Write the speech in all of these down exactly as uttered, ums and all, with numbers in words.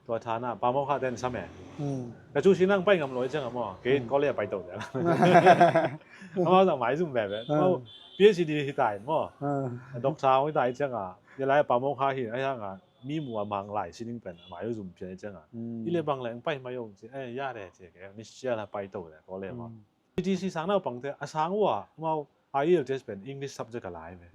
Tua than a Pa Mawk Kha ten sam e. Ka cu si nang pai ngam lo i ciang a maw, kei in college a pai to te la. Amau zang mai zum veve. Amau PhD hi ta in maw. Doctor hi ta i ciang a, i lai Pa Mawk Kha hi a, i hang a mi mu a Mang lai si ning pen mai zum pian i ciang a, i le bang le pai mai ong ci, eh, ya de ci ke, ni sia la pai to te college maw. PTC sang naupangte a sang uh a, amau a I E L T S pen English subject a lai ve.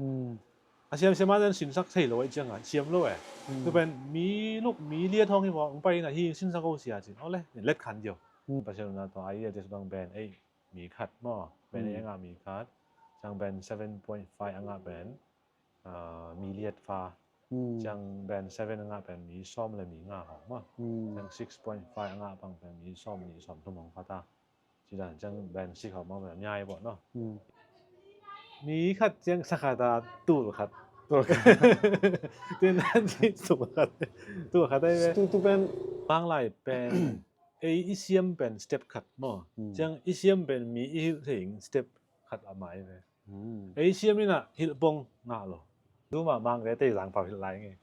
A siam siam a ten sinsak thei lo i ciang a siam lo e. Tu pen mi luk mi liat hong hi maw, hong pai in a hi sinsak o sia cin. Aw le, let khan dio. Pasian na tua I E L T S bang band eight mi khat maw, band eight a ngah mi khat. Ciang band seven point five a ngah pen ah, mi liat fa. Ciang band seven a ngah pen mi sawm le mi nga hong maw. Ciang six point five a ngah bang pen mi sawm nih sawm thum hong fa ta. Ci dan ciang band six hong maw, band nyai bawh no. Mi khat ciang sa khat a tul khat. Tul khat. Tin dan ci tul khat. Tul khat ai ve. Tu, tu pen Mang lai pen ei i siam pen step khat maw. Ciang i siam pen mi i hilh thei step khat a mai ve. Ei siam in a hilh pong ngah lo. Tuma Mangte Teizang pau hilh lai nge.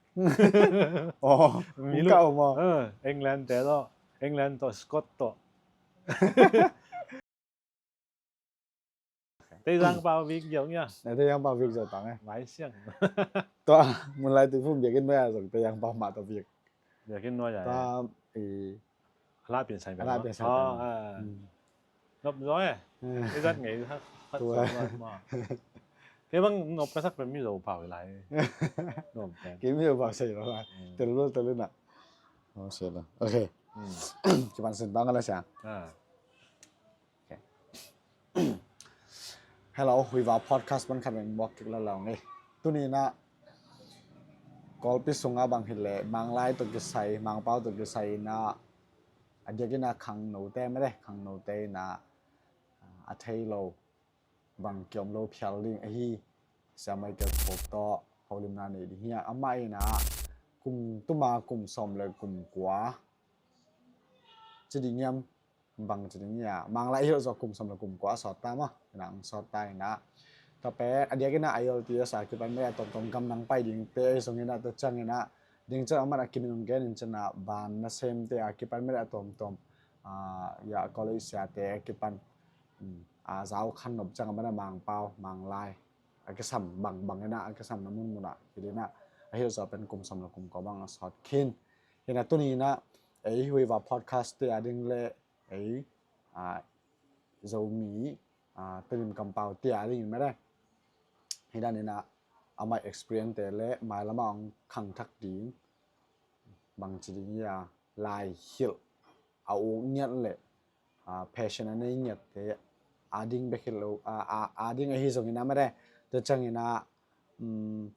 Aw, mi luk ka om aw. England te tawh, England tawh, Scott tawh. Teizang pau vik ziau ngia. Teizang pau vik ziau tang e. Mai siang. Tua mun lai tu fu biakinn maya zong Teizang pau mah tawh vik. Biakinn nuai a. Ta i Hala pian sai. Hala pian sai. Nop zaw e. I zat ngei ha. Kei bang nop ka sak pen Mizo pau lai. Nop pen. Kei Mizo pau sai lo lai. Tel lo tel lo na. Oh, sai lo. Okay. Kipan sin bang ala sia. Hello, Huiva podcast pan khat beng buak kik lalau nge. Tuni na Kawlpi sunga bang hileh Manglai tawh kisai, Mangpau tawh kisai ina a diakin a khangnote mede, khangnote ina a thei lo bang kiom lo phial ding ahi. Sia Michael Khup tawh holimna nei ding hi a, amah ina kum tuma kum sawm le kum kua ci ding hiam, bang ci ding hia, Manglai hilh zawh kum sawm le kum kua a sawt ta maw, ina ang sawt ta ina. Tua pen a diakin a I E L T S a kipan mede a tomtom gam nang pai dingte ei zong ina tua ciang ina ding ciang aman a kimin ong gen in ciang a ban nasemte a kipan mede a tomtom, ah, ya college siate a kipan, um, a zau khan nop ciang aman a Mangpau, Manglai a kisam bangbang ina a kisam na munmun a hilh ina a hilh zawh pen kum sawm le kum kua bang a sawt khin. Ina tuni ina ei Huiva podcast te a ding le ei, ah, Zomi, ah, Tedim kampau tia ding in mede. Hi dan ina amai experience te le mailama ong khangthak ding bang ci ding hia, lai hilh a uk ngiat le, ah, passion a nei ngiat te a ding bek hilh lo, ah, ah, a ding ahi zong ina mede. Tua ciang ina, um,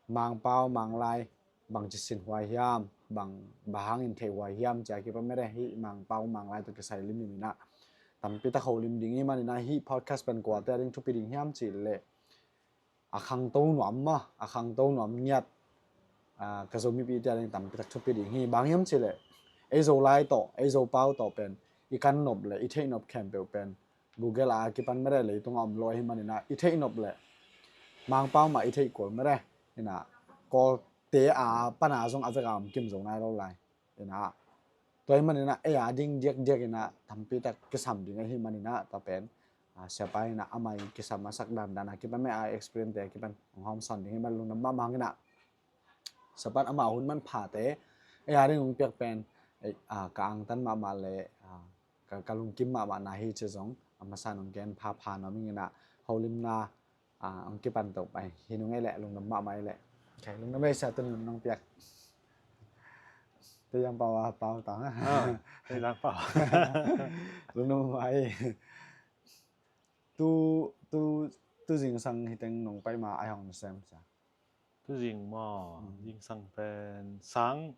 Mangpau, Manglai, bang ci sin huai hiam, bang, bang hangin theih huai hiam, cia kipan mede hi Mangpau, Manglai tawh kisai limlim ina. Tampi tak holim ding hi man ina hi podcast pen kuate a ding thupi ding hiam ci le. A khangto nuam ma, a khangto nuam ngiat. Ah, ka Zomipite a ding tampi tak thupi ding hi, bang hiam ci le. Ei Zolai tawh, ei Zopau tawh pen, i kan nop le, i theih nop khempeuh pen. Google a kipan mede leitung a om lo ahi man ina i theih nop le Mangpau mah i theih kul mede ina Kawlte a pan a zong a vek a om kim zo nai lo lai ina. Tua hi man ina ei a ding diakdiak ina tampi tak kisam ding ahi man ina tua pen, ah, siapa ina amai kisam a sak dandan a kipan mede a experience te a kipan hong hawm sawn ding hi man lungdam mahmah hang ina. Sapan ama hun manphate ei a ding hong piak pen, ei, ah, ka angtan mahmah le, ah, ka, ka lungkim mahmah na hi ci zong a masa nong gen phapha nuam ing ina holimna, ah, hong kipan to pai hi nung ei le lungdam mahmah ei le. Okay, lungdam ei sia tun nong piak. Teizang pau a pau tang. Ah, Teizang pau. Lungdam mahmah ei. Tu, tu, tu zingsang hiteng nong pai ma ai hong sem sia. Tu zing maw, zingsang pen sang,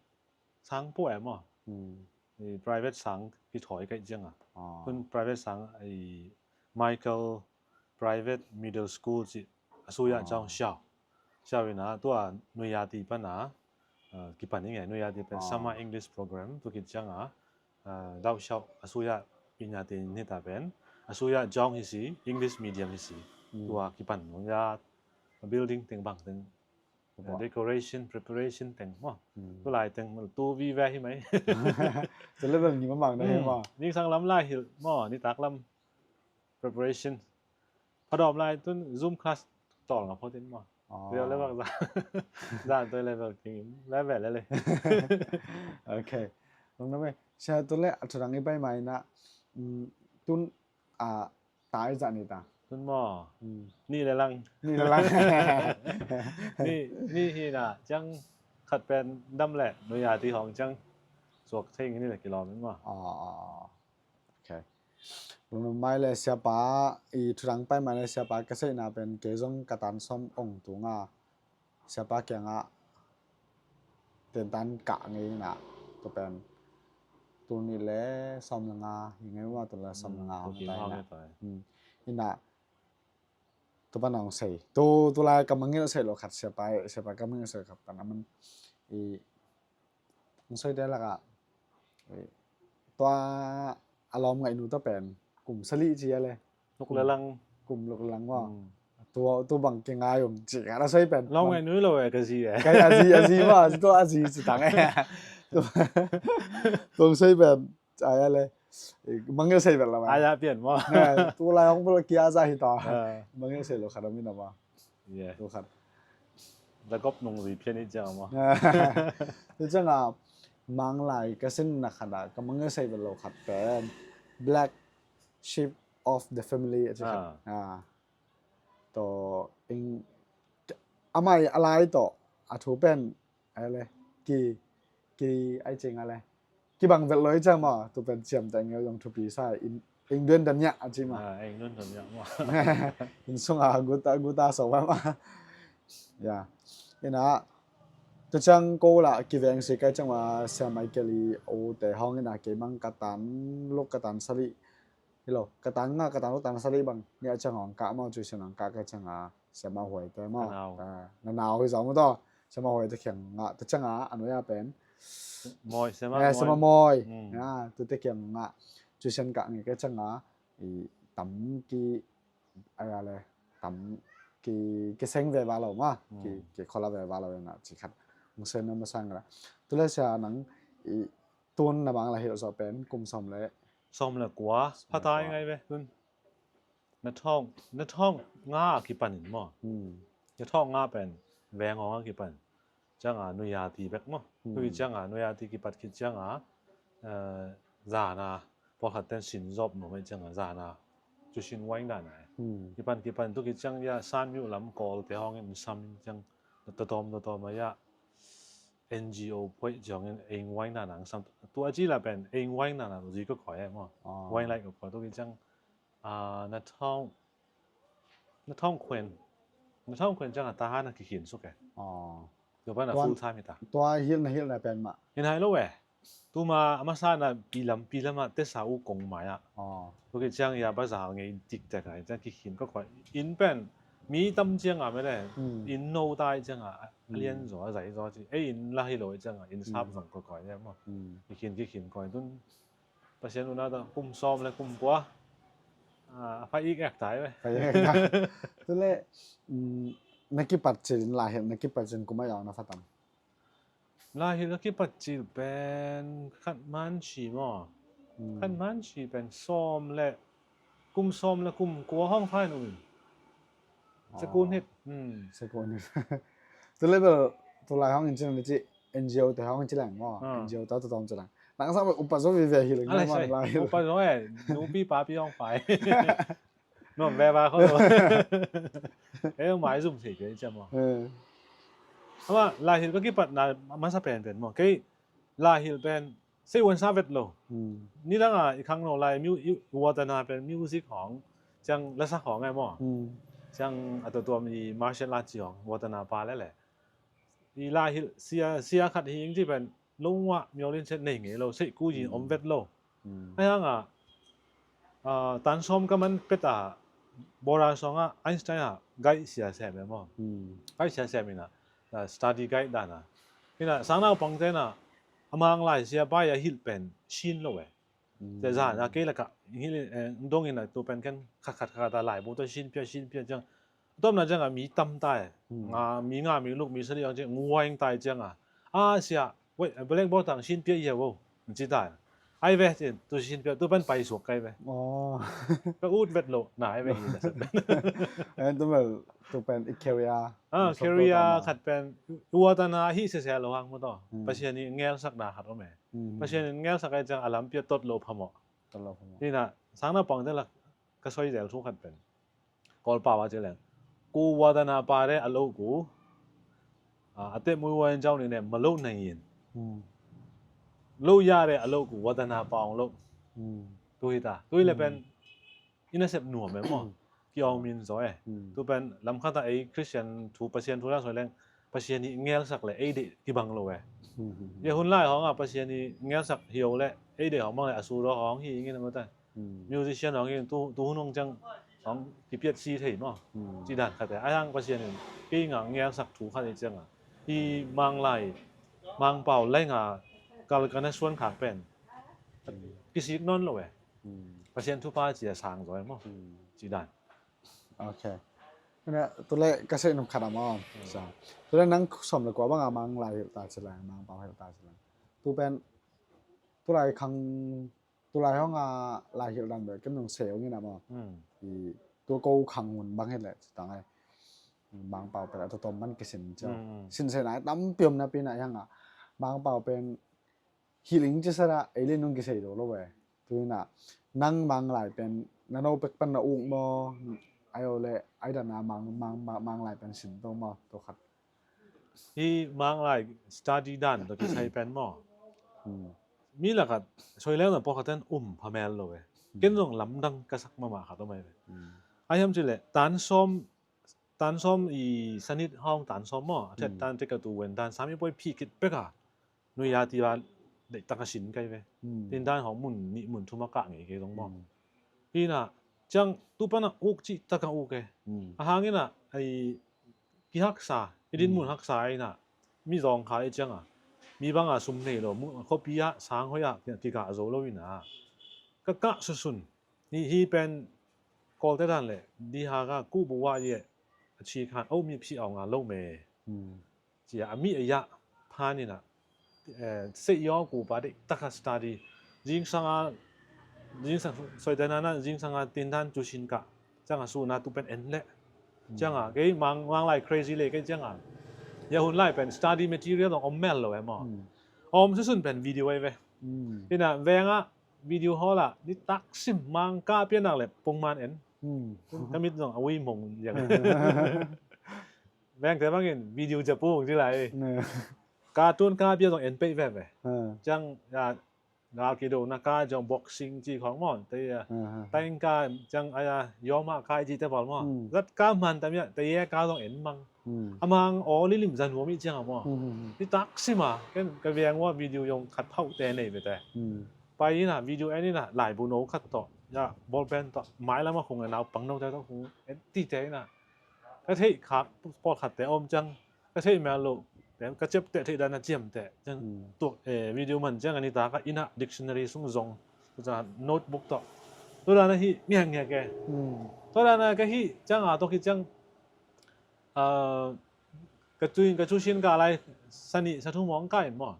sang pua e maw. I private sang kithawi kaih ciang a. Tun private sang i Michael Private Middle School ci a suya Jong Xiao. Xiao ina tua Nuyati pan a, ah, kipan ing e, Nuyati pen Summer English Program tu kit ciang a, ah, Dau Xiao a suya pinya tin hita pen a suya Jong hi si, English medium hi si. Tua kipan Nuyat building teng bang teng Decoration, preparation teng maw. Hmm. Tu lai teng tu vive hi mai. Tu level ni mamang na hi maw. Ningsang lam lai hilh maw, nitak lam preparation. Phadawm lai tun Zoom class tawl nga photin maw. Oh. Level za. Za tu level king level le le. Okay. Nong na me. Sia tu le a thudang i pai mai na. Tun a tai za ni ta. Tun maw. Ni le lang. Ni le lang. Ni, ni hi na ciang khat pen dam le nuya ti hong ciang suak thei ni le kilawm in maw. Oh, oh, oh. Okay. Mai le siapa i thudang pai mai le siapa ka seihna pen kei zong ka tan sawm ong tunga siapa kiangah tentan kah ngei na tua pen tul nih le sawm le nga hi ngei maw, tul le sawm le nga hong tai na. Ina tua pan hong sei tu, tu lai ka mangngilh sei lo khat siapa, siapa ka mangngilh sei lo khat pan a man i Hong soite lakah tua a lawm ngaihnu ta pen kum sali ci a le. Luk le lang. Kum luk le lang maw. Tu, tu bang kingai um ci khat a soi pen lawm ngaihnu lo e ka zi e. Kai a zi, a zi maw, a zi tua a zi ci tang e. Tu hong soi pen ai a le. Mangngilh sei vet lo e. Ai a pian maw. Tu lai hong bul kia za hi ta. Mangngilh sei lo khat a min a maw. Tu khat. Zakop nung zui phian i ciang maw. Tu ciangah manglai ka sinna khatah ka mangngilh sei vet lo khat pen Black Sheep of the Family a ci khat. Tawh amai a lai tawh a thu pen ai le ki ki ai ciang a le kibang vet lo i ciang maw, tu pen ciamteh ngeu zong thupi sa in, eng duan dan ya a ci maw. Eng duan dan ya maw. Inn sunga guta, guta so maw. Ya. Ina tu ciang ko la kiveng si kai ciang maw, sia mai keli o te hong ina kei mang ka tan luk ka tan sali. Hi lo, ka tan nga, ka tan luk tan sali bang ni a ciang hong ka maw, cu sian hong ka kai ciang a. Siama Huai te maw. Na nau hi zong maw taw. Siama Huai te kiangah te ciangah a nuai a pen Mawi, Siama Mawi. Tu te kiangah cu sian kah ngei ka ciangah i tam ki ai a le tam ki ki seng ve va lo maw. Ki ki khola ve va lo na ci khat. Mung sen na masang la. Tu le sia nang i tun na bang la hi lo so pen kum som le som le kua phatai ngai ve tun. Na thawng, na thawng nga a kipan in maw. Na thawng nga pen veng hong a kipan. Cianga nuya ti bek maw. Tui cianga nuya ti kipat khit cianga zana pawlkhat ten sin zop no mai cianga zana cu sin waing dana. Kipan kipan tu khit ciang ya san miu lam kawl te hong in sam in ciang tatawm tatawm a ya N G O phoih ciang in eng waing dana ang sam tu a ci la pen eng waing dana tu zi ka koi ai maw. Waing lai ka koi tu khit ciang na thawng na thawng khuen na thawng khuen ciang a ta ha na kikhin suk e. Tua pan a full time hi ta. Tua hilh na hilh na pen mah. Hin hai lo e. Tuma a masa na pilam pilam a tesa u kong mai a. Tu khit ciang ya baza ngei dik tek a ciang kikhin ka koi in pen mi tam ciang a mene in no tai ciang a lian zaw a zai zaw ci ei in la hi lo ciang a in sap zong ka koi e maw. Kikhin kikhin koi tun Pasian unau ta kum sawm le kum kua a pha ik ek tai ve. Pha ik ek tai. Tule na kipat cil in lahil na kipat cil kum a yaw na fatam. Lahil na kipat cil pen khat man si maw. Khat man si pen sawm le kum sawm le kum kua hong fai nu in. Sekun hit. Sekun hit. Tule bel tulai hong in cin ni ci. N G O te hong ci lang maw. N G O ta tutawm ci lang. Nang sa upa zo vive hi lang maw. Upa zo e nupi papi hong fai. Nuam ve va kho lo. E mai zum thei ke ci maw. Ama lahil ka kipat na masa pen pen maw. Kei lahil pen sei wan sa vet lo. Ni dang a i khang no lai watana pen music hong ciang lasak hong e maw. Ciang a tutuam i martial art ci hong watana pa le le. I lahil sia sia khat hi ing ci pen lungua miolin set nei ngei lo sei ku yin om vet lo. Ai hang a tan sawm ka man pet a bora song a Einstein a gai sia sem e maw. Gai sia sem ina study guide dana ina sangnau pang tena amang lai sia pai a hilh pen sin lo e. Te zan a kei laka hilh dong ina tu pen ken khat khat khat a lai bu ta sin pia sin pia ciang Tawpna ciangah mi tam tai. Hmm. Nga, mi nga, mi luk, mi sali ang ciang nguaing tai ciangah, a sia, wei, blackboard tang sin pia ia vo, ci tai. Ai ve, ci tu sin pia, tu pen pai suak kai ve. Oh. Ka ut vet lo na ai ve hi na sa pen. En tu mel tu pen i career. Ah, career khat pen uatana hi sese lo hang mu to. Hmm. Pasian i ngelsakna khat om e. Hmm. Pasian i ngelsak ai ciang a lam pia tot lo phamo. Tot lo phamo. Hi na, sang na pang te la ka soi zel thu khat pen. Kawlpau a ci leng, ku watana pa de a lo ku, a, a te mui wa in jau ni ne ma lo na yin. Hmm. Lo ya de a lo ku watana pa ong lo. Hmm. Tu hi ta. Tu hi le pen, hmm, ina sep nuam e mo. Ki ong min zo e. Hmm. Tu pen lam khata ei Christian thu, Pasian thu la so leng, Pasian i ngelsak le ei de kibang lo e. Hmm, hmm, hmm. Ye hun lai hong a Pasian i ngelsak hi o le ei de hong bang le a su do hong hi ngin mo ta. Hmm. Musician hong in tu, tu hun hong ciang hong kipiat si thei maw. Hmm. Ci dan khat e. A hang Pasian in kei nga ngelsak thu khat i ciang a, hi Manglai, Mangpau lai nga kal ka na suan khak pen. Hmm. Kisik nawn lo e. Hmm. Pasian thupha ci a sang zaw e maw. Hmm. Ci dan. Ok. Ina, tu le ka seh nung khat a maw. Hmm. Sa. Tu le nang sawm le kua bang a Manglai hilh ta ci lai, Mangpau hilh ta ci lai. Tu pen, tu lai khang Tulai hong a lai hilh dan bel ken nong sei hong in a maw. Hmm. I tua ko khang hun bang hileh ci tang ai. Mangpau pen a tuatom man kisin cia. Hmm, hmm. Sin sei nai tampi om napi na hiang a. Mangpau pen hilh ing ci sa dah ei le nong kisei lo lo ve. Tu in a nang Manglai pen na no pek pan na uk maw. Ai o le ai dan a Mang, Mang, Mang, Manglai pen sin to maw. Tua khat. Hi Manglai study dan tawh kisai pen maw? Hmm. Mi lakah soi leu na pawlkhat ten um phamel lo e. Hmm. Ken zong lamdang ka sak mahmah khat om ai ve. Hmm. Ai hiam cih leh tan sawm, tan sawm i sanit hawng tan sawm maw? A thiat, hmm, tan te ka tu wen tan sam i poi phih khit pek a. Nui a ti a deih tak a sin kai ve. Hmm. Tin dan hawng mun nih mun thum a kah ngei kei zong maw? Hmm. Hi na, ciang tu pan a uk cih tak a uk e. Hmm. A hang in a, ai, kihaksa, i dinmun, hmm, haksa ai na, mi zawng kha i ciang a, mi bang a sum nei lo, mu, khuapi ah, sang hoih ah, kikah zo lo in a. Ka kah susun, hi, hi pen, Kawlte dan le, di ha ka, kuh bu wah ye, a chi khan, oh, mi phi aung a lo me. Hmm. Cia a mi a yah phan in a, eh, seih yaw ku pa deih taka study. Zingsang a, zingsang, soite na na, zingsang a tindan cu sin kah. Ciang a su na tu pen en leh. Hmm. Ciang a, kei mang, mang lai crazy le kei ciang a. Ya hun lai pen study material dong om mel lo e maw. Hmm. Om susun pen video ai ve. Hmm. Ina veng a video hall a, ni taksim mang ka pianak le pungman en. Hmm. Ka mit dong a ui mong liang. Vengte bangin video japu ci lai. Cartoon ka bia zong en peih veve. Ciang, ya, gal kido na ka zong boxing ci khong maw. Te ya. Taing ka ciang aya yoma ka ci te bal maw. Zat ka man tam ya te ya ka zong en mang. A mang o lilim zan huam i ciang a maw. Ni taksima ken ka veng wa video yong khat phauh te nei ve te. Pai ina video en ina laibu no khat tawh. Ya ball pen tawh. Mai lama khong a nau pang no te tawh khong en ti te ina. Ka theih khak pawlkhatte a om ciang ka theih mel loh te ka ciapteh theih dan a ciamteh ciang tuak, eh, video man ciang a nitak a ina dictionary sung zong, notebook tawh. Tua dan a hih ngiakngiak e. Tua dan a ka hih ciang a tawk hih ciang, ah, ka cu, ka cu sin ka lai sa nih sa thum hong ka in maw.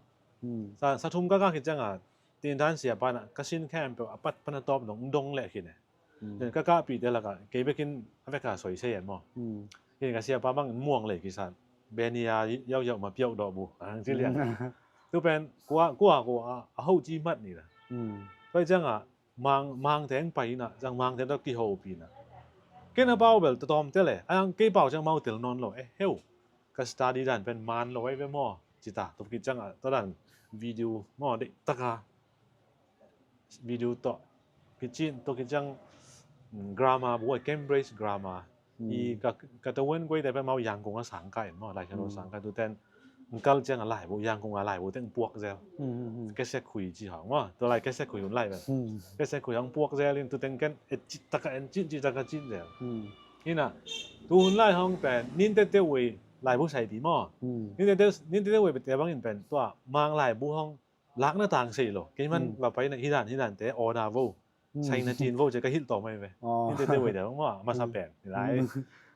Sa, sa thum ka kak hih ciang a tindan sia pan a ka sin khempeuh a pat pan a tawp dong, dong leh khin e. Ka kahpihte lakah kei bekin a veka soisei en maw. Hin ka siapa bangin muang lei kisat benia yauhyauh ma piauh dawh bu ang ci lian. Tu pen kua, kua, kua a ho ci mat ni la. Tua ciangah mang, mang teng pai ina ciang mang teng tawh kihopi ina. Ken a pau bel tatawm tel e, a ang kei pau ciang mau tel nawn lo e heu. Ka study dan pen man lo ai ve maw. Cita tuki ciangah tua dan video maw deih taka video tawh kicin tawh kiciang, mm, grammar bu a Cambridge grammar. I ka, ka tawen kuai te pe mau Yangon a sang kai maw lai kano sang kai tu ten kal ciang a lai bu Yangon a lai bu teng puak zel. Kese khui ci hong maw tua lai kese khui hun lai pen. Kese khui hong puak zel in tu teng ken e ci taka en cin ci taka cin zel. Ina tu hun lai hong pen nin te te ui lai bu sai pi maw. Nin te te, nin te te ui te bangin pen tua mang lai bu hong lakna tang sei lo. Kei man va pai na hi dan, hi dan te order vo. Saina cin vo ce ka hilh tawm ai ve. Hi te te vei de ong maw, masa pen. Hi lai.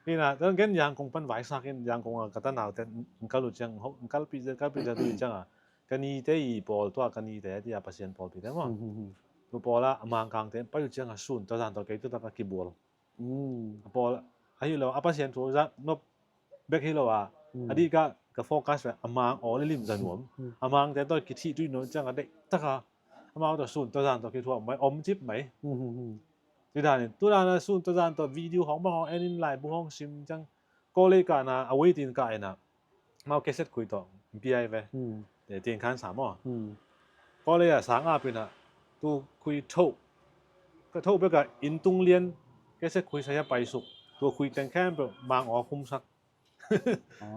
Hi na, ken Yangon pan vaisak in, Yangon a ka tanaute in kal uh ciang, ho, in kalpih zel, kalpih zel tu ciang a, ka nite i pawl tua, ka nite a tia Pasian pawlpite maw. Hmm, hmm, hmm. Tu pawl a, a Mangkangte in pai uh ciang a sun, tua zan tawh kei tu tak a kibual. Hmm. A pawl, ahi lo, a Pasian thu zak nop bek hi lo a, hmm, a dih ka, ka focus ve, a Mang aw le lim za nuam. Hmm. A Mangte tawh kithih tuih nuam ciang a deih tak a, amau tawh sun, tua zan tawh kithuah mai, om cip mai. Hmm, hmm, hmm. Ci dan in, tu dan a sun tua zan tawh video hong bang hong en in laibu hong sim ciang. Kawlei kah na, a waiting kah in a, mau cassette khui tawh, P I ve. Hmm. Eh, tin khan sam aw. Hmm. Kawlei a sang a pin a, tu khui tho. Ka tho bek a inn tung lian, cassette khui sa hia paisuk. Tu khui teng khempeuh, Mang aw khumsak.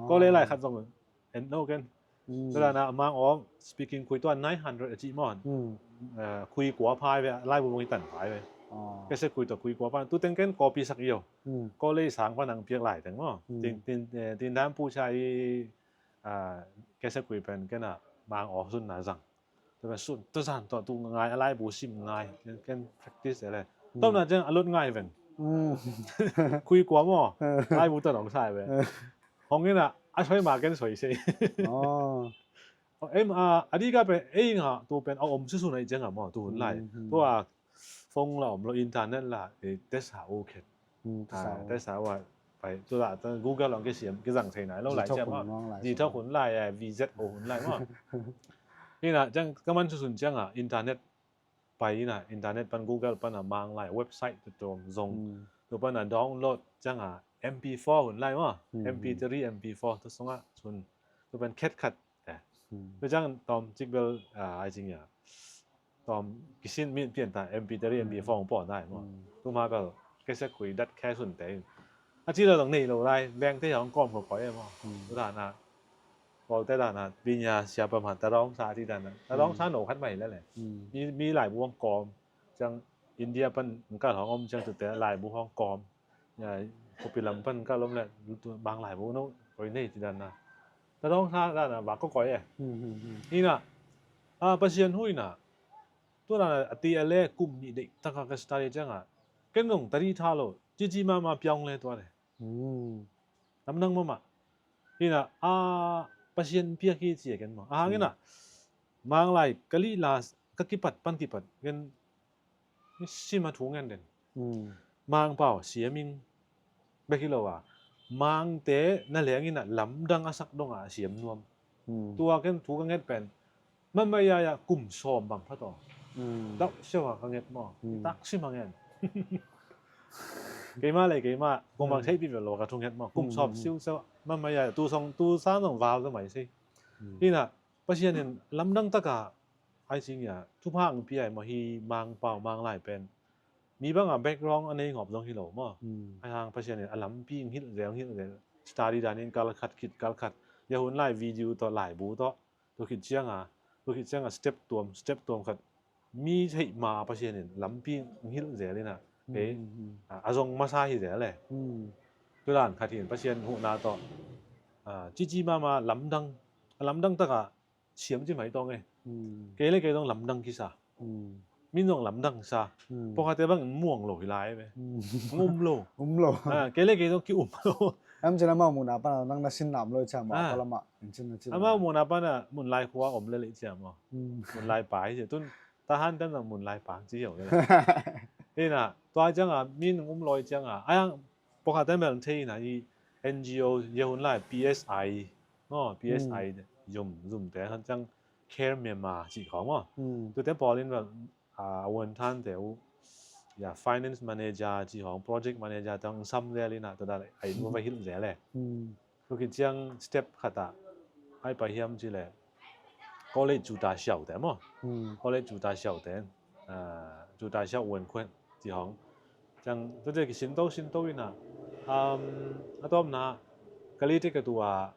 Kawlei lai khat zong en lo ken. Hmm. Tua dan a Mang aw speaking khui tua nine hundred a cih maw. Hmm. Eh, khui kua phai ve, laibu bang i tan phai ve. Oh. Cassette khui tua khui kua phai. Tu teng ken copy sak i aw. Hmm. Kawlei sang pan ang piak lai teng maw. Hmm. Tin, tin, eh, tin dan pu cha i, ah, cassette khui pen ken a Mang aw sun na zang. Tua pen sun, tua zan tawh tu ngai, a laibu sim ngai, ken, ken practice le. Hmm. Tawm na ciang a lot ngai veng. Hmm. Khui kua maw, laibu tawh nong sai ve. Hmm. Hong in a, a soi ma ken soi sei. Oh. Em, a, a dih ka pen, ei nga, tu pen, a om susun a i ciang a maw, tu hun lai. Hmm, hmm. Tua, phone la om lo, internet la, eh, test ha u khet. Hmm, ah, test ha u a, pai, tu la, tu Google ong kisiam, kizang thei nai lo lai ciang maw. Zi thok hun lai, eh, V Z O hun lai maw. Hi na, ciang, ka man susun ciang a, internet pai hi na, internet pan Google pan a Mang lai, website tu tuam zong. Hmm. Tu pan a download ciang a, M P four hun lai maw. Hmm. M P three, M P four, tu sung a, sun. Tu pan khet khat, eh. Hmm. Tu ciang tawm cik bel, ah, ai cing ya. Tawm kisin mi pian ta M P three, hmm, M P four hong pawh nai maw. Hmm. Tu ma bel cassette khui dat khe sun te. A ci lo dong nei lo lai, veng te hong kawm ko koi e maw. Hmm. Tu dan a. Kawlte dan a, binya sia pa ma ta dong sa ci dan a. Ta dong sa, hmm, no khat mai le le. Hmm. Mi, mi laibu hong kawm. Ciang India pan kal hong om ciang tute laibu hong kawm. Ya, khuapi lam pan kal om le, tu Mang laibu no, koi nei ci dan a. Ta dong sa dan a, va ko koi e. Hmm, hmm, hmm. Hi na, a, Pasian hu hi na. Tu dan a, a ti a le kum nih deih tak a ka study ciang a. Ken nong ta dih tha lo, cici mama piang le tua le. Hmm. Lamdang mama. Hi na, a, Pasian piak hi ci a ken maw. A hang in a, hmm, Mang lai, ka lih la, ka kipat, pan kipat, ken sim a thu ngen den. Hmm. Mang pau, siam ing. Bek hi lo a. Mangte na leng in a lamdang a sak dong a siam nuam. Hmm. Tua ken thu ka nget pen. Mamaya ya kum sawm bang pha taw. Hmm. Dauh siau a ka nget maw. Hmm. Tak sim a ngen. Keima le keima, kong bang, hmm, theih pi ve lo ka thu nget maw. Kum, hmm, sawm, hmm, siu siau. Mamaya, tu song, tu sang dong val za mai si. Hmm. Hi na, Pasian in lamdang tak a, ai cing ya, thupha ang pia e maw hi Mang pau, Mang lai pen. Mi bang a background a nei ngawp zong hi lo maw. Hmm. Ai hang Pasian in a lampi ang hilh zel, ang hilh zel. Study dan in kal khat khit kal khat. Ya hun lai video tawh, laibu tawh. Tu khit ciang a, tu khit ciang a step tuam, step tuam khat. Mi theih ma Pasian in lampi ang hilh zel in a. Hmm, eh, hmm, hmm. A, a zong masa hi zel e. Hmm. Tu dan khat hi in Pasian huhna tawh. A, cici mama lamdang. A lamdang tak a siam ci mai tawng e. Hmm. Kei le kei zong lamdang kisa. Hmm. Min zong lamdang sa. Hmm. Pawlkhatte bang muang lo hi lai ve. Hmm. Hong um lo. Um lo. Ah, kei le kei zong ki um lo. Am cin amau muhna pan a nang na sin nam lo i ciam a, ah, ka lamah. Amau muhna pan a mun lai khua om le le i ciam a. Hmm. Mun lai pa hi ci. Tun Tahan ten zong mun lai pa ci hiau le. Hi na, tua ciang a, min um lo i ciang a. Ai ang, pawlkhatte mel thei na i N G O, ya hun lai P S I. Maw, P S I, hmm, zum, zumte, han ciang Care Myanmar cih khawng maw. Hmm. Tute pawl in bel, a, a vuanthante uh, ya, finance manager cih khawng, project manager te hong sam zel in a, tua dan a in va hilh zel e. Hmm. Tua khit ciang step khat ah, ai pai hiam cih leh, college cuta siaute maw. Hmm. College cuta siaute, a, cuta siau vuan khuan cih khawng. Ciang, tuate kisin to, sin to in a, um, a tawpna, ka lite ka tua,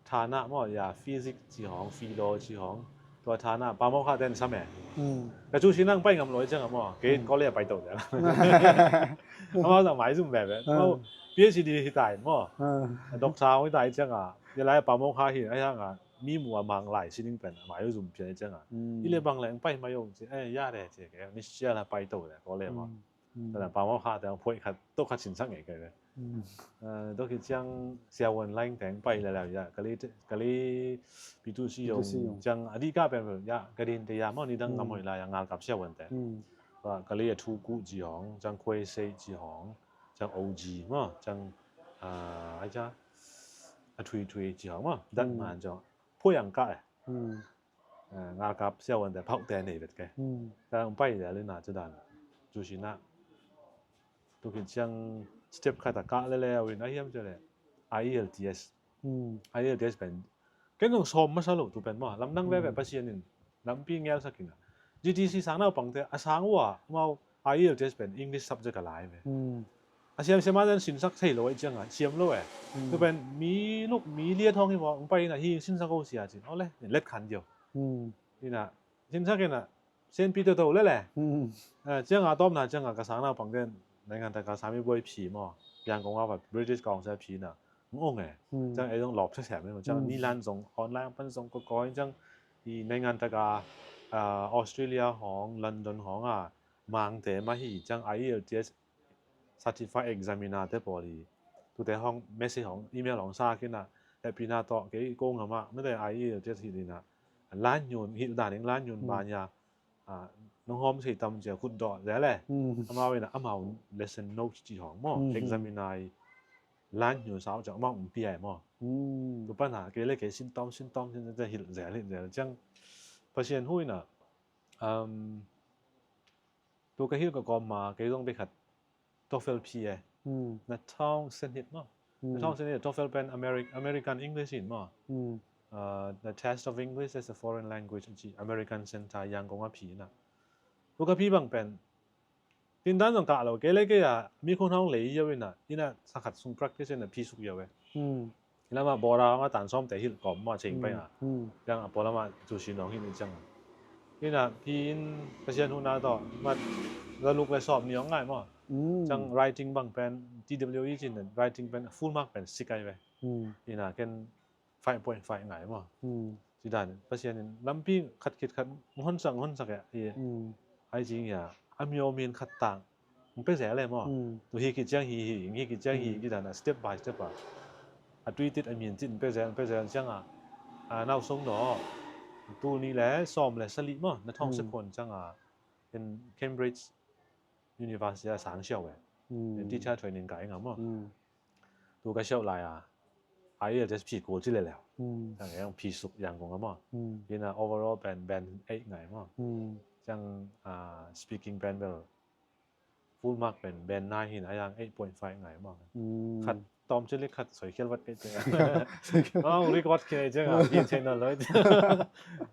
thana maw, ya, physics cih khawng, philo cih khawng, tua thana, pamawkha ten sam e. Hmm. Ka cu sinang pai ngam lo i ciang a maw, kei, hmm, college a pai to ciang. Amau zang mai zum veve. Hmm. Maw, P H D hi ta in maw. Hmm. Doctor hi ta i ciang a, ya lai pamawkha hi, ai hang a, mi mu a Mang lai sining pen, mai zum pian i ciang a. Hmm. I le bang leng pai mai om ci, eh, ya le ci, kei, ni sia la pai to le, college maw. Hmm. Tua dan pau mawh kha teng phuai khat tawh khat sinsak ngei kai ve. Tua khit ciang siavuan laing teng pai leleu ya kali kali P two C yong ciang a dih kah pen ya ka din te ya maw ni dang ngam hoih lai a ngalkap siavuan teng. Tua kali a thu kuh ci hong ciang khuai sei ci hong ciang O G maw ciang a ai ca a thui thui ci hong maw dan man ciang phuai ang kah e. Ngalkap siavuan te phauh te nei vet ke. Tang pai le lina cu dan cu sinah tu khit ciang step khat a kah leleu in a hiam ci le I E L T S. I E L T S pen ken zong sawm masa lo tu pen maw lamdang veve Pasian in lampi ngelsak in a G T C sang naupangte a sang uh a amau I E L T S pen English subject a lai ve. A siam siam a dan sinsak thei lo a i cianga siam lo e. Tu pen mi luk mi liat hong hi maw hong pai in a hi sinsak ho sia cin aw le let khan dio. Ina sinsak in a sianpi toto le le. Cianga tawpna cianga ka sang naupang den naingan taka sami buai phi maw Yangon a British Council phi na ng ong e. Ciang ei zong lawp sasem e maw ciang nilan zong online pan zong ko koi ciang i naingan taka Australia hong London hong a mangte mah hi ciang I E L T S certified examiner te pawl hi. Tute hong message hong email hong sa kina hepina tawh kei ko ngam ah mete I E L T S hi dina lan yun hi daning lan yun ban ya nong hom sei tam cia khut dawh zel e. Amau ina amau lesson note ci hong maw examiner i lan yun sau ciang amau ung pi ai maw. Tu pan ha kei le kei sin tom sin tom sin te hil zel hil zel ciang Pasian hu ina tu ka hil ka kawm ma kei zong bekhat TOEFL phi e. Na thong sen hit maw. Na thong sen hit TOEFL pen Ameri- American English in maw. The test of English as a foreign language ci American Center Yangon a phi na. Tu ka phi bang pen tindan zong kah lo kei le kei a mi khun hong lei yau ina ina sakhat sung practice ina phi suk yau e. Lamah bawra hong a tan sawmte hilh kawm mah ceng pai a. Ciang a pawlamah cu si nong hilh ciang a ina phi in Pasian huna tawh mat zaluk le sawm ni hong ngai maw. Ciang writing bang pen T W E cin writing pen full mark pen sik ai ve. Ina ken five point five ngai maw. Ci dan Pasian in lampi khat khit khat honsak honsak e. Ai cing ya a mio min khat tang Ng pe zel e maw? Tu hi ki ciang hi hi, hi ki ciang hi ki dan a step by step a. A tui tit a min cin pe zel, pe zel ciang a. A nau song no. Tu ni le sawm le sali maw, na thong se kon ciang a. In Cambridge University a sang siau e. In teacher training ka ing a maw. Tu ka siau lai a. A I E L T S phi kul ci le leu. Ciang e ang phi suk yang kong a maw. Ina overall pen, pen eight ngai maw. Ciang speaking pen bel full mark pen, pen nine hin a yang eight point five ngai maw. Khat tom ci le khat soi khial vat kei ciang a. Ang record kei ciang a, hi channel lo.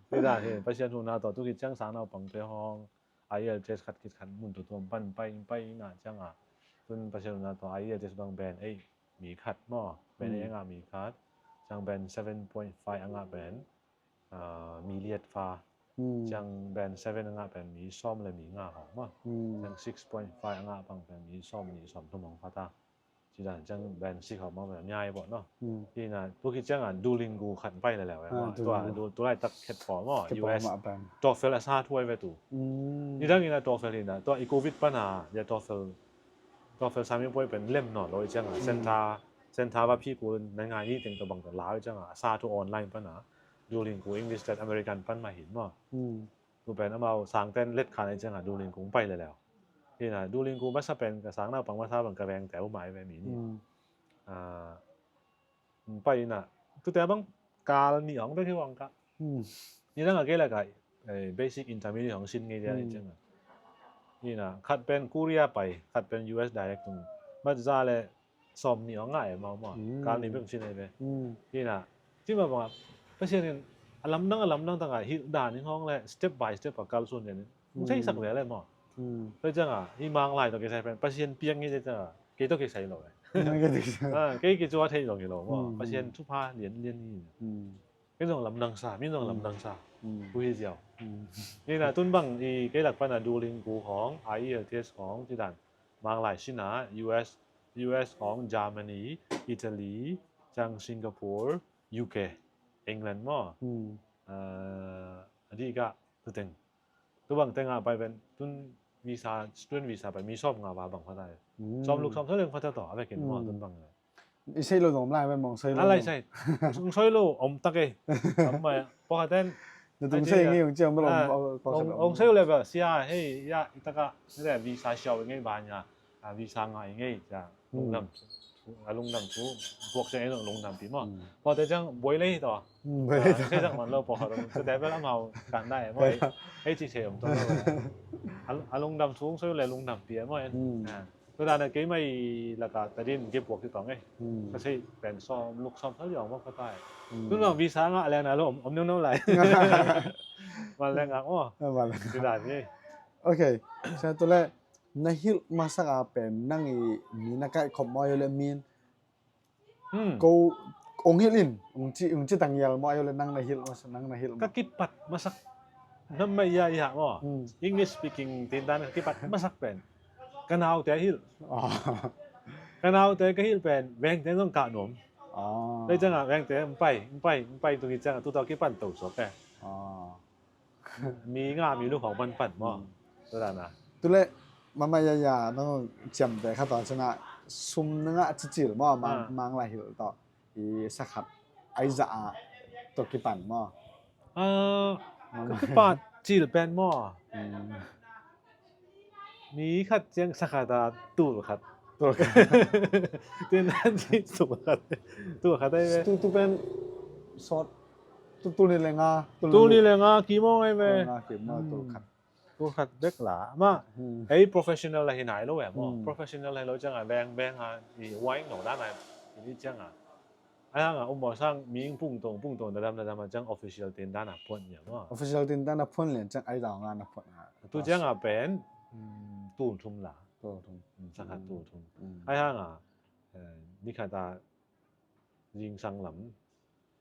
Ti dan hi, Pasian huna tawh tu ki ciang sang nau pang te hong. I E L T S khat kit khat mun tutuam pan pai pai na ciang a. Tun Pasian na tawh I E L T S bang band ei mi khat maw. Band ei anga mi khat. Ciang band seven point five anga band mi liat fa. Ciang band seven anga band mi sawm le mi nga hong maw. Ciang six point five anga bang band mi sawm ni sawm thum hong fa ta. Ci dan ciang band six hong maw band mi ai bawh no. Hi na tu ki ciang a Duolingo khat pai le le. Tua du tu lai tak khet pawl maw. U S TOEFL a sa thuai ve tu. Ni dang ina TOEFL ina tua i covid pan a ya TOEFL TOEFL sami puai pen lem no lo i ciang a. Center, center va phi kul na ngai ni teng to bang to la i ciang a. Sa thu online pan a. Duolingo English tat American pan ma hin maw. Tu pen amau sang ten let khan i ciang a Duolingo pai le leu. Hi na Duolingo masa pen ka sang nau pang masa bang ka veng teu mai ve mi ni. Pai ina tu te bang kal ni ong bek hi wang ka. Ni dang a kei la ka basic intermediate hong sin ngei dia ni ciang a. Ina khat pen Korea pai, khat pen U S direct tung. Mat za le sawm ni ong ngai mau maw. Kal ni bek sin ai ve. Ina cima bang a Pasian in a lamdang a lamdang tang a hil dan in hong le step by step a kal sun den in. Mu thei sak le le maw. Pai ciang a hi mang lai to kei sai pen Pasian piang ngei ciang a. Kei to kei sai lo e. Kei kei cua thei lo ngei lo maw. Pasian thupha lian lian ni. Kei zong lamdang sa, mi zong lamdang sa. Ku hi ziau. Ni na tun bang i kei lak pan a Duolingo hong, I E L T S hong, ci dan. Mang lai sin a U S, U S hong, Germany, Italy, ciang Singapore, U K, England maw. A di ka tu teng. Tu bang teng a pai pen tun visa, student visa pen mi sawm nga va bang khat ai. Sawm luk sawm sawm leng khat ai tawh a vekin maw tun bang le. I sei lo zong om lai ven maw, sei lo. A lai zong sei. Ong sei lo om tak e. Om mai pawh khat ten. Na tung sei ngei ong ciang bel om. Ong sei lo le bel sia hei ya i taka ne visa siau ngei ba nya. A visa ngai ngei cia. Lungdam thu, a lungdam thu buak ciang ei zong lungdam pi maw. Pawh te ciang buai lei tawh. Buai lei tawh. Sei zak man lo pawh khat om. Cia te bel amau kan dai maw. Ei ci sei om tawh lo. A lungdam thu ong sei lo le lungdam pi maw en. Tua dan a keimah i laka tadin kei puak ci tawng ei. Ka sei pen sawm luk sawm sawm liang mawk ka tai. Tun bang visa ngah leng na lo om neu neu lai. Van leng ngak maw. Van leng. Ci dan ei. Ok. Sa tu le na hilh masak a pen nang i mi na kaihkhop maw ahi le min. Ko ong hilh in ong ci, ong ci tang ial maw ahi le nang na hilh masak, nang na hilh maw. Ka kipat masak. Namai ya ya maw. English speaking tindan ka kipat masak pen ka naute hilh. Ka naute ka hilh pen vengte zong kah nuam. Lei ciangah vengte ong pai ong pai ong pai tung hi ciangah tu tawh kipan to suak e. Mi ngah mi luk hong panpan maw. Tu dan a. Tu le mama ya ya nong ciamte khat tawh ciangah sum na ngah cicil maw, mang lai hilh tawh. I sakhat ai zah a tawh kipan maw? Ka kipat cil pen maw? Mi khat ciang sakhat a tul khat. Tul khat. Tin nan ci tul khat. Tul khat ai ve. Tu tu pen sawt tu tul ni le nga. Tul ni le nga kimawng ai ve. Tul khat. Tul khat bek la. Mah ei professional la hi nai lo e maw. Professional la hi lo ciangah veng veng a i wine lo dan a i ciangah. Ai hang a um maw sang ming pungtong pungtong dadam dadam a ciang official tindan a phuan nia maw. Official tindan a phuan lian ciang ai dang a na phuan a. Tu ciang a pen tul thum la. Tul thum. Sakhat tul thum. Ai hang a ni khat a zingsang lam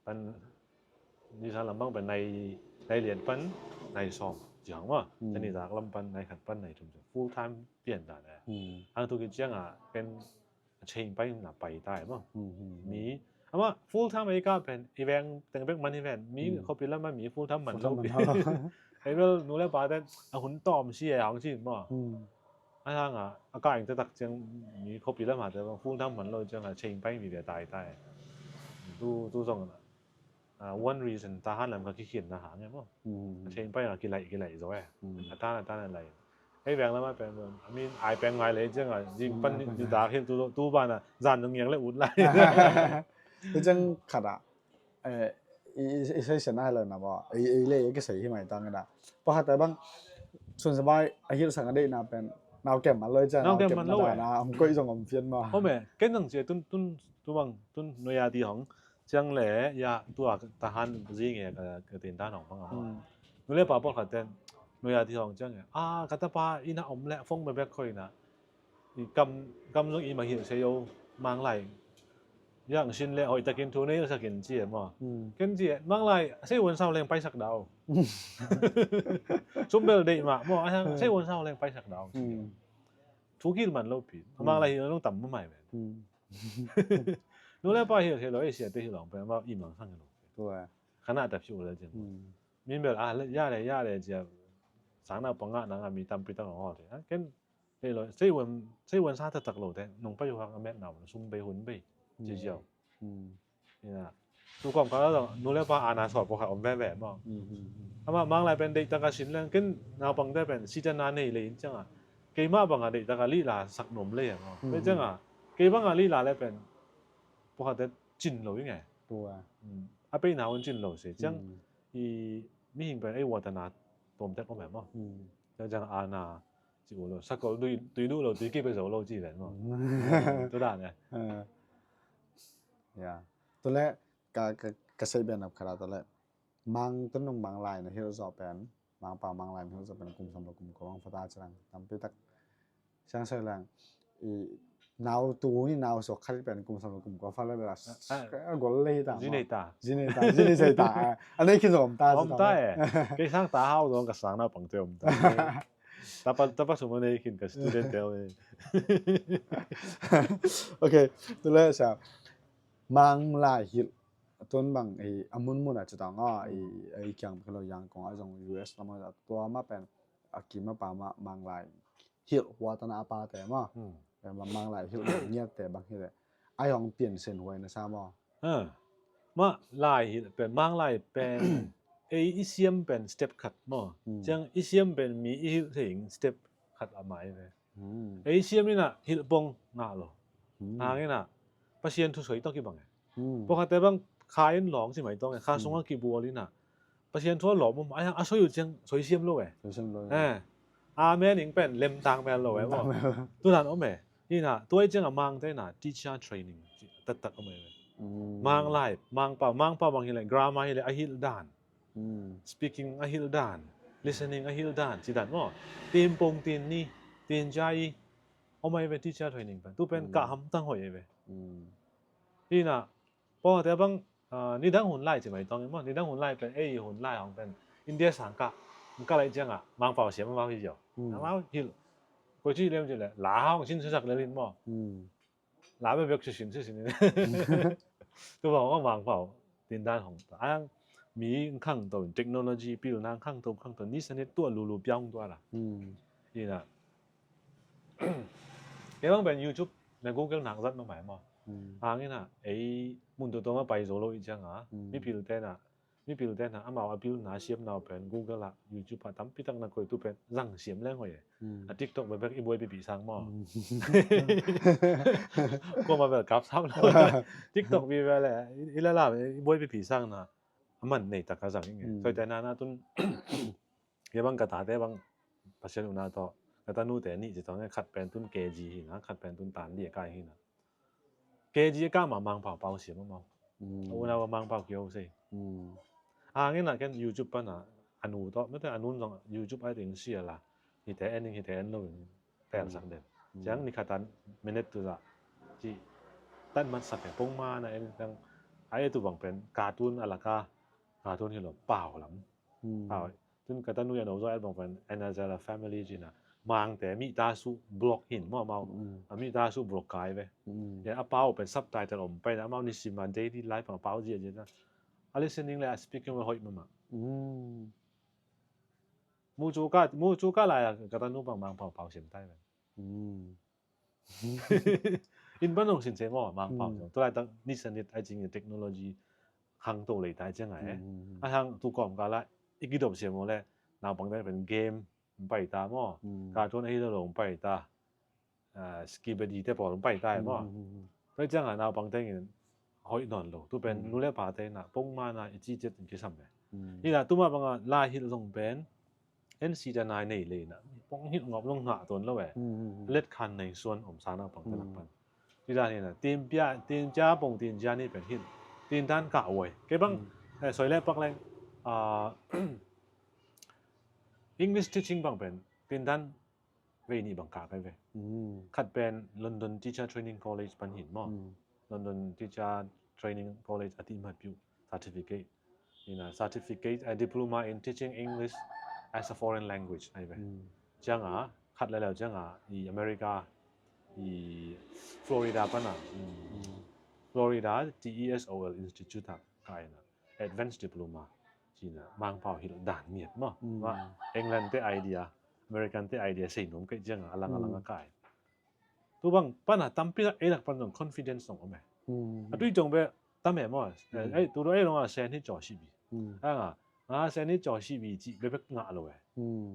pan zingsang lam bang pen nai nai lian pan nai sawm ciang maw. Cani zak lam pan nai khat pan nai thum ciang full time pian dan e. Hang tu ki ciang a pen a cheng pai na pai tai maw. Mi ama full time ei ka pen i veng teng bek man hi ven mi khopi lam a mi full time man lo pi. Ei bel nu le pa ten a hun tawm si e hong cin maw. A hang a a ka eng te tak ciang mi khopi lam a te full time man lo ciang a cheng pai mi ve tai tai. Tu tu zong a one reason Tahan lam ka kikhin na hang e maw. A cheng pai a kilai kilai zo e. A tan a tan a lai. Hei veng lam a pen I mean ai pen ngai lei ciang a zing pan ni dak hin tu tu ban a zan zong ngiang le ut lai. Tu ciang khat a i sei sian a hai lo na maw. Ei ei le ei kisei hi mai tang na. Pakhat a bang sun sa bai a hilh sang a deih na pen nau kem man lo ciang nau kem man lo na om koih zong om fian maw. Om e ken nang cia tun tun tu bang tun noya ti hong. Ciang le ya tua Tahan zi nge ka ka tin ta nong pang a. Nu le pa pawlkhat ten noya ti hong ciang e a ka tapa ina om le fong bebek khoi na. I kam kam zong i ma hilh se yo mang lai. Yang sin le hoih takin thu nei sakin ci e maw. Ken ci e mang lai sei won sau leng paisak dau. Sumbel deih mah maw a sei won sau leng paisak dau. Thu kil man lo pi mang lai hilh zong tam mamai ve. Nu le pa hilh hilh lo ei sia te hilh long pe ma i mang sang hilh long pe. Khana ta phiu le jeng. Min bel a ya le ya le jia sang na panga na nga mi tam pi tam ho te. Ken le lo sei wan sei wan sa ta tak lo te nong pa yu hang a met na sum bei hun bei. Ji jiao. Ina tu kom ka lo nu le pa ana sawt po kha om ve ve maw. Ama mang lai pen deih taka sin leng ken naupang te pen si ta na nei le in chang a. Keimah banga deih taka lih la sak nom le maw. Pe chang a kei banga lih la le pen po kha te cin lo i nge. Tua a pei na un cin lo se ciang i mihing pen ei watana tawm tek om em maw. Ciang ciang ana ci u lo sakol tui duh lo tui kip e zo lo ci ven maw. Tu dan e. Ya tu le ka ka sei ben ap khara tu le mang tun nung mang lai na hilh zawh pen mang pau mang lai na hilh zawh pen kum sam lo kum ko mang fata cirang tampi tak. Siang soi lang i nau tu ni nau suak khat pen kum sam lo kum ko fa le bela a gol le hi ta. Zi nei ta zi nei ta zi nei sei ta. A nei khin zom ta om ta e. Kei sang ta hau dong ka sang na pang te om ta. Tapa tapa suma nei khin ka student te om. Ok tu le sa mang lai hilh tun bang i a mun mun a ci tang a i kiang kilo yang kong a zong U S lam a tua ma pen a kim a pa ma mang lai hilh huatana a pate maw. Hmm. Mang lai hilh ngiatte bang hileh ai hong piansen huai na sa maw. Ha. Mah lai hilh pen, mang lai pen ei i siam pen step khat maw. Hmm. Ciang i siam pen mi i hilh thei step khat a mai ve. Hmm. Ei siam inah hilh pong ngah lo. Hmm. Hang inah Pasian thu soi tawh kibang e. Hmm. Pawlkhatte bang kha in lawng ci mai tawng e. Kha sungah kibual inah Pasian thu a lawm om, a soi uh ciang soi siam lo e. Soi siam lo e. Eh. Amen ing pen lemtang mel lo e maw. Tunan om e. Inah tua i ciang a mangte inah teacher training taktak om e. Hmm. Mang lai, mang pau, mang pau bang hileh grammar hileh a hilh dan. Hmm. Speaking a hilh dan, listening a hilh dan, ci dan maw. Tin pong, tin ni, tin jai, om ai ve teacher training pen. Tu pen kah hamtang hoih ai ve. Hmm. Inah pawlkhatte bang, ah, nidang hun lai ci mai tawng in maw. Nidang hun lai pen, ei hun lai hong pen India sang kah, kah lai ciangah mang pau siam amau hi ziau. Hmm. Amau hilh. Koi ci lem ci leh la hong sin sisak lel in maw. Hmm. La bekbek sisin sisin in. Tu bang hong mang pau tin dan hong ta. Ang mi khangto in technology pilna khangto khangto ni sanit tua lulu piang tua la. Hmm. Inah. Kei bang pen YouTube na Google nak zat ma mai maw. Hmm. Ang inah ei mun tua tua ma pai zo lo i ciangah. Hmm. Mipil te na, mipil te na amau a pilna siam nau pen Google ah YouTube ah tampi tak na koi tu pen zang siam leng hoih e. Hmm. A TikTok bekbek i buai pipi sang maw. Hmm. Kuama bel kap sam lo. TikTok bi bel e, i la la i buai pipi sang na. A man nei tak a zang ing e. Hmm. Soite na na tun Kei bang ka tate bang Pasian una tawh, ka tanute nih ci tawh nge, khat pen tun K G hi na, khat pen tun tan li a kai hi na. K G a kah ma Mangpau pau siam a mau. Mm. A una wa Mangpau kio sei. Mm. A ngen a ken YouTube pan a, a nu tawh, mete a nun zong YouTube ai ting sia la. Hite en ing, hite en lo ing. Pel sak den. Mm. Ciang ni khat tan minute tu za. Ci tan mat sak e pong ma na en tang. Ai tu bang pen cartoon a la ka. Cartoon hi lo pau lam. Mm. Pau. Tun ka tanu ya no zo et bang pen Anazala family cina. Mangte mi ta su block hin mo mau. Mm. A mi ta su block kai ve. Mm. Ya a pau pen subtitle om pai na mau ni sima daily life a pau zia zia na. A listening le a speaking wa hoih mama. Mm. Mu cu ka, mu cu ka lai a ka tanu bang Mangpau pau siam tai ve. Mm. In ban hong sin se maw, Mangpau. Mm. Tulai tak ni sanit ai cing technology khang to lei tai ciang ai. Mm. A hang tu kom ka la, i kidop sia maw le, naupang te pen game, pai ta maw. Mm. Cartoon a hi lo lo pai ta. Ah, Skibidi te pawl pai ta maw. Mm. Tua ciang a naupang te ngin hoih nawn lo. Tu pen, mm, nu le pa te na, pong ma na, i ci ciat in kisam le. Mm. Ina, tu ma bang a, lai hil zong pen, en si ta nai nei le na. Pong hil ngop zong ngah ton lo e. Mm. Let khan nei suan om sa naupang te lak pan. Ti dan hi na, tin pia, tin cia pong, tin cia ni pen hil. Tin dan ka uai. Kei bang, mm, eh, soi le pak leng, ah, English teaching bang pen, tin dan vei nih bang kah kai ve. Mm. Khat pen London Teacher Training College pan hin maw. Mm. London Teacher Training College a ti mat piu certificate. Ina certificate, a diploma in teaching English as a foreign language ai ve. Mm. Ciang a, khat leleu ciang a, i America, i Florida pan a. Mm. Mm. Florida T E S O L Institute a, ka ina. Advanced Diploma cina Mangpau hil dan miat maw. Mm. Maw England te idea, American te idea sei nuam kei ciang a lang a lang a kai. Tu bang pan a tampi lak ei lak pan zong confidence zong om e. Mm. A tui zong be tam e maw. Mm. Ei, tu ei long a sen hi caw si bi. Mm. Anga, a sen hi caw si bi ci be bek ngah lo e. Mm.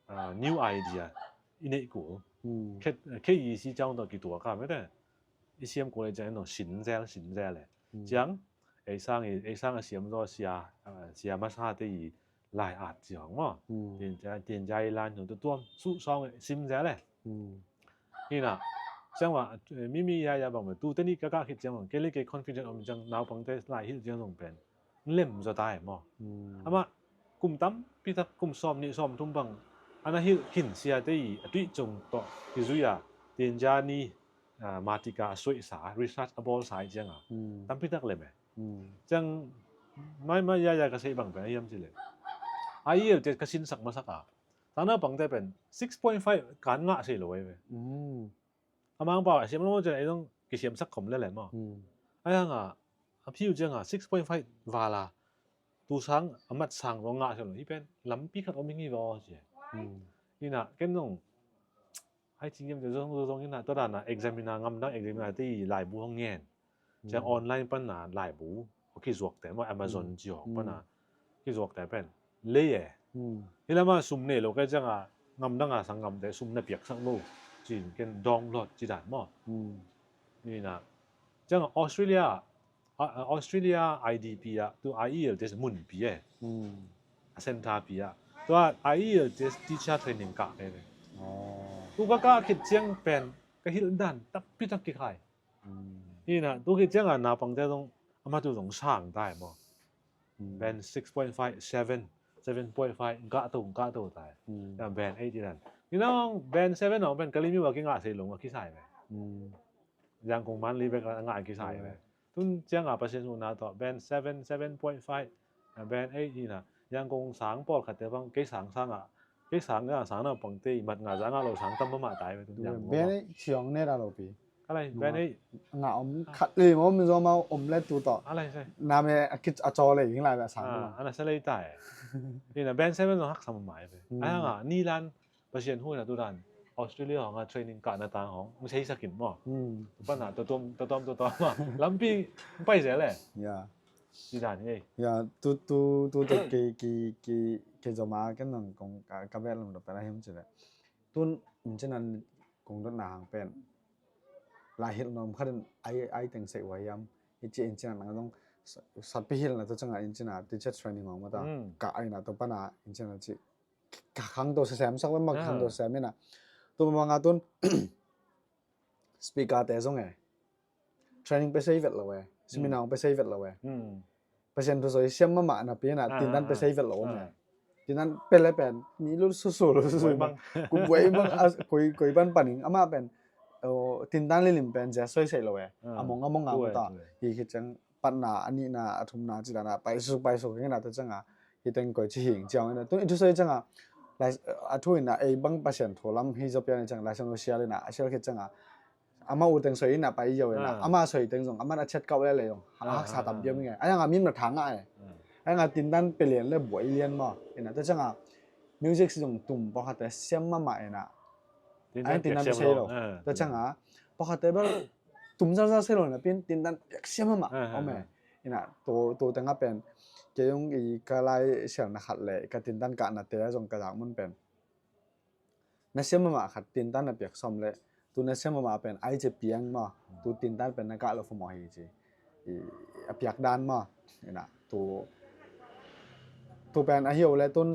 Ah, new idea i neih kul. Mm. Kei, kei i si ciang tawh kituak a mete. I siam kul e ciang no sin zel, sin zel e. Mm. Ciang, ei sang i, ei sang a siam zaw sia, ah, sia masa te i lai at ciang maw. Mm. Tin cia, tin cia i lan no tu tuam, su song e, sim zel e. Mm. Hina, ciang wa, eh, mi mi ya ya bang me, tu te ni ka ka khit ciang bang, kei le kei confident om ciang, naupang te lai hil ciang zong pen. Lem zaw ta e maw. Mm. Ama, kum tampi tak kum sawm nih sawm thum bang, ana hilh khin sia te i, a tuih cung tawh, hi zui a, tin ja ni, ah, matika a suih sa, research a bawl sa i ciang a. Mm. Tampi tak lem e. Mm. Ciang, mai, mai, ya, ya, ka sei bang pen, a hiam ci le. A i el te ka sin sak masak a. Tang naupang te pen, six point five kan ngah sei lo e ve. Mm. A Mangpau a siam lo cian ei zong kisiam sak khom lele maw. Hmm. Ai hang a, a phiu ciang a six point five val a, tu sang a mat sang lo ngah siam lo hi pen lampi khat om hi ngi vaw cia. Hmm. Ina ken zong Ai ci ngiam te zong zong zong ina tua dana examina ngamdang examina te i laibu hong ngen. Ciang online pana laibu a kizuakte maw Amazon ci hong pana kizuakte pen lei e. Hi lama sum nei lo kai cianga ngamdanga sanggamte sum na piaksak lo. Cin ken download ci dan maw. Ina cianga Australia Australia I D P ah tu I E L T S munpi e. A center pi ah tua I E L T S teacher training kah e. Tu ka kah khit ciang pen ka hilh dan takpi tak kikhai. Hi na tu khit cianga naupangte zong ama tu zong sang tai maw. Band six point five, seven, seven point five kah to kah to tai. Band eight hi dan. Hi na band seven ong pen ka limit a kingah sei lo a kisai ve. Yangkong Manli bek a ngah kisai ve. Tun cianga Pasian huhna tawh band seven, seven point five, band eight hi na Yangkong sang pawlkhatte bang kei sang sanga kei sang a sang na pangte i mat nga za nga lo sang tam mahmah tai ve tun Yangkong. Band eight ciang ne da lo pi. Alai band eight nga om khat le mo mi zo ma om le tu tawh. Alai sai. Na me a kit a chaw le ing lai ve sang. Ana sa lei tai. Hi na band seven zong haksa mahmah ve. Ai hanga ni lan Pasian huhna tu dan Australia hong a training kahna tang hong hong seisakin maw. Pana totom totom totom maw lampi hong pai zel e. Ci dan hi ei. Ya tu tu tu tu ki ki ki ki zoma ken nang kong ka ka vet lam do pela him ci le. Tun in cin an kong dot na hang pen. Lai hilh nom khat in ai ai teng sei wa yam. Hi ci in cin an nang dong satpi hilhna tu canga in cina teacher training hong mata ka aina tu pana in cina ci. Ka khangto sesem sak ve ma khangto sesem ina. Tu manga tun speaker te zong e. Training pe sei vet lo e. Seminar pe sei vet lo e. Pasian thu soi siam mahmah napi ina tindan pe sei vet lo om e. Tindan pe le pen mi lu susu lu susu. Ku buai mang koi koi ban paning ama pen tindan lilim pen zia soi sei lo e. Among among a mata. Hi hi ceng patna a nihna a thumna ci dana paisuk paisuk hingna ta canga hi teng koi ci hing ciang ina tun i thu soi canga a thu ina ei bang Pasian thu lam hi zo pian i cang Laisiangtho sial ina a sial khit canga ama u teng soi ina pai yo ina ama soi teng zong ama a chet kau le le zong haksa tam piam nge ai anga mim na thanga e ai anga tindan pelian le buai lian maw ina ta canga music si zong tum pawlkhatte siam mahmah ina ai tindan pe sei lo ta canga pawlkhatte bel tum zar zar sei lo na pin tindan piak siam mahmah om e. Ina tu tu tengah pen kei zong i ka lai sialna khat le ka tindan kahna te zong ka zak mun pen na siam mahmah khat tindan na piak sawm le tu na siam mahmah pen ai ci piang maw tu tindan pen na kah lo fu maw hi ci a piak dan maw ina tu tu pen a hiau le tun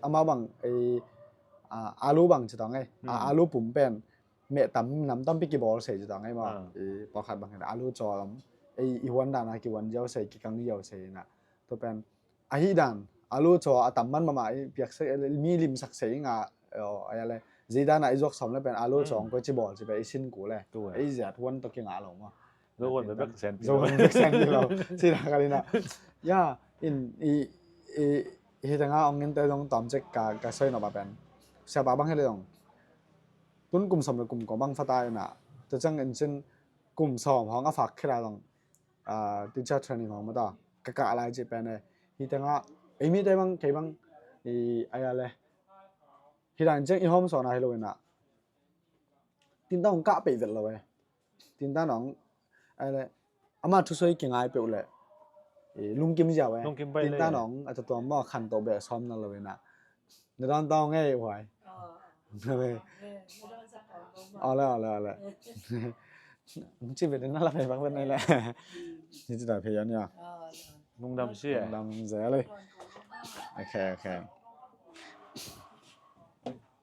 amau bang alu bang ci tawng e alu pum pen meh tam nam tampi kibawl sei ci tang ei maw i pawlkhat bang hin alu caw lam ei i huan dan a kihuan ziau sei kikang ziau sei ina tua pen ahi dan alu caw a tam man mahmah i piaksak mi limsak sei nga ai le zei dan a i zuak sawm le pen alu caw koi ci bawl ci pen i sin ku le ei ziat huan tawh kingah lo maw. Zo huan bek sen zo huan bek sen lo ci na ka ina ya in i i hi tanga ong in te dong tom cek ka ka soi no ba pen siapa bang hi le dong tun kum sawm le kum kua bang fata ina te cang in cin kum sawm hong a fak khira dong teacher training hong mata ka ka lai ci pen e hi tanga ei mi te bang kei bang i aya le hi dan ceng i hom sawna hi lo ina tinta hong kah peih vet lo e tinta nong ai le ama thusoi kingai peuh le lungkim ziau e tinta nong a tatuam maw khan to beh sawm na lo ina na dan tawng e huai ole ole ole ci vet na la phei bang vet nei le ni ci ta phei yan ya lungdam si e lungdam zel e ok ok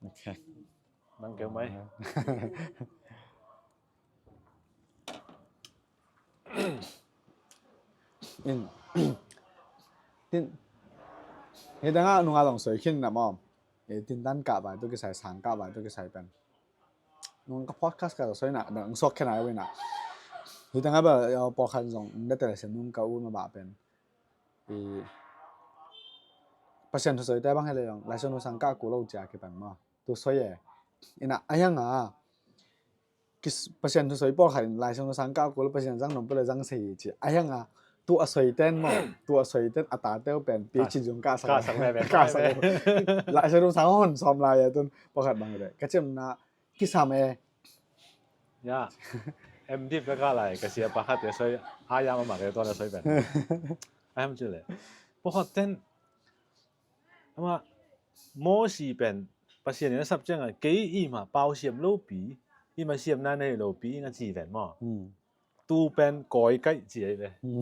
ok nang kêu mày in tin hi danga nunga long soi khin na mom e tin tan ka bai tu kisai sang ka bai tu kisai pen nung ka podcast ka soi na nang sok khin ai wina hi danga ba po khan zong nda tele se nung ka u ma ba pen i Pasian thu soi te bang hele long lai soi nu sang ka ku lo cia ki pan ma tu soi e ina ayang a Pasian thu soi pawlkhat in Laisiangtho sang kah kul Pasian zang nom pawh le zang sei hi ci a hianga tu a soi ten maw tu a soi ten a tate uh pen PhD zong kah sak kah sak le Laisiangtho sang hon sawm lai a tun pawlkhat bang le ka cimna kisam e. Ya. Em dip ka lai ka sia pa khat te soi a ya ma ma ke to na soi pen. Em chule. Pawlkhat ten ama Mosi pen Pasian in a sap ciangah kei i ma pau siam lopi, i ma siamna nei lopi i nga ci ven maw. Hmm. Tu pen kawi kaih ci ai ve. Hmm.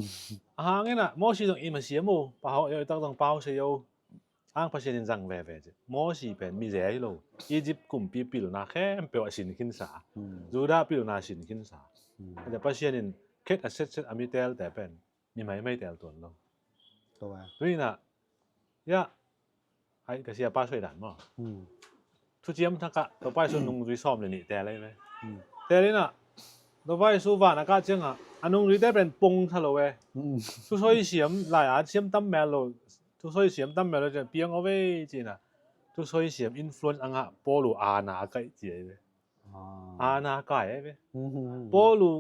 A hangin ah Mosi zong i ma siam o, pa hawh yo i tak zong pau sia yo. Ang Pasian in zang veve ci. Mosi pen mize hi lo. Egypt kumpi pilna khempeuh a sin khinsa. Hmm. Judah pilna sin khinsa. Hmm. Pasian in khet a setset a mi telte pen mi maimai tel tuan lo. Tua. Tuina, ya, ai ka sia pa soi dan maw. Hmm. Thuciam thakah Topa Jesu nungzui sawm le nih tel ai ve. Hmm. Tel ina, Topa Jesu van a kah ciangah a nungzuite pen pong tha lo ve. Hmm. Thusoi siam lai a siam tam mel lo. Thusoi siam tam mel lo ciang piang o ve cina. Thusoi siam influence a ngah Paulu ana a kaih ci ai ve. Ah. Ana kai ai ve. Mhm. Paulu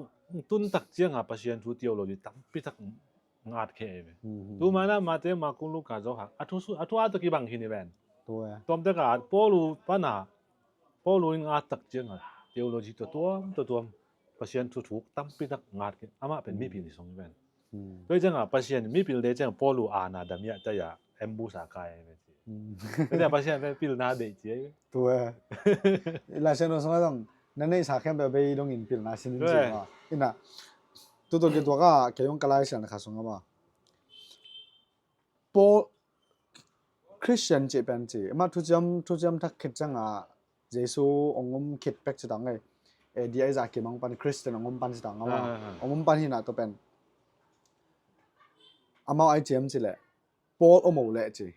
tun tak cianga Pasian thu theology tampi tak ngat khe ai ve. Mhm. Tu mana Mate, Maku, Luka, Johan a thu su, a thu a to kibang khin i ven. Tua. Tuam te ka Paulu pana, Paulu in ngat tak cianga theology to tuam to tuam Pasian thu thuk tampi tak ngat khe. Ama pen mi pi ni song i ven. Hmm. Tua ciangah Pasian mipil dei ciangah Paulu ana damiah taya ambush a kai ai ve ci. Hmm. Tua ciangah Pasian pen pilna deih ci ai ve. Tua. Lai Siangtho sungah zong na neihsa khempeuh bei dongin pilna sin in ci maw. Ina tutu kituak a kei zong ka Lai Siangtho kha sungah maw. Paul Christian cih pen ci. Mah thuciam, thuciam thak khit ciangah Jesu ong um khit pek ci tang ei. A D a i zah kimang pan Christian ong um pan ci tang a mah. Ah, ah, ah. Ong um pan hi na tua pen. Amau ai ciam ci leh. Paul om o leh ci.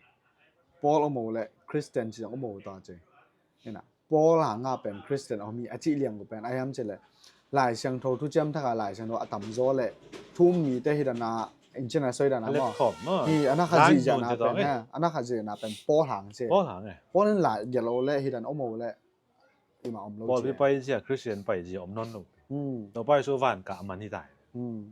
Paul om o leh Christian ci zong om o ta ci. Hi na. Paul hanga pen Christian om hi a cih liang ko pen a hiam ci leh Lai Siangtho thuciam thaka Lai Siangtho a tamzaw leh thu um mite hi dana in cina soi dana maw. Hi ana kha zih zana pen ha. Ana kha zih zana pen Paul hang ci. Paul hang eh. Paul in lai gelh o leh hi dan om o leh ima om lo ci. Paul pi pai zia Christian pai zia om non lo. Hmm. No pai su van ka man hi tai. Hmm.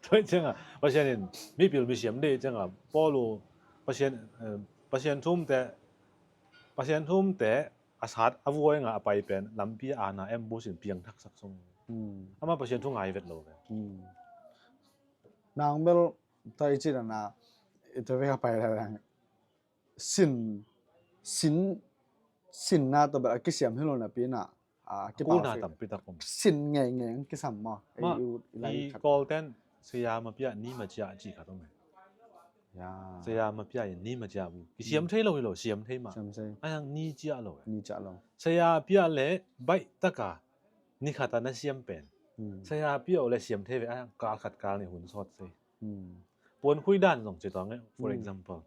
Tua ciangah Pasian in mipil misiam dei ciangah Paulu Pasian, eh, Pasian thumte, Pasian thumte a sat a vuai nga a pai pen lampi a ana ambush in piang thaksak sung. Hmm. Ama Pasian thu ngai vet lo ve. Hmm. Nang bel tua i cih dana i tua vek a pai la dang sin, sin, sinna tua bel a kisiam hi lo napi na. A kipau na tampi tak om. Sin ngei ngei kisam maw. Ma, i Kawlten saya ma pia ni ma cia ci khat om e. Ya. Saya ma pia ni ma cia bu. Kisiam thei lo hi lo, siam thei ma. Siam thei. A yang ni cia lo e. Ni cia lo. Saya pia le baih taka ni khata na siam pen. Hmm. Saya pia o le siam thei ve a yang kal khat kal ni hun sawt sei. Hmm. Puan khui dan zong ci tuang e, for example.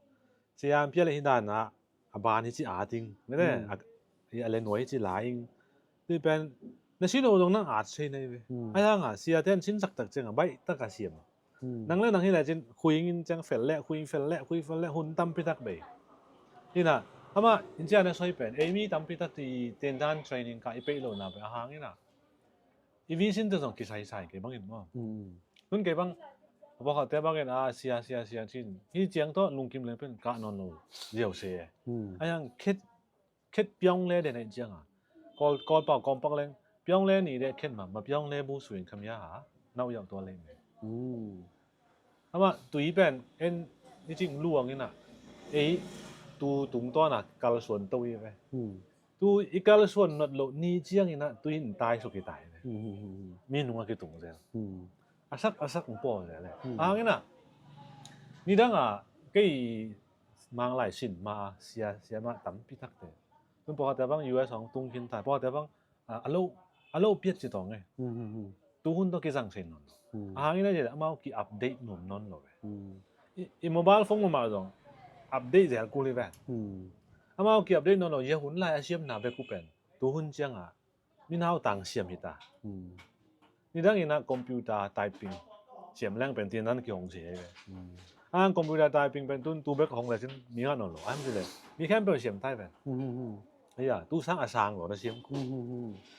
Saya pia le hi dan a a ban hi ci a ting. Mete, a le nuai hi ci la ing. Ti pen na sin o zong nang at sei nei ve. A yang a sia ten sin sak tak ciang a baih taka siam. Nang le nang hi lai cin khuing in ciang fel le, khuing fel le, khuing fel le, hun tampi tak bei. Hi na, ama in cian a soi pen ei mi tampi tak ti ten dan training ka i peih lo na pen a hang in a. I vision te zong kisaisai kei bangin maw. Nun kei bang a pawlkhatte bangin a sia sia sia cin hi ciang tawh lungkim leng pen kah nawn lo ziau se. A yang khet khet piawngle den aih cianga Kawl, Kawl pau kawmpak leng piawngle ni le khen ma, ma piawngle bu suin khamia ha nau yau tua leng. Ama tui pen en i cing luang ina ei tu tung tawna kalsuan to i ve. Tu i kalsuan not lo ni ciang ina tui in tai suk i tai ve. Mi nunga kitung zel. A sak a sak ung paw zel le. Ahang ina nidanga kei manglai sin ma sia sia ma tampi takte. Tun pawhate bang U S hong tung khin tai. Pawhate bang a lo, a lo piat ci tawng e. Tuhun tawh kizang thei nawn lo. Ahang ina zia amau ki update nuam nawn lo e. I mobile phone mama zong update zel kul hi ven. Amau ki update nawn lo zia hun lai a siamna bek uh pen tuhun cianga mi nautang siam hi ta. Nidang ina computer typing siam leng pen tinan kihong si hi ve. Ang computer typing pen tun tu bek hong le cin mi ngah nawn lo. Aham si le mi khempeuh siam tai ven. Aya, tu sang a sang lo na siam ku.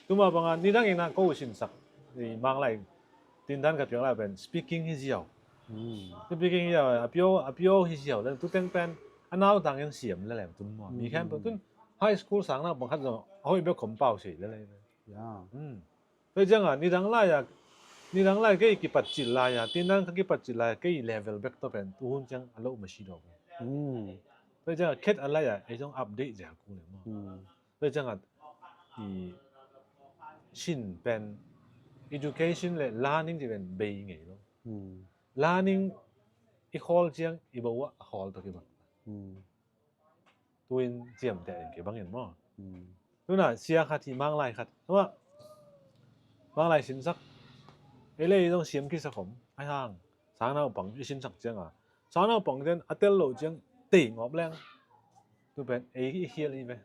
Tuma banga nidang ina ko sinsak i manglai tindan ka piang lai pen speaking hi ziau. Speaking hi ziau, a pio, a pio hi ziau le tu teng pen a nautang in siam le lem tun mua. Mi khempeuh tun High school sang naupang khat zong a hoih bek khom pau sei le le. Ya. Hmm. Tua ciangah nidang lai-a, nidang lai kei kipat cil lai-a, tinang ka kipat cil lai-a kei level bek tawh pen tuhun ciang a loh masi dawk. Hmm. Tua ciangah khet a lai-a ei zong update zia kul le maw. Hmm. Tua ciangah i sin pen education le learning ci pen bei ngei lo. Hmm. Learning i khawl ciang i bo ah a khawl tawh kibang. Hmm. Tuin ciamteh in kibang in maw. Hmm. Tuna sia khat hi, Manglai khat. Amah Manglai sinsak. Ei le ei zong siam kisa khom. Ai hang sang naupang i sinsak ciangah sang naupang ten a tel loh ciang tei ngawp leng. Tu pen ei i khial i ve.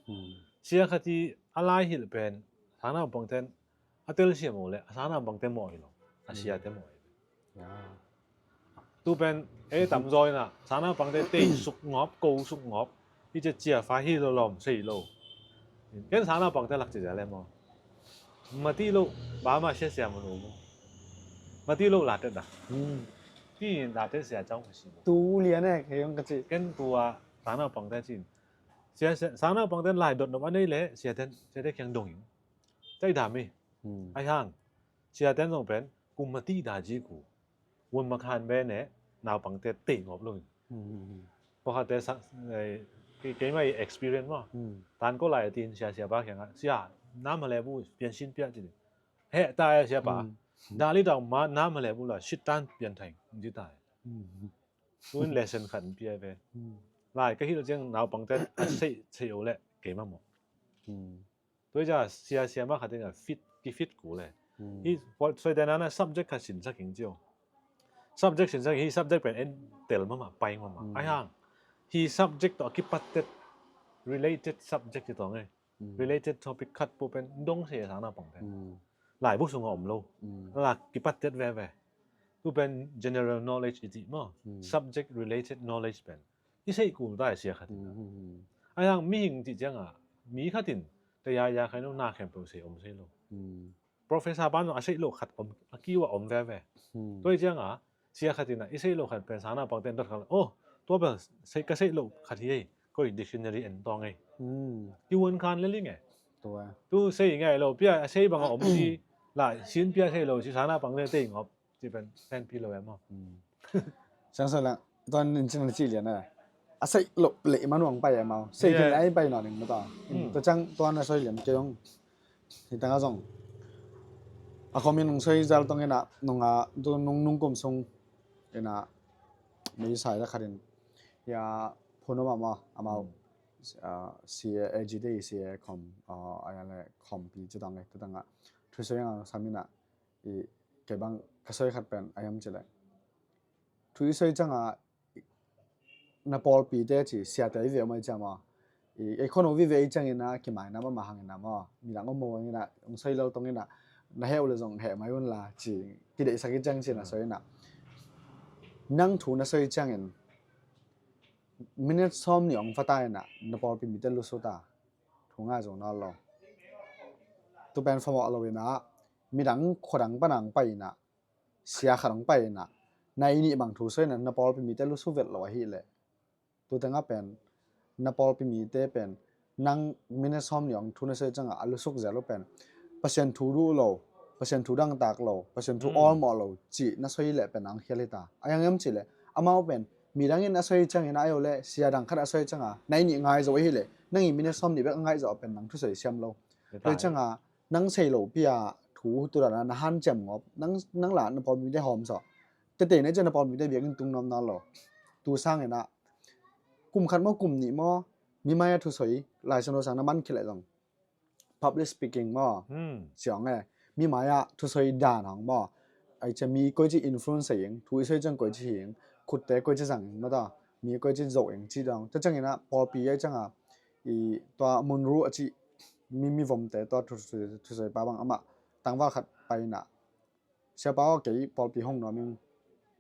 Hmm. Sia khat hi, a lai hilh pen sang naupang ten a tel siam uh le a sang naupang te mawh hi lo. A sia te mawh hi ve. Ya. Tu pen ei tamzaw inah sang naupang te tei suk ngawp, ko suk ngawp. Hi cia cia fa hi lo lawm sei lo. Ken sang naupang te lak ci zia le maw. Mati lo ba ma sia sia mun u maw. Mati lo la tet da. Hmm. Ti in la tet sia cau ma si. Tu lian e, kei yong ka ci. Ken tua sang naupang te cin. Sia, sia, sang naupang ten lai dot nop a nei le sia ten, sia te kiang dong in. Cai dam i. Hmm. Ai hang. Sia ten zong pen kum mati da ji ku. Wun mak han be ne naupang te tei ngawp lo in. Hmm, hmm, hmm. Pawlkhatte sa, eh, kei, keimah i experience maw. Hmm. Tan ko lai a tin sia, sia pa kiangah, "Sia, nam hale bu pian sin pia," ci. "He ta e sia pa. Hmm. Dali dau ma nam hale bu la sit tan pian thai," ci ta e. Hmm. Tuin lesson khat in pia ve. Hmm. Lai ka hilh ciang naupang te a sei, sei o le keimah maw. Hmm. Tua hi ciang sia, sia mah khat in a fit, ki fit kul e. Hmm. Hi, soite nana subject khat sinsak ing cio. Subject sinsak, hi subject pen en tel mahmah, pai mahmah. Hmm. Ai hang. Hi subject tawh a kipattet related subject hi tawng e. Hmm. Related topic khat pu pen dong se sang naupang pen. Hmm. Laibu sungah om lo. Hmm. La kipattet veve. Tu pen general knowledge i cih maw. Hmm. Subject related knowledge pen i seih kul ta i sia khat in. Hmm, hmm, hmm. Ai hang mihing cih ciangah mi khat in te ya ya khai no na khempeuh sei om sei lo. Hmm. Professor pan a seih loh khat om, a kiu a om veve. Hmm. Tua hi ciangah sia khat in a i seih loh khat pen sang naupang ten dot khat, "Oh, tua pen seih, ka seih loh khat hi ei, koi dictionary en tawng ei." Hmm. I hun khan le ling e. Tua. Tu sei ngai lo pia, a sei bang a om ci, la sin pia sei lo ci sang naupang te tei ngawp. Ci pen, pen pi lo em maw. Hmm. Sang sa la, tuan in cin ci lian a. A sei lo le ma nuang pai em maw. Sei kin ai pai no ning ma ta. Hmm. Tua ciang tuan a soi lian ke yong. Hi tang a zong. A khomin nung soi zal tong ina, nung a, tu nung, nung kum sung ina, mi sai la kharin. Ya, phun ma ma, amau. Hmm. Ah, C A G D, C A khom, ah, ai le khom pi ci tang e, tu tang a. Thu soi nga sam ina. I, kei bang ka soi khat pen a yam ci le. Thu i soi ciangah, i, na pawlpite ci, siate i ve om ai ciang maw. I, ei khon vive i ciangin a, kimaina mahmah hangin a maw. Midang om maw hangin a, ong soi lo tongin a, na heh uh le zong heh mai un la, ci, kideihsak i ciang ci na soi in a. Nang thu na soi ciangin, minute sawm nih ong va ta in a, na pawlpi mite lusut a. Thu ngai zo nawn lo. Tu pen famawh lo in a, midang khuadang pan ang pai in a, sia khat ang pai in a, nai nih bang thu soi in a, na pawlpi mite lusu vet lo ahih leh. Tu tengah pen, na pawlpi mite pen, nang minute sawm nih ong thu na soi ciangah a lusuk zel uh pen, Pasian thu duh lo, Pasian thu dangtak lo, Pasian thu awlmawh lo, cih na soi leh pen ang khial hi ta. A yang em cih leh, amau pen, midang in a soi ciangin a ayo le, sia dang khat a soi ciangah, nai nih ngai zo ahih leh, nang i minute sawm nih bek a ngaih zawh pen nang thusoi siam lo. Tua ciangah, nang sei lo pi a thu tu dan a na hanciam ngawp, nang, nang la na pawlmite hawm sawh. Tete na cian na pawlmite biakinn tung nuam nawn lo. Tu sangin a, kum khat maw, kum nih maw, mi mai a thusoi, Lai Siangtho sang na man khit leh zong. Public speaking maw. Hmm. Siang e, mi mai a thusoi dan hang maw. Ai cia mi koi ci influence ing, thu i soi ciang koi ci hi ing, khutte koi ci zang ing, mata, mi koi ci zo ing, ci dang. Tua ciangin a, pawlpi ai ciang a, i tua Munru a ci, mi, mi vomte, tua thu, thu, thusoi pa bang amah, tangval khat pai in a. Siapa aw, kei pawlpi hong nuam ing,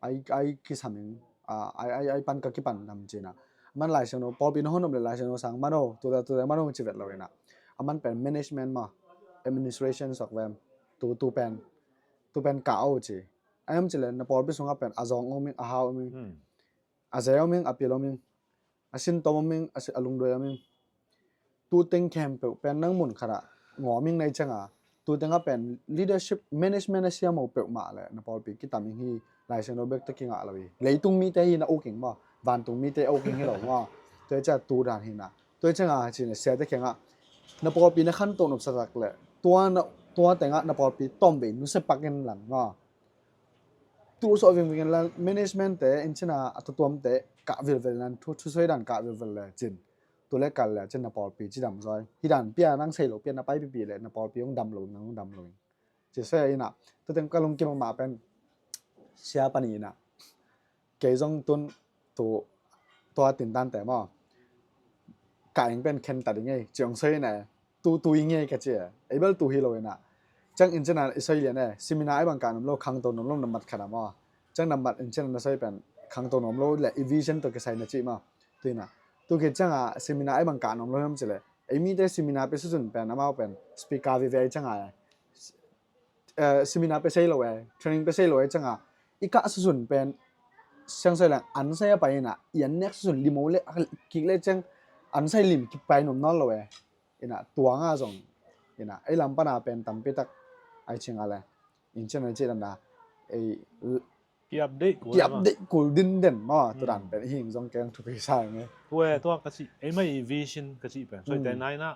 ai, ai kisam ing, a, ai, ai, ai pan ka kipan nam ci in a. Aman Lai Siangtho, pawlpi na hong nuam le Lai Siangtho sang man o, tuta, tuta man o ci vet lo in a. Aman pen management maw, administration suak vem, tu, tu pen, tu pen ka o ci. Ai om ci le, na pawlpi sungah pen, a zawng om ing, a hau om ing. Hmm. A ze om ing, a pil om ing, a sintom om ing, a si-, a lungduai om ing. Tu teng khempeuh pen nang mun khatah ngawming nei cianga, tu tengah pen leadership management a siam ho peuhmah le na pawlpi kitaming hi. Laisiangtho bek tawh kingah lo hi. Leitung mite hi na uking maw, vantung mite a uking hi lo maw. Tua hi ciah tu dan hi na. Tua hi cianga cina siate khengah na pawlpi na khanto nopsatak le tua na, tua tengah na pawlpi tawmvei nusia pakin lan maw. Tu sawh vingving in lan management te in cina a tutuamte kah vilvel nan thu, thusoi dan kah vilvel le cin. Tu le kal le cin na pawlpi cidam zaw hi. Hi dan pia nang sei lo pia na pai pipi le na pawlpi hong dam lo, nang hong dam lo in. Ci soi a inah tu teng ka lungkim mahmah pen sia pani inah kei zong tun tu tua tintante maw. Ka eng pen khen ta ding ei ciong soi inah tu tu i ngei ka ci a. Ei bel tu hi lo inah ciang in cina i soi lian e. Seminar ai bang ka nom lo khangto nom lo nambat khat a maw. Ciang nambat in cina na soi pen khangto nom lo le i vision to kisai na ci maw. Tu inah tu ki cianga seminar ai bang ka nom lo hiam ci le. Ei mite seminar pe susun pen amau pen speaker vive ai cianga e. Eh, seminar pe sei lo e, training pe sei lo e cianga i kah susun pen siang sai lang an sai a pai inah i an nek susun lim o le a kik le ciang an sai lim kipai nom nawn lo e. Inah tuanga zong inah ei lam pana pen tampi tak ai cianga le in cian ai ci dan da ei ki update kul ki update kul din den maw. Tu dan pen i hing zong keng thupi sa nge. Tua tua ka ci ei mai vision ka ci pen soi te nai na.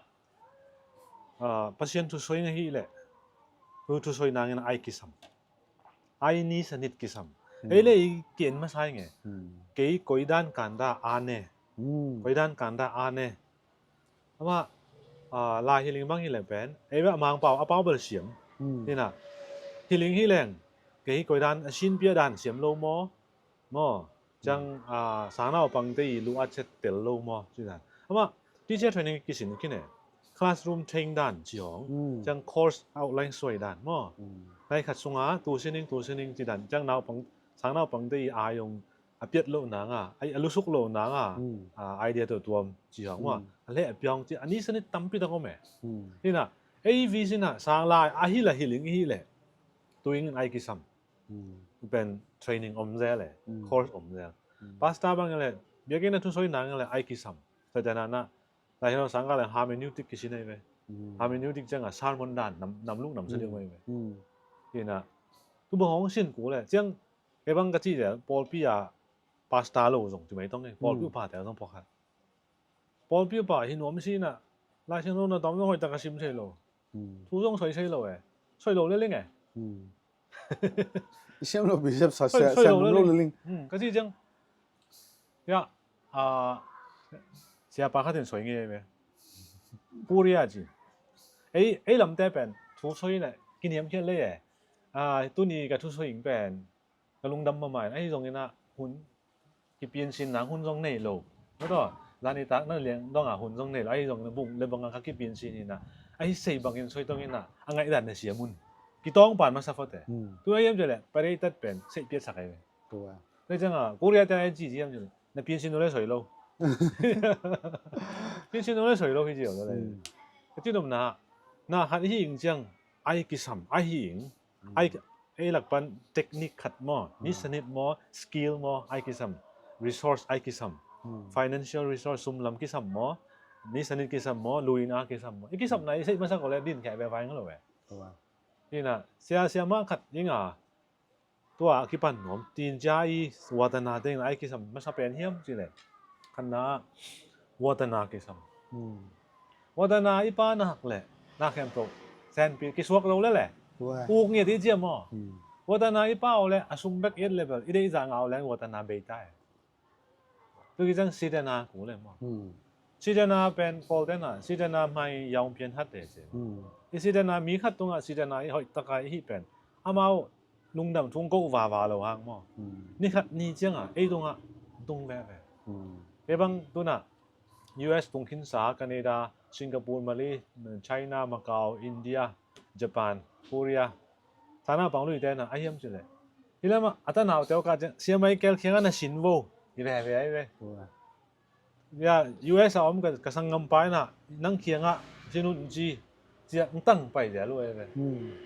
Pasian thusoi nga hi le tu thusoi nangin ai kisam. Ai ni sanit kisam. Ei le i kien masa nge. Kei koidan kanda a ne. Koidan kanda a ne. Ama lai hiling bang hi le pen ei beh a mangpau a pau bel siam. Hina hiling hi leng kei hi koidan a sinpia dan siam lo maw. Maw ciang sangnaupangte i lu a chet tel lo maw ci dan. Ama teacher training kisin kine classroom train dan ci hong ciang course outline suai dan maw. Nai khat sunga tu sining tu sining ci dan ciang naupang sangnaupangte i ai hong a piat lo nanga a lusuk lo nanga idea to tuam ci hong maw. A le a piang ci a ni sanit tampi tak om e. Hina ei vision a sang lai a hi la hiling hi le tu ingin ai kisam. Pen training om zel e. Course om zel. Pastor bang le biakinn a thusoi nang le ai kisam. Soitana na lai hino sangka le hermeneutic kisin ai ve. Hermeneutic cianga sermon dan nam luk nam sa ding ai ve. Hina tu bang hong sin ku le ciang kei bang ka ci zel pawlpi a pastor lo zong ci mai tong e pawlpi upa te zong pawlkhat. Pawlpi upa hi nuam si na lai siang lo na tawm zong hoih tak a sim sei lo. Thu zong soi sei lo e. Soi lo le ling e. I siam lo bishop sa sia siam lo le ling. Ka ci ciang ya siapa khatin soi ngei ve. Korea ci ei ei lamte pen thu soi na kiniam khial le e. Tuni ka thu soi ing pen ka lungdam mamain ahi zongin ah hun kipiansin nang hun zong nei lo. Maw taw zani tak na liang donga hun zong nei lo ahi zongin ah bung le banga ka kipiansin inah ahi sei bangin soi tongin ah a ngaihdan na siam un kitawng pan masa fote. Tu ahiam cele parei tat pen sei piatsak ahi ve. Tua le cianga Korea te ahi ci ciam cele na piansin lo le soi lo. Piansin lo le soi lo hi ci lo le. Ka ci nopna na khat hi ing ciang ai kisam ahi ing. Ai ei lak pan technique khat maw ni sanit maw skill maw ai kisam resource ai kisam financial resource sum lam kisam maw ni sanit kisam maw luina kisam maw i kisam na i sei masa ko le din khia ve vai ngalo ve. Ina sia sia ma khat inga tua kipan nuam tin cia i watana te in ai kisam masa pen hiam ci le khanna watana kisam. Watana i pa na hak le na khem to senpi kisuak lo le le uk ngiat i ciam aw. Watana i pa aw le a sum bek iat level i deih za ngau leng watana beita e. Tu ki cang sidana ku le maw. Sidana pen kol tena sidana mai yaung pian hat te ci. I sidana mi khat tunga sidana i hoih taka i hih pen amau lungdam thung ko vava lo hang maw. Ni khat ni cianga ei tunga tung veve. Ei bang tuna U S tung khinsa Canada Singapore Mali China Macau India Japan Korea sana pang lui tena a hiam ci le. Hi lama a tanau teu ka ciang siamai kel khianga na sin vo i veve ai ve. Ya U S a om ka sanggam pai na nang khianga sinun ci ciang tang pai dia lu ai ve.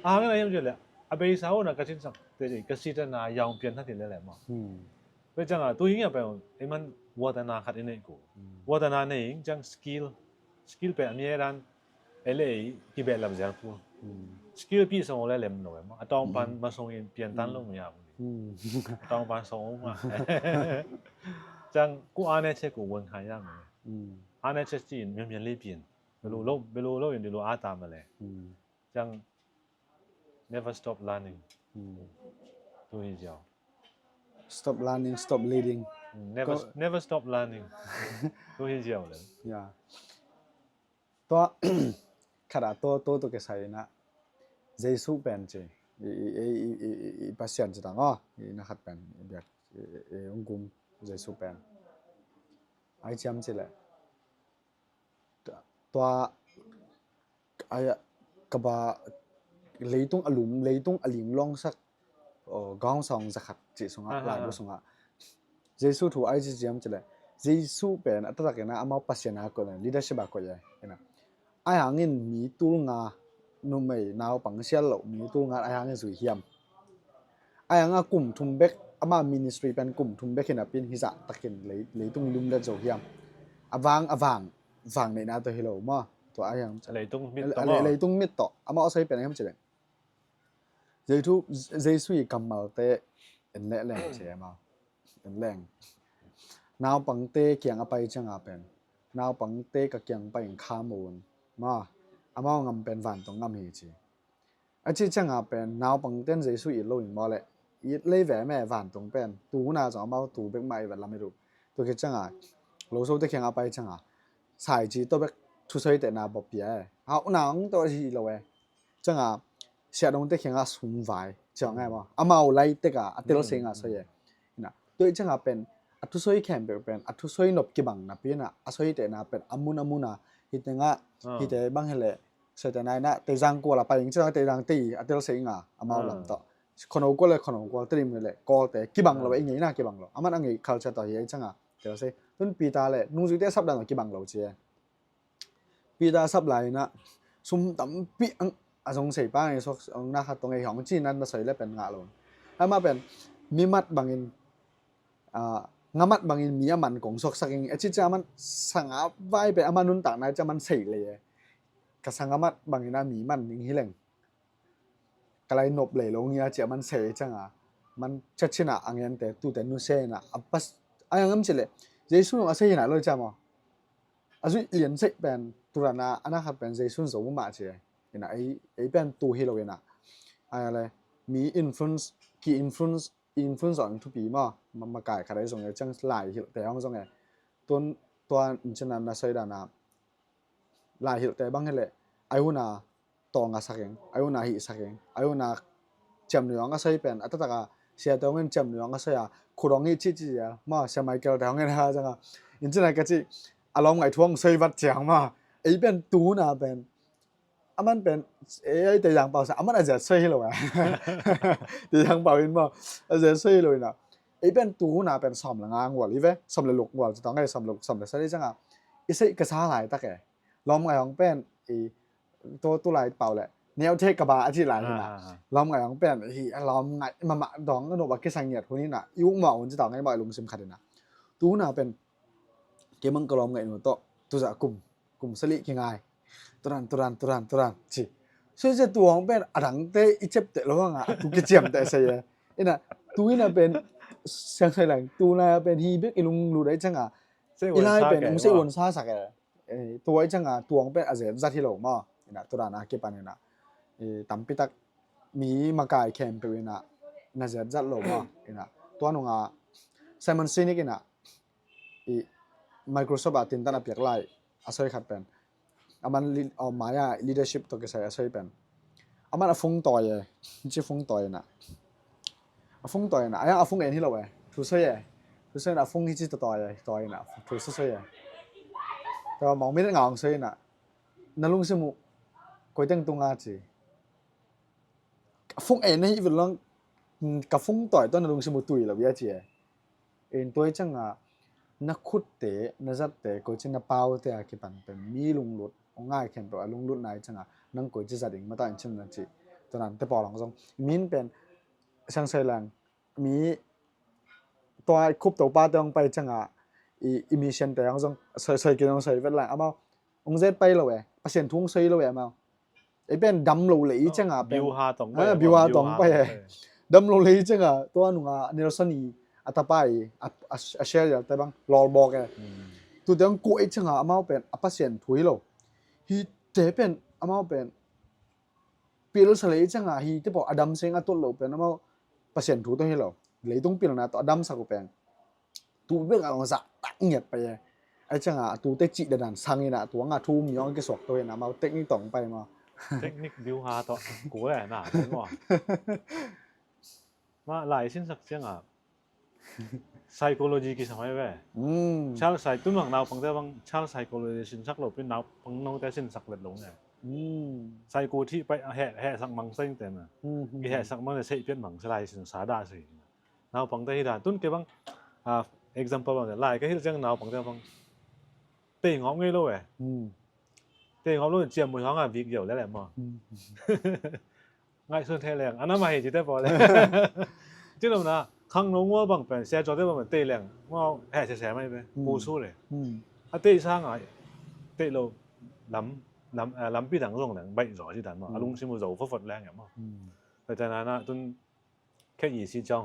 A hangin a hiam ci le a beisa ho na ka sinsak te ka sidana yaung pian na ti le le maw. Pe cianga tu hing a pe ei man watana khat i nei ku. Watana nei hing ciang skill Skill pen a mi he dan, ei le ei kibehlap zel pu. Skill pi song le lem lo em. A tawng pan ma song in pian tan lo mi a pu. A tawng pan song ma. Ciang ku a ne che ku won khai yang. A ne che ci in mian mian li pian. Belu lo, belu lo in di lo a ta ma le. Ciang never stop learning. Tu hi ziau. Stop learning, stop leading. Never, never stop learning. Tu hi ziau le. Ya. Tua khat a tua tua tua kisai na Jesu pen ci i, i, i Pasian ci tang aw. I na khat pen i biak i ung kum Jesu pen ai ciam ci le. Tua ai ka ba leitung a lum, leitung a lim lawngsak gawng sawng zakhat cih sungah, laibu sungah Jesu thu ai ci ciam ci le. Jesu pen a taktak ina amau Pasian a koih le leadership a koih e. Ina ai hangin mi tul nga numei naupang sial loh mi tul nga ai hangin zui hiam? Ai hanga kum thum bek ama ministry pen kum thum bek hinapi in hizah takin lei, leitung lumlet zo hiam? A vang, a vang, vang neihna tawh hi lo maw? Tua ai hang leitung mit tawh, leitung mit tawh amau a soi pen ai hiam ci le. Jesu, Jesu i kammalte en leh leng ci e maw? En leng. Naupangte kiang a pai cianga pen naupangte ka kiang pai in kha mo un maw? Amau ngam pen vantung ngam hi ci. A ci cianga pen naupangten Jesu it lo in maw le it lei ve me vantung pen tu huna zong amau tu bek mah i vet lam i ruh. Tu khit cianga lo so te kiang a pai cianga sai ci to bek thusoi te na bop pia e. Hau na ong to hi lo e. Cianga sia dong te kiang a sum vai ciang ngai maw? Amau lai te ka a tel se nga soi e. Ina tu i cianga pen a thusoi khempeuh pen a thusoi nop kibang napi ina a soi te na pen a mun a mun a hi te nga hi te bang hi le. Soi te nai na te zang kual a pai ing ciang te zang te a tel se nga amau lam to. Khono kual le khono kual te lim le kol te kibang lo i ngei na kibang lo. Aman a ngei culture to hi ai cianga tel se. Tun Peter le nungzui te sap dan kibang lo ci e. Peter sap lai ina sum tampi ang a zong sei pa ngai sok ang na khat tong ei hong ci nan na soi le pen ngah lo. Ama pen mi mat bangin a nga mat bangin mi a man kong sok sak ing e ci ciang aman sanga vai pen ama nuntak nai ciang aman sei le e. Ka sanga mat bangin a mi man ning hi leng ka lai nop lei lo ngia ci aman sei cianga man cacina a ngente tute nu se ina a pas ai angam ci le. Jesu nung a sei ina lo ciang maw? A zui lian sei pen turana ana khat pen Jesu zo mah ci e. Ina ei, ei pen tu hi lo ina ai le mi influence ki influence influence on thupi maw? Makai khat ai zong e ciang lai hilh te hong zong e. Tun tua in cina na soi dana lai hilh te bang hi le ai huna tawng a sak ing, ai huna hih sak ing, ai huna ciam nuang a soi pen a taktak a sia tawng in ciam nuang a soi a khut hong hih cih cih a maw sia Michael te hong in ha cianga in cina ka ci a lawm ngai thuang soi vat ciang maw? Ei pen tu huna pen aman pen ei te yang pau sa aman a zet soi hi lo a te yang pau in maw? A zet soi hi lo ina ei pen tu huna pen sawm le nga ngual i ve sawm le luk ngual ci tawng ei sawm le luk sawm le sa dei cianga i sei ka sa lai tak e. Lawm ngai hong pen i to tu lai pau le neu thei ka ba a ci lai hina. Lawm ngai hong pen hi a lawm ngai mama dong no ba kisang ngiat hun ina i uk ma un ci tawng ei maw i lungsim khat ina. Tu huna pen kemang ka lawm ngai nu to tu za kum kum sali ki ngai. Turan, turan, turan, turan ci. Soi se tuang pen a dangte i cep te lo hanga tu ki ciam te sei e. Ina tu ina pen siang sai lang tu na pen hi bek i lung lu dai cianga i lai pen um sei won sa sak e. Tua i cianga tuang pen a zet zat hi lo maw? Ina turan a kipan ina tampi tak mi makai khempeuh ina na zet zat lo maw? Ina tua nunga Simon Sinek ina i Microsoft a tintan a piak lai a soi khat pen aman li, oh, maya leadership to kisai a soi pen aman a fung toi e. Ci fung toi na a fung toi na a yang a fung en hi lo e. Thu soi e. Thu soi na a fung hi ci to toi e. Toi na thu soi soi e. To mong mi nga ong soi na na lungsim uh koi teng tunga ci. Ka fung en na hi vil long ka fung toi to na lungsim uh tui lo bia ci e. In tua i cianga na khutte na zatte koi ci na paute a kipan pen mi lunglut ong ngai khempeuh a lunglut nai cianga nang koi ci zat ing mata in cim na ci. Tunan te pawl ong zong min pen sang soi lang mi tua khup to pa te ong pai cianga i mission te ong zong soi soi ki ong soi vet lang amau Ong zet pai lo e, Pasian thu ong soi lo e amau. Ei pen dam lo lei cianga pen. Biuha tong pai. Ah, biuha tong pai e. Dam lo lei cianga tua nunga Nelson i a tapa i a, a, a share te bang lawlbawk e. Tute ong kuai cianga amau pen a Pasian thu hi lo. Hite pen amau pen pilsa lei cianga hite pawl a dam seng a tot lo pen amau Pasian thu tawh hi lo. Leitung pilna tawh a damsak uh pen tu bek a ong zahtak ngiat pai e. Ai cianga a tute cih dadan sang ina tua nga thu mi ong a kisuak to ina amau technique tong pai maw. Technique biuha tawh ku le na maw. Ma lai sinsak cianga psychology kisam ai ve. Child psych tun bang naupangte bang child psychology sinsak lo pin naupang note sinsak let lo ne. Psycho thih pai heh heh sak mang seng te na. Kiheh sak mang le seih piat mang se lai sinsa da sei. Naupangte hi dan tun ke bang example bang lai ka hilh ciang naupangte bang tei ngawp ngei lo e. Tei ngawp lo ciam mui hawng a vik yo le le maw. Ngaihsun thei leng a na mah hi cite pawl le. Cin omna khangno ngua bang pen sia cawte bang pen tei leng ngua he sia sia mai pe pu su le. A tei sang a tei lo lam lam lampi dang zong leng baih zaw ci dan maw a lungsim uh zo fofot leng e maw. Pai ta na na tun khe i si ciang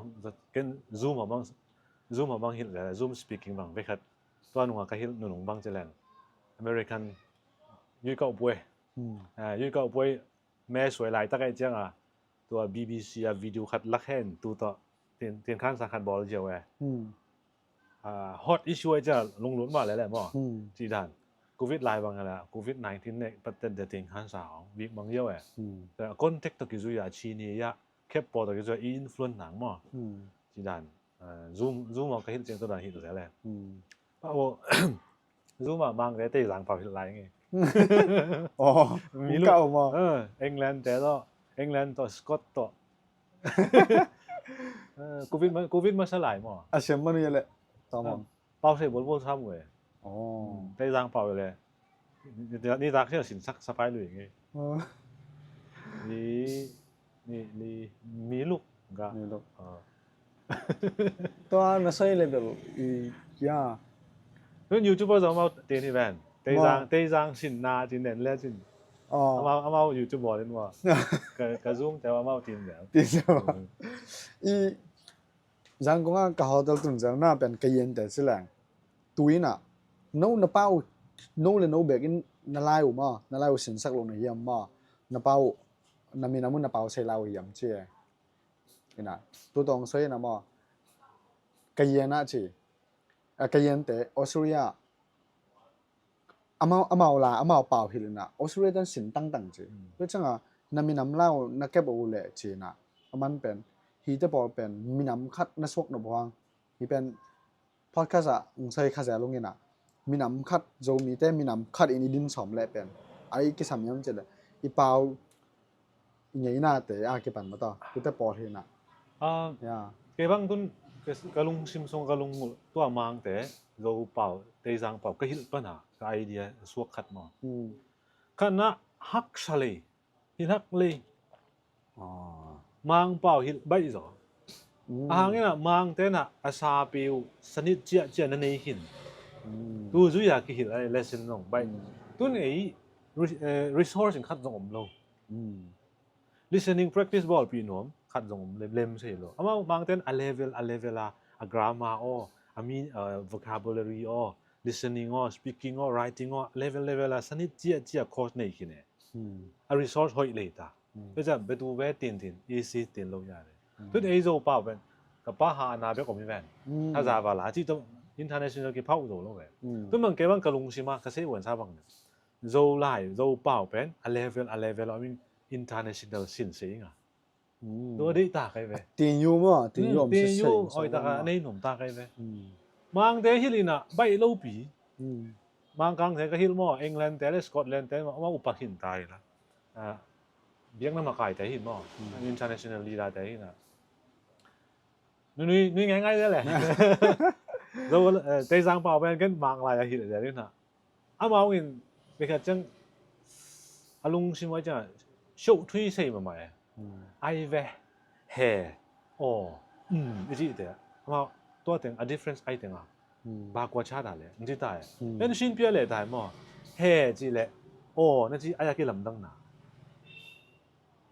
ken Zoom a bang Zoom a bang hilh le Zoom speaking bang vekhat tua nunga ka hilh nunung bang ci leng American yuikauh puai yuikauh puai me suai laitak aih cianga tua B B C a video khat lak hen tu tawh tin khansa khat bawl ziau e. Hot issue aih cianga lunglut mah lele maw. Cih dan covid lai bang la covid nineteen ne patet de tin khansa hong vik bang ziau e. Contact tawh kizui a chini a khep paw tawh kizui a i influence nang maw. Cih dan Zoom Zoom a ka hilh ciang tua dan hilh lele. Pa aw Zoom a mangte tei zang pau hilh lai nge. Aw mi luk ka om aw. England te tawh England tawh Scott tawh covid ma- covid masa lai maw. A siam manu ya le tawh maw. Pau sei bol bol sam ve. Tei zang pau le ni tak sial sin sak sapai lui nge. Ni ni ni mi luk ga. Mi luk. Tua na soi le bel i ya. Nun YouTuber zong mau tin hi ven. Tei zang tei zang sin na tin nen le tin. Amau amau YouTube bol in wa. Ka ka Zoom te amau tin ven. Tin ven. I Zangkong a ka hotel tun zel na pen ka yente si leng. Tu ina no na pau no le no bek in na lai u ma na lai u sinsak lo na hiam ma na pau na minam u na pau sei lau hiam ci e. Ina tu tong soi na maw ka yena ci. A ka yente Australia amau amau la amau pau hilh ina Australia tan sin tangtang ci. Tua cianga na minam lau na kep uh le ci ina aman pen hite pawl pen minam khat na suak na buang hi pen podcast ah ung sai kha zel ung ina minam khat Zomite minam khat in i din sawm le pen ai kisam yam ci le i pau i ngeinate a kipan mataw kute pawl hi na. Kei bang tun ka lungsim sung ka lungngulh tua mangte Zo pau Teizang pau ka hilh pana ka idea suak khat maw? Khatna haksa lei hilh hak lei. Mang pau hilh baih zaw. Ahang ina mang tena a sapi uh sanit ciah ciah na nei hin. Tu zui a kihilh a lesson zong baih. Tun ei resource in khat zong om lo. Listening practice bawlpih nuam khat zong om lemlem sei lo. Amau mangten a level a level a a grammar aw a mi vocabulary aw listening aw speaking aw writing aw level level a sanit ciah ciah course nei khin e. A resource hoih lei ta. Pecah betu ve tin tin easy tin lo ya le. Tun ei Zo pau pen ka pa ha ana bek om hi ven. Thaza vala cih tawh international kiphauh zo lo ve. Tun bang kei bang ka lungsim a ka sei uan sa bang le Zo lai Zo pau pen a level a level a om in international sin sei nga. Tua deih ta kai ve. Tin yu maw tin yu om tin yu hoih taka nei nuam ta kai ve. Mangte hilh ina baih lopi. Mangkangte ka hilh maw England te le Scotland te maw amau upa hin ta hi la. Biakna makaite hin maw international leader te hin a. Nui nui ngai ngai te le. Zo Teizang pau pen ken mang lai a hilh te hin a. Amau in bikhat ciang a lungsim ai ciang a siauh thui sei mahmah e. Ai ve he aw i cihte amau tua teng a difference ai teng a bakua cha ta le nci ta e. Pen sin pia le ta e maw? he ci leh aw na ci a, a kilamdangna.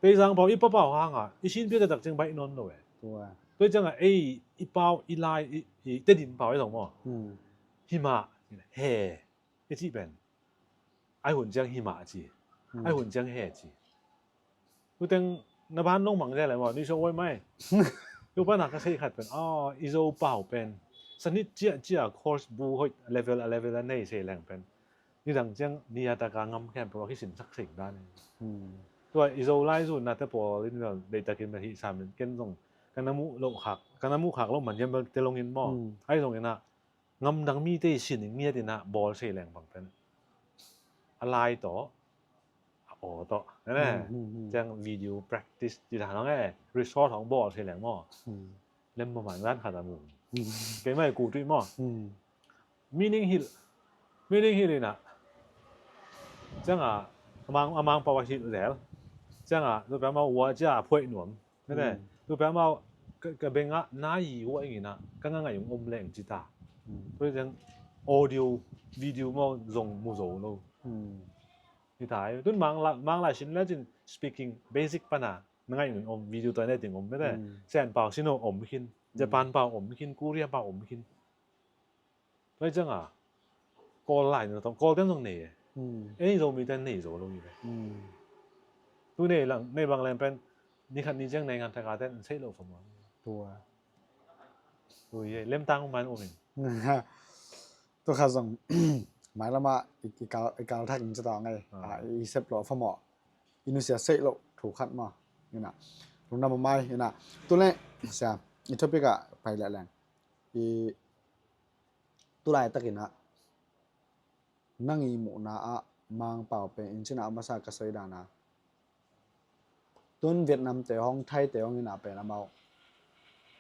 Peizang pau i pa pau hangah i sinpia taktak ciang baih nawn lo e. Tua. Tua ciangah ei i pau i lai i, i Tedim pau i zong maw? Hmm. Himah, he i cih pen. Ai hun ciang himah ci. Hmm. Ai hun ciang he ci. Tuteng na ban longmang zia le maw, ni so oi mai. Tu pana ka sei khat pen, ah, i Zo pau pen sanit ciahciah course bu hoih level a level a nei sei leng pen. Nidang ciang ni a taka ngam khempeuh a kisinsak seng dan. Hmm. Tua i Zolai zunna te pawl in bel deihtakin bel hih sam in ken zong ka na muh loh khak, ka na muh khak loh man hiam bel te longin maw. Hmm. Ai zongin ah ngamdang mite i sin in ngiat in ah bawl sei leng bang pen a lai tawh a aw tawh, ne? Hmm, hmm, hmm. Ciang video practice ci dan hong e, resource hong bawl sei leng maw. Hmm. Lem maman zan khat a mu. Hmm. Keimah i ku tuih maw. Hmm. Meaning hilh, meaning hilh in ah ciangah a mang, a mang pau a hilh zel. Ciangah tu pia mah ua cia a phuaih nuam. Mete, hmm, tu pia mah ka, ka bengah nai ua ing in ah ka ngangai ung om leng ci ta. Hmm. Tu ciang audio video maw zong mu zo lo. Hmm. Hi ta ai. Tun mang la, mang lai sin le cin speaking basic pana na ngai un om, video tawh ne ting om mete. Hmm. Sen pau sin om khin, hmm, Japan pau om khin, Korea pau om khin. Tua ciangah Kawl lai na tawh, Kawl ten zong nei e. Hmm. Ei Zomi ten nei zo lo hi ve. Hmm. Tu nei lang, nei bang leng pen ni khat ni ciang nei ngan thaka ten sei lo fa maw. Tua. Ui, lemtang man um in. Tu kha zong mailamah i, i kal, i kal thak in ci ta ngai. Ah. Ah, i sep lo fa maw. I nusia sei lo thu khat maw. Ina. Lungdam a mai ina. Tu le sia, i topic ah pai le leng. I tu laitakin ah nang i muhna ah Mangpau pen in cin ah a masa ka soi dan a. Tun Vietnam te hong, Thai te hong in ah pen amau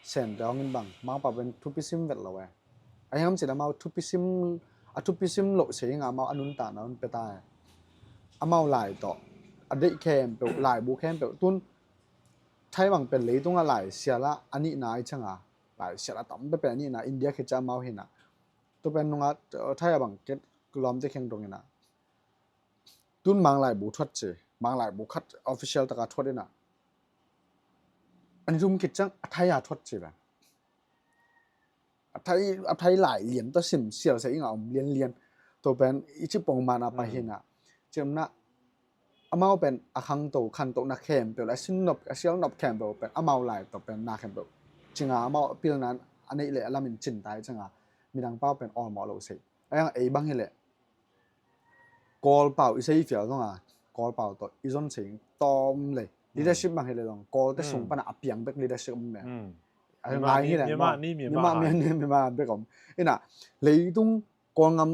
Sen te hong in bang Mangpau pen thupi sim vet lo e. A hiam cin amau thupi sim, a thupi sim lo sei in ah amau a nuntakna hong pia ta e. Amau lai tawh a deih khempeuh, laibu khempeuh. Tun Thai bang pen leitungah lai sial ah a nihna i ciang a, lai sial a tam pia pen a nihna India khit ciang amau hi in ah. Tu pen nungah, eh, Thai a bang kei lawmte kheng dong in ah. Tun Mang laibu thuat ci, Mang laibu khat official taka thuat in ah. An zum khit ciang a Thai a thuat ci pen. A Thai, a Thai lai lian tawh sim sial se ing a om lianlian. Tu pen i ci pong man a pai hi in ah. Ciamna amau pen a khangto, khantohna khempeuh le a sin nop, a sial nop khempeuh pen amau lai tawh pen na khempeuh. Ci in ah amau pilna a neih le a lam in cin ta i ciang a midang pau pen awlmawh lo sei. A hiang ei bang hi leh Kawl pau i sei fial zong a, Kawl pau tawh i zon sei tawm le. Leadership bang hi leh zong Kawl te sung pana a piang bek leadership om le. A ngai hi leh Myanmar, Myanmar, Myanmar bek om. In ah leitung Kawlngam,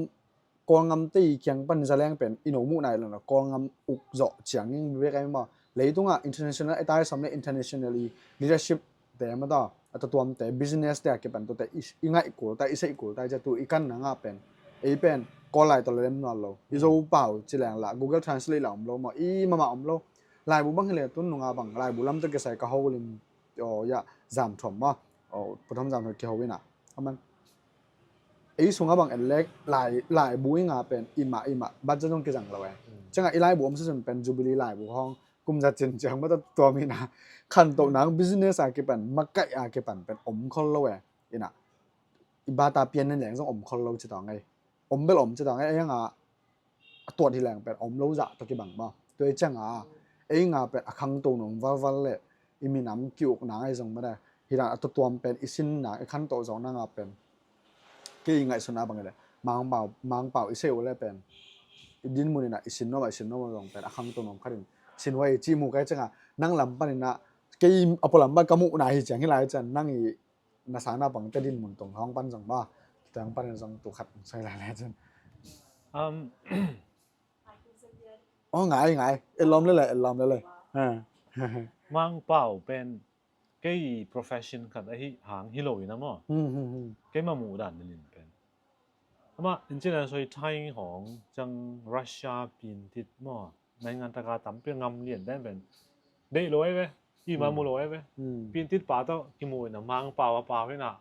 Kawlngam te i kiang pan zaleng pen i no muh nai lo na, Kawlngam uk zawh ciang in bek ai maw. Leitungah international, a tai som le internationally leadership te mah tawh, a tuamtuamte business te a kipan tuate i, i ngaih kul ta, i seih kul ta, i catu i kan nang a pen. Ei pen Kawl lai tawh lem nawn lo. I Zo pau ci leng la Google Translate la om lo maw, i mahmah om lo. Laibu bang hi leh tun nungah bang laibu lam tawh kisai ka ho lim, aw, ya, zam thuam maw. Aw, pathum zam thuam kiho in ah. Aman ei sungah bang en lek lai, laibu i nga pen i mah, i mah bat zong kizang lo e. Ciangah i laibu om sasun pen Jubilee laibu hong kum za cin ciang mah tawh tuam in ah. Khantoh nang business a kipan, makaih a kipan pen om khol lo e. In ah i bata pian nen leng zong om khol lo ci tawh ngai. Om bel om ci tawh ngai, a hiang a a tuat hi leng pen om lo zah tawh kibang maw. Tua i ciang a ei nga pen a khangto nung valval le i minam ki-uk nang ai zong mah le. Hi dan a tuamtuam pen i sin nang, i khantoh zawh nang a pen kei i ngaihsun a bang hi leh Mangpau, Mangpau i sei uh le pen i dinmun in ah i sin nuam a, i sin nuam a zong pen a khangto nuam khat in sin huai i ci mu kai ciang a nang lam pan in ah kei a pualam pan ka muhna hi ciang hi lai ciang nang i na sang na bang te dinmun tong hong pan zong maw. Tang pan zong tu khat sai lai lai cun. Um, oh, ngai, ngai. Et lawm le le, et lawm le le. Ha. Mangpau pen kei profession khat ahi hang hi lo in a maw. Hmm, hmm, hmm. Keimah muh dan nin pen. Amah, in cin a soi Thai hong, ciang Russia, Pintit maw. Naingan taka tampi ngam lian pen pen. Deih lo ai ve. I ma mu lo ai ve. Hmm. Pintit pa tawh kimu in a Mangpau a pau in a.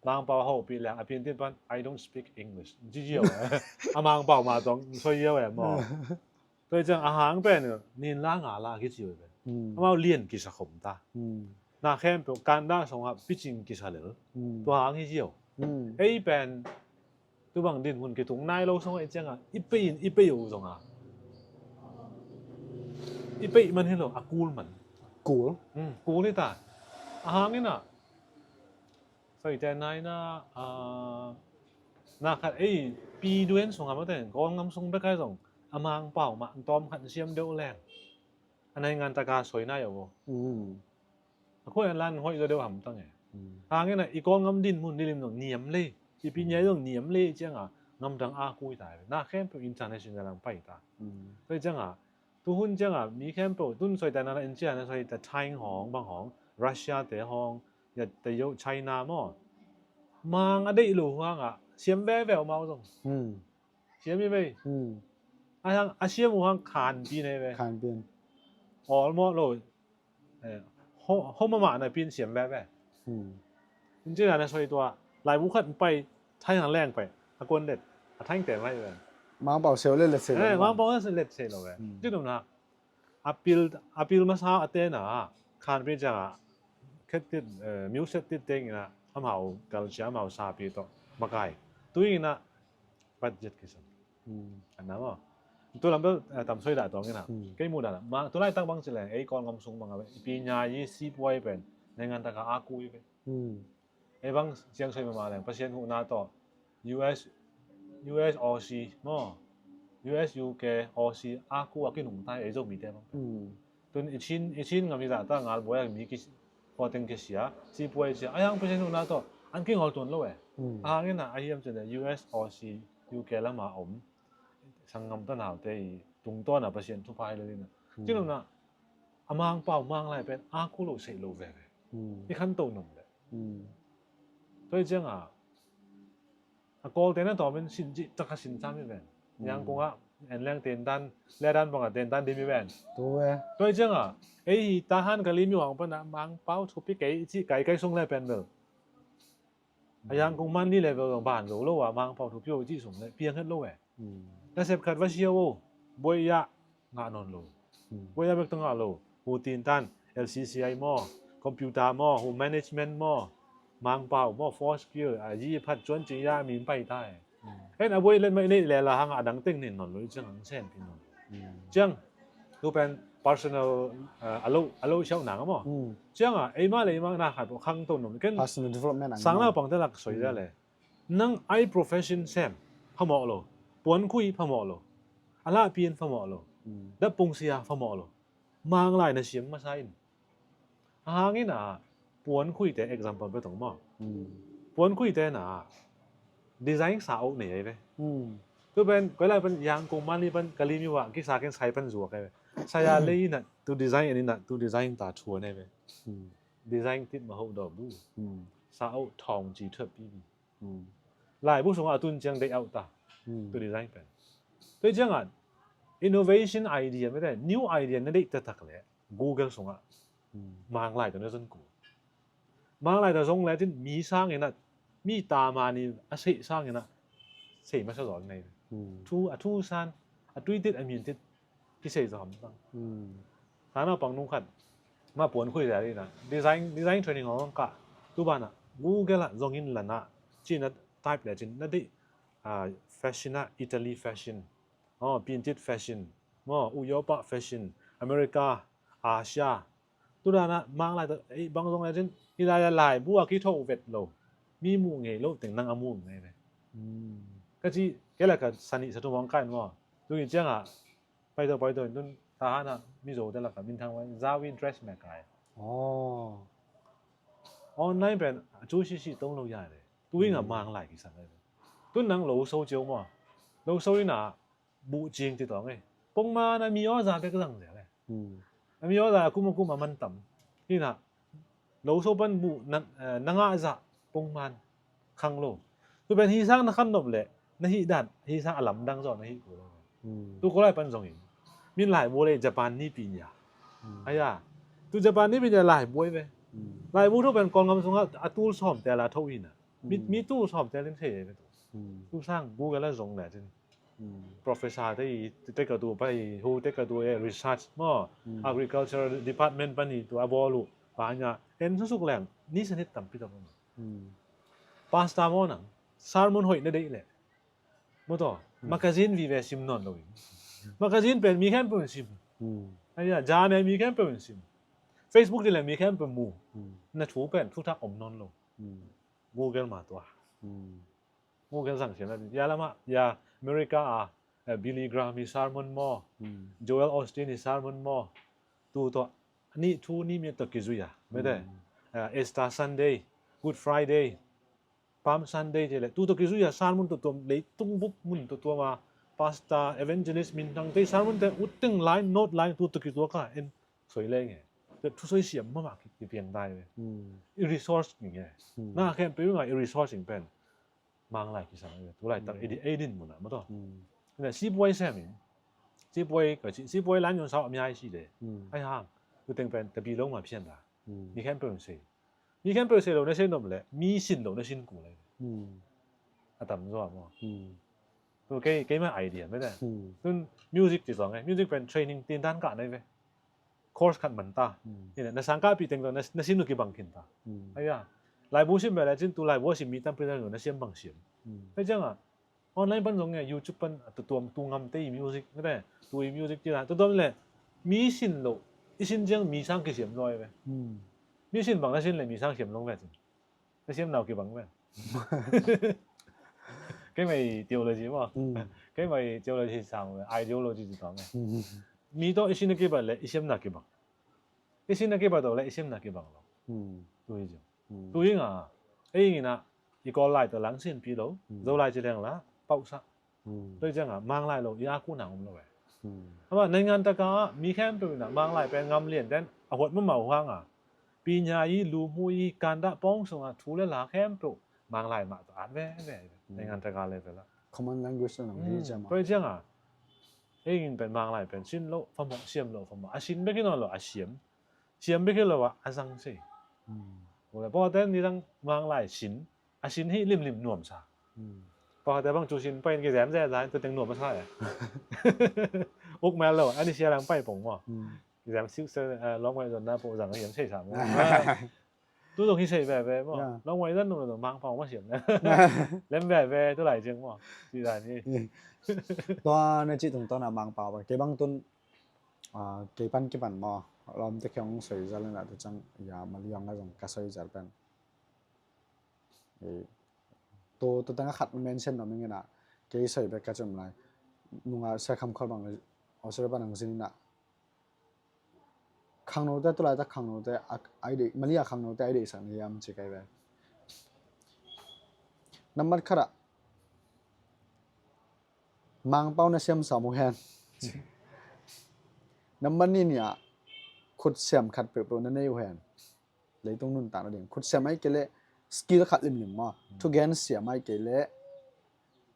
Mangpau hopih leng a Piantit pan, "I don't speak English," ci ziau e. A Mangpau mah tawh soi ziau e maw. Tua hi ciang a hang pen nin la nga la kici uh e pen. Amau lian kisa khom ta. Na khempeuh kanda song ah picing kisa lel. Tua hang hi ziau. Ei pen tu bang dinmun kitung nai lo song ah i ciang ah i pei in i pei uh zong ah i pei man hi lo, a kul man. Kul. Kul hi ta. A hang in ah Soi te nai na, ah, na khat ei pi duen sung a mate, Kawlngam sung bek ai zong a Mangpau mah tawm khat siam deuh leng a naingan taka soi nai a vo. A khua en lan hoih zaw deuh hamtang e. Hangin a i Kawlngam dinmun nilim zong niam lei, i pi nyai zong niam lei ciang a ngamdang a kui tai. Na khempeuh international ang pai ta. Soi ciang a Tuhun ciangah mi khempeuh tun soita nana in ciana soita Thai hong bang hong, Russia te hong, ya te yo China maw. Mang a deih lo huangah siam veve uh mau zong. Siam i vei. A hang a siam uh hang khan pi nei ve. Khan pi. Awl maw lo. Hom a mah na pin siam veve. In ciana na soi tua laibu khat pai Thai hang leng pai a kuan let a Thai te mai ve. Mangpau seo le let sei lo. Mangpau le let sei lo ve. Ci num na. Apil, apil masa a tena khan pi cianga khet tit, music tit tengina amau culture amau sapi to makai. Tuina budget kisan. Ana maw. Tu lam bel tam soi dah tong ina. Kei mu dah ma tu lai tang bang ci leng ei Kawlngam sung bang a pi nya yi si puai pen. Nengan taka a kui pen. Ei bang siang soi mama leng Pasian huhna tawh U S, U S Aussie maw, U S U K Aussie a ku a kinungtai ei Zomite bang. Tun i Chin, i Chin ngam hi zahta ngal buai a mi ki fawteng kisia sipuai sia a yang Pasian huhna tawh an kingol tuan lo e. A hangin a hiam cin U S Aussie U K lama om sanggam tanaute i tungtawna Pasian thupha hi lelina. Cinuna a Mangpau Manglai pen a ku lo sei lo veve. I khanto nung le. Tua hi cianga a Kawlte na tawmin sin cih taka sin sam hi ven. Nyangkungah en leng tentan ledan bangah tentan dim hi ven. Tua hi cianga ei hi Tahan Kali mi wang pana Mangpau thupi kei cih kai kai sung le pen bel. A Yangkung Manli level zong ban zo lo a Mangpau thupi o cih sung le piang het lo e. Nasep khat va sia o buai yah ngah nawn lo. Buai yah bek ta ngah lo. Hu tintan L C C I maw, computer maw, hu management maw, Mangpau maw, four skill a yi phat cuan cing ya mi pai ta e. En a buai let mai nei lela hang a dang teng nin nawn lo i ciang ang sen pi nawn. Ciang tu pen personal a lo a lo siau nang maw. Cianga eima le eima na khat khang to nom ken personal development ang sanglau pang te lak soi da le. Nang ai profession sem phamawh lo. Puan khui phamawh lo. A la pian phamawh lo. Da pung sia phamawh lo. Manglai na siam masa in. A hangin a puan khuite example pe tong maw. Puan khuite na design sa o nei ai ve. Tu pen koi lai pen Yangkung Manli pen Kali mi wa kisa ken sai pen zuak ai ve. Saya le ina tu design ina tu design ta thuan ai ve. Design tit ma ho do bu. Sa o thong ci thuat pi bi. Laibu sungah a tun ciang deih auh ta. Tu design pen. Tu ciangah innovation idea mete new idea na deih taktak le Google sungah Manglai tawh na zon ku. Manglai tawh zong le tin mi sanginah mi tamani a seih sanginah seih masa zaw nei. Thu a thu san a tuitit a mintit kisei zaw hamtang. Sana pang nung khat ma puan khui zia dina design design training hong kah tu bana Google ah zongin lana cina type le cin na deih fashion ah Italy fashion, oh, pintit fashion, mo, Uyopa fashion, America, Asia. Tu dana Manglai ta ei bang zong le cin i lai lai bu a kitho vet lo. Mi mu ngei lo teng nang a mu ngei ve. Ka ci kela ka sani sa tu mong kai mo. Tu in cianga Paito paito in tun Tahan a Mizo te laka minthang vai Zawi dress me kai. Oh. Online pen a cu sisi tong lo ya le. Tu inga Manglai kisan le. Tun nang lo so ciau mo. Lo so ina bu cing ti tong e. Pongman a mi aw za bek zang le. A mi aw za kum a kum a man tam. Ina Lo so pan bu na ngah zah pongman khang lo. Tu pen hi sang na khan nop leh na hih dan hi sang a lamdang zaw na hih ko lo. Tu ko lai pan zongin min laibu le Japan ni pi nia. Aya tu Japan ni pi nia laibu ai ve. Laibu tho pen Kawlngam sungah a tul sawm te la tho hi na. Mi, mi tu sawm tel in thei ve tu. Tu sang Google a zong le cin. Professor te i te ka tu pa i hu te ka tu e research maw, agriculture department pan i tu a bawl uh pa nya en susuk leng ni sanit tampi tak maw. Pastor maw nang sermon hoih na deih le maw taw magazine vive sim nawn lo in. Magazine pen mi khempeuh in sim. Aia, jane mi khempeuh in sim. Facebook ti le mi khempeuh mu. Na thu pen thuthak om nawn lo. Google ma tua. Google zang siam la ya lama ya America a, eh, Billy Graham i sermon maw, Joel Osteen i sermon maw, tu tawh nih thu nih minute tawh kizui a mete, eh, Easter Sunday, Good Friday, Palm Sunday te le tu tawh kizui a sermon tuamtuam leitung bup mun tuamtuam a pastor evangelist minthang te sermon te utteng line note line tu tawh kizui ka en soi lenge. Te thusoi siam mahmah ki, kipiang dai ve. I resource ni nge. Na khempeuh nga i resource ing pen Manglai kisang ve. Tulai tak ei din, ei din mun ah maw taw. Na sipuai sem in. Sipuai ka ci, sipuai lan yon sau a mi ai si de. Ai hang. Tu teng pen tapi lo ma pian da. Mi khempeuh sei. Mi khempeuh sei lo na sei nom le mi sin lo na sin ku le. A tam zaw maw. Tu kei, kei ma idea mete. Tun music ci zong e, music pen training tin dan ka nei ve. Course khat man ta. Ina na sang ka pi teng zong na, na sin lo kibang khin ta. Aia, laibu sim ve le cin tu laibu a sim mi tampi zong na siam bang siam. Hei ciang a online pan zong e, YouTube pan a tutuam tu ngam te i music mete, tu i music ci la tutuam le mi sin lo i sin ciang mi sang kisiam zaw e ve. Mi sin bang na sin le mi sang siam zong ve cin. Ka siam nau kibang ve. Kei mai theology maw. Kei mai theology sang ve, ideology ci tawng ve. Mi tawh i sin a kibat le i siam na kibang. I sin a kibat tawh le i siam na kibang lo. Tu hi ciang. Tu hi nga. Ei ngina i kawl lai tawh lang sin pi lo. Zo lai ci leng la pausa. Tua ciang a Manglai lo i a ku nang om lo ve. Ama naingan taka mi khempeuh ina Manglai pen ngam lian ten a huat mamau hang a. Pinya i lu mu i kanda pawng sung a thu le la khempeuh Manglai mah tawh at ve ve. Naingan taka level a. Common language na nang hi ciang a. Tua ciang a. Ei ngin pen Manglai pen sin lo famawh siam lo famawh. A sin bek hi nawn lo a siam. Siam bek hi lo a a zang sei. Ule pawh ten ni dang Manglai sin. A sin hi limlim nuamsa. Pakhat bang cu sin pai in kizem zezai tu teng nuam a sa e. Uk mel lo, ani sia lang pai pong maw. Kizem siu se lawng wai zon na po zang a hiam sei sa maw. Tu zong hi sei veve maw. Lawng wai zon nung lo mang pau maw siam na. Lem veve tu lai ciang maw. Ci dan hi. Tua na ci tung tawn a mang pau kei bang tun kei pan kipan maw. Lawm te kiang soi zal na tu cang ya maliang a zong ka soi zal pen. Tu tu tengah khat mention na mingin ah kei soi bek ka cem lai. Nunga sia kham khol bang Australia pan ang zin in ah khangnote tulai tak khangnote ai dei Malaysia khangnote ai dei sak ni yam ci kai ve. Nambat khat ah mangpau na siam sa mu hen. Nambat ni ni ah khut siam khat peuh peuh na nei uh hen. Leitung nuntakna ding khut siam ai kei leh skill khat limlim maw. Thugen siam ai kei leh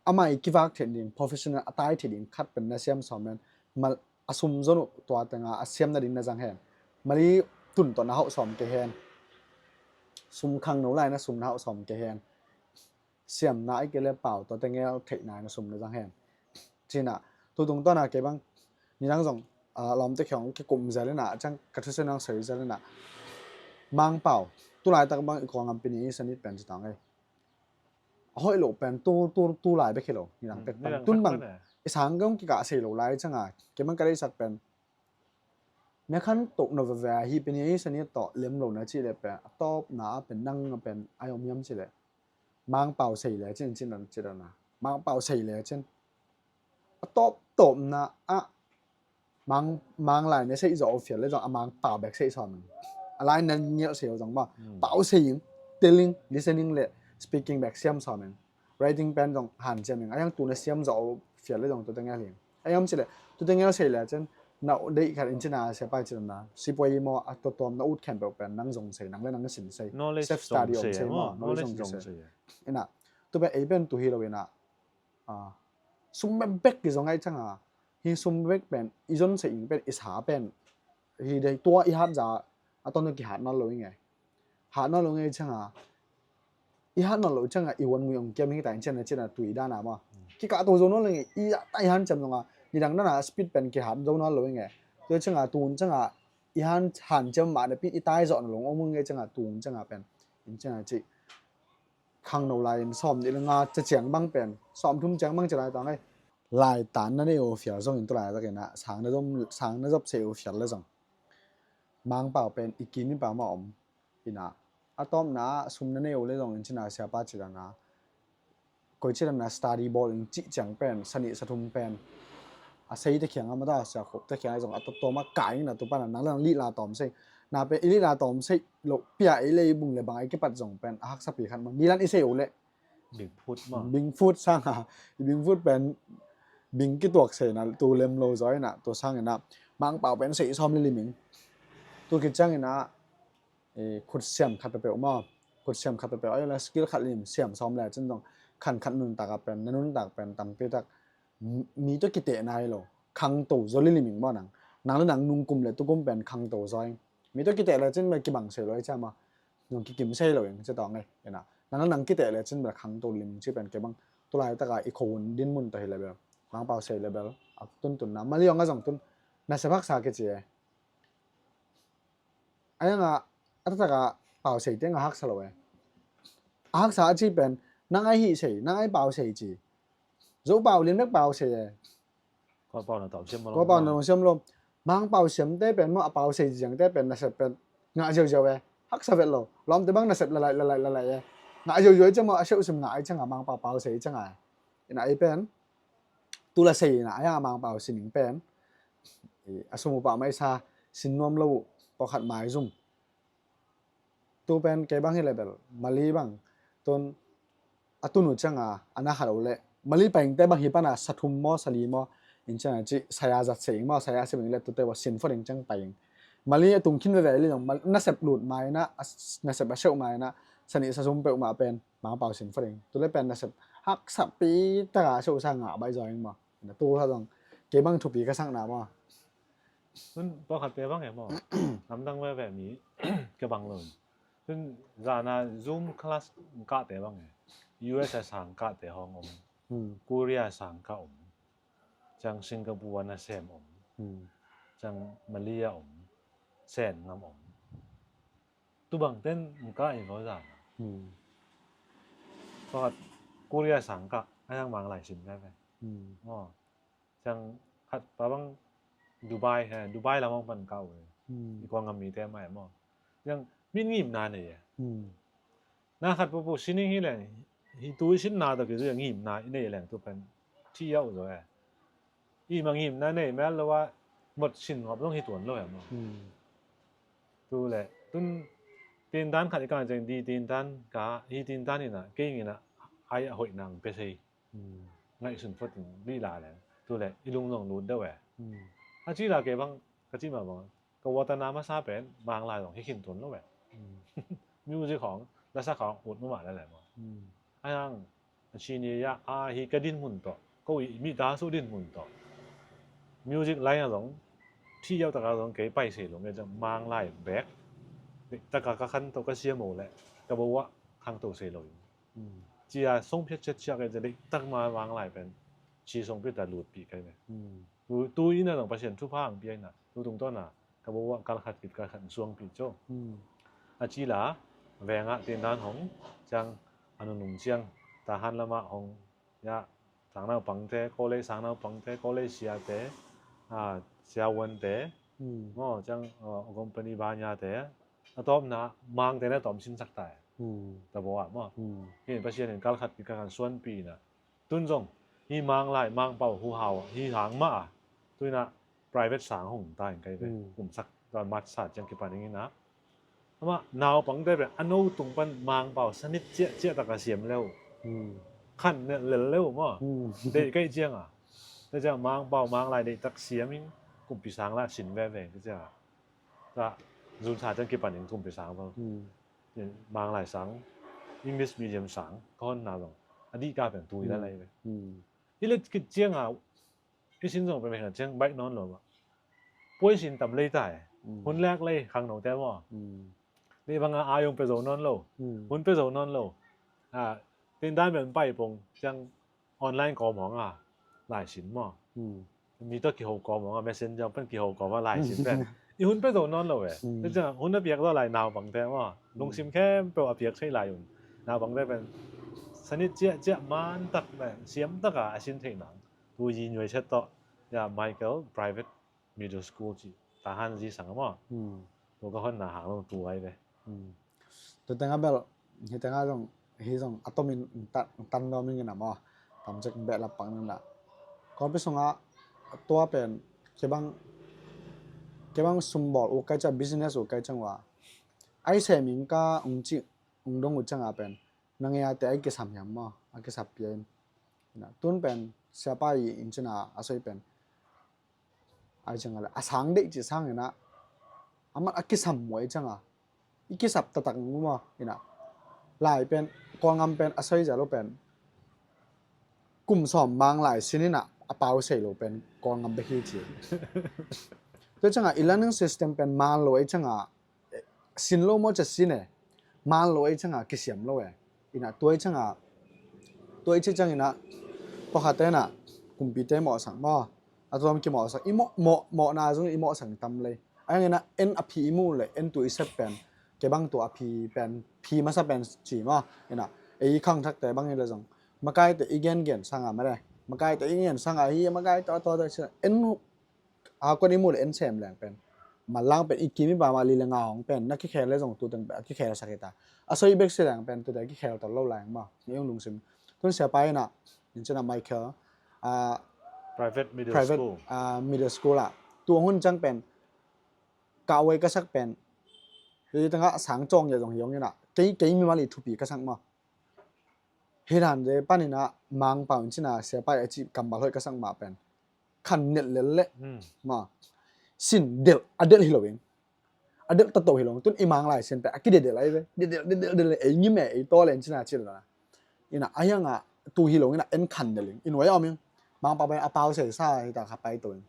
amah i kivak theih ding professional a tai theih ding khat pen na siam sawm hen. Mal a sum zon uh tua tenga a siam nading na zang hen. Mali tun tawh na hauh sawm kei hen. Sum khangno lai na sum na hauh sawm kei hen. Siamna ai kei leh pau tua tengel theihna na sum na zang hen. Cinah tutung tawnah kei bang nidang zong lawmte khiawng kikum zel inah a ciang ka thusia nang soi zel inah mangpau tulaitak bang i kawngam pini i sanit pen citang ei. A hoih loh pen tu tu tu lai bek hi lo nidang tek pen tun bang i sang kong kikah sei lo lai cianga kei bang ka deihsak pen mekhan toh no veve ahi pini i sanit tawh lem lo na cih leh pen a tawpna a pen nang a pen ai om hiam cih leh mangpau sei le cin cin dan cin dan a mangpau sei le cin a tawp tawpna ah mang manglai ne sei zawh fial le zong a mangpau bek sei sawm in a lai nan ngial sei zong maw pau sei in telling listening le speaking bek siam sawm in writing pen zong han siam in a yang tu na siam zawh fial le zong tu te ngial hi a yang cile tu te ngial sei le cin na deih khat in cina sia pai cin na sipuai maw a tawtawm na ut khen peuh pen nang zong sei nang le nang sin sei self study om sei maw knowledge zong sei. Ina tu pen ei pen tu hi lo ina sum bek bek ki zong ai changa hi sum bek pen i zon se ing pen i sa pen hi dei tua i hat za a ton ki hat nawn lo i ngai hat nawn lo ngai changa i hat nawn loh ciangah i huan ngui hong kiam hi ta in cian a cian a tui dan a maw. Kikah to zo nawn lo ing e, i zah ta i hanciam zongah nidang dan a speed pen kihat zo nawn lo ing e. Tua ciangah tun ciangah i han hanciam mah napi i tai zawh nawn lo ong ing e ciangah tun ciangah pen in cian a cih khangno lai in sawm nih le nga ca ciang bang pen sawm thum ciang bang ci lai tawng ei. Lai tan na nei uh fial zong in tu lai tak in ah sang na zom sang na zop sei uh fial le zong Mangpau pen i kim i pau mah om. Ina a tawpna ah sum na nei uh le zong in cina siapa ci dan a koi ci dan a study bawl in cih ciang pen sa nih sa thum pen a sei te khiang a mata sia khop te khiang a zong a tawptawm a kai in a tu pan a nang le nang lih la tawm sei na pen i lih la tawm sei lo pia ei le i bung le bang a i kipat zong pen a haksa pi khat mah ni lan i sei uh le Bigfoot mah. Bigfoot sang a i Bigfoot pen bing kituak sei na tu lem lo zaw in a tu sang in a Mangpau pen sei sawm le lim ing. Tu khit ciang in a khut siam khat peuhpeuh maw, khut siam khat peuhpeuh ahi la skill khat lim siam sawm le cin zong khan khat nuntak a pen na nuntak pen tampi tak mi tawh kiteh nai lo khangto zaw lilim ing maw nang. Nang le nang nungkum le tukum pen khangto zaw ing. Mi tawh kiteh le cin bel kibang sei lo i cia maw. Nung kikim sei lo ing cia tawng ei ina nang le nang kiteh le cin bel khangto lim ci pen kei bang tulai taka i khohun dinmun tawh hi le bel Mangpau sei le bel a tuntunna maliawng a zong tun nasep haksa kici e. A yang a a taktak a pau sei tiang a haksa lo e. A haksa a ci pen nang ai hih sei nang ai pau sei ci. Zo pau lian bek pau sei e. Kua pau na tawm siam lo. Kua pau na tawm siam lo. Mangpau siam te pen maw a pau sei ziang te pen nasep pen ngah ziauziau e. Haksa vet lo. Lawmte bang nasep lalai lalai lalai e. Ngah ziauziau i ciang maw a seuh sim ngah i ciang a Mangpau pau sei i ciang a. Ina ei pen tu la sei ina a yang a Mangpau sining pen a sum upah maisa sin nuam lo uh pawkhat maizum. Tu pen kei bang hi le bel Mali bang tun a tun uh cianga a na khat uh le Mali paingte bang hi pana sa thum maw sa li maw in cianga ci saya zat se ing maw saya sim ing le tute uh a sin fot ing ciang pai ing. Mali a tung khin veve li zong nasep lut maina nasep a seuh maina sa nih sa sum peuhmah pen Mangpau sin fot ing. Tu le pen nasep haksa pi taka a seuh sa ngah bai zaw ing maw. Na tu ha zong kei bang thupi ka sakna maw. Tun pawlkhatte bang e maw? Namdang veve mi ka bang lo. Tun zana Zoom class kahte bang e. U S A sang kahte hong om. Korea sang kah om. Ciang Singapore na sem om. Ciang Malaysia om. Sen ngam om. Tu bang ten kah i vaw zana. Pawlkhat Korea sang kah a yang mang lai sin veve. Maw. Ciang khat pa bang Dubai he Dubai lam hong pan kau e. I kuang a mite mai maw. Ciang min ngimna nei e. Na khat pupu sining hi leng hi tu i sinna tawh kizui a ngimna i nei leng tu pen thi yau zo e. I ma ngimna nei mel lo a mot sin ngop zong hi tuan lo e maw. Tu le tun tindan khat i kang ciang di tindan ka hi tindan ina kei ngina ai a hoih nang pe sei. Ngaihsun fotin lih la leng tu le i lung zong lut deuh e. A ci la kei bang ka ci ma bang ka watana masa pen mang lai zong hi khin tun lo e. Music hong lasak hong ut mama le le maw. A yang a ci ni ya a hi ka din mun tawh ko i mi ta su din mun tawh music lai a zong thi yau taka zong kei pai sei lo nge zong mang lai bek taka ka khan to ka sia mo le ka bo wa khang to sei lo. Cia song phiat ciat ciak e ca deih takma vang lai pen ci song phiat a lut pi kai ve. Tu ina zong Pasian thupha ang pi aina tu tung tawna ka bo ah kal khat kit kal khat suang pi co. A ci la veng ah tindan hong ciang a nunung ciang tahan lamah hong ya sang naupangte college sang naupangte college siate siavuante maw ciang company banyate a tawpna mangte na tawm sinsak ta e. Tabo ah maw hi Pasian in kal khat pi kal khat suanpi na tun zong hi mang lai mang pau hu hau hi hang mah a tuina private sang hong ta in kai ve kumsak ta mat sat ciang kipan ing ina ama naupangte pen a no tung pan mang pau sanit ciah ciah taka siam leu khan lel leu maw deih kai cianga te ciang mang pau mang lai deih tak siam in kumpi sang la sin veve te cianga ta zun sa ciang kipan in kumpi sang bang mang lai sang English medium sang ka honna bang a dih ka pen tui la lai ve. I let kit cianga i sin zong pe mekhan ciang baih nawn lo mah puai sin tam lei ta e. Hun lek lei khang no te maw. Lei banga ai ong pe zo nawn lo hun pe zo nawn lo. Tin dan pen pai pong ciang online kawm hong a laisin maw? Mi tawh kiho kawm hong a, messenger pan kiho kawm a laisin pen i hun pia zo nawn lo e. Tua ciang hun a piak zaw lai naupangte maw, lungsim khempeuh a piak thei lai un naupangte pen sanit ciahciah mantak le siamtak a a sin thei nang. Tu yi nyuai chet tawh ya Michael Private Middle School ci Tahan zi sang a maw? Tu ka honna hang lo tu ai ve. Tu tengah bel hi tengah zong hi zong a tomin tan lo mingin a maw? Tamcek beh lappang nang dah. Kawpi sungah tua pen kebang kebang sumbawl u kai ca business u kai cang wa ai seming ka ung ci ung dong u canga pen nang ya te ai kisam hiam maw? A kisap pia in tun pen siapa i in cina a soi pen ai canga le a sang deih ci sang ina amat a kisam muai canga i kisap tatak ngu maw? Ina lai pen Kawlngam pen a soi zia lo pen kum sawm mang lai sin ina a pau sei lo pen Kawlngam bek hi ci. Tua canga i learning system pen man lo ai canga sin lo maw ca sin e, man lo ai canga kisiam lo e. Ina tuai canga tuai ci cang ina pawkhate na kumpite mawhsak maw? A tuam kimawhsak i mawh mawh mawhna zung i mawhsak tam lei. A yang ina en a phi i mu le en tu i sep pen kebang tu a phi pen phi masa pen ci maw? Ina ei khang thakte bang i le zong makaite i gen gen sanga mare makaite i gen sanga hi makaite a tua tua ci en a kuan i mu le en sem leng pen malang pen i kim i ba ma li le nga hong pen na kikhel le zong tu teng pen a kikhel sak i ta a soi bek si leng pen tu te kikhel tol lo lai ma ni ung lungsim tun sia pai na in cina Michael a Private middle private school. a middle school a tu hun cang pen ka wei ka sak pen hi tanga sang cong ya zong hi hong ina kei kei mi mali thupi ka sak ma hi dan de panina mang pau in cina sia pai a ci kambal hoi ka sak ma pen khan net lel le Hmm. ma sin del a del hi lo in a del ta to hi lo tun i mang lai sin pe a ki de del ai ve de del de del de del ei ngi me ei to len cina cil la ina a hianga tu hi lo ina en khan del in in wai om in mang pa bai a pau se sa hi ta kha pai to in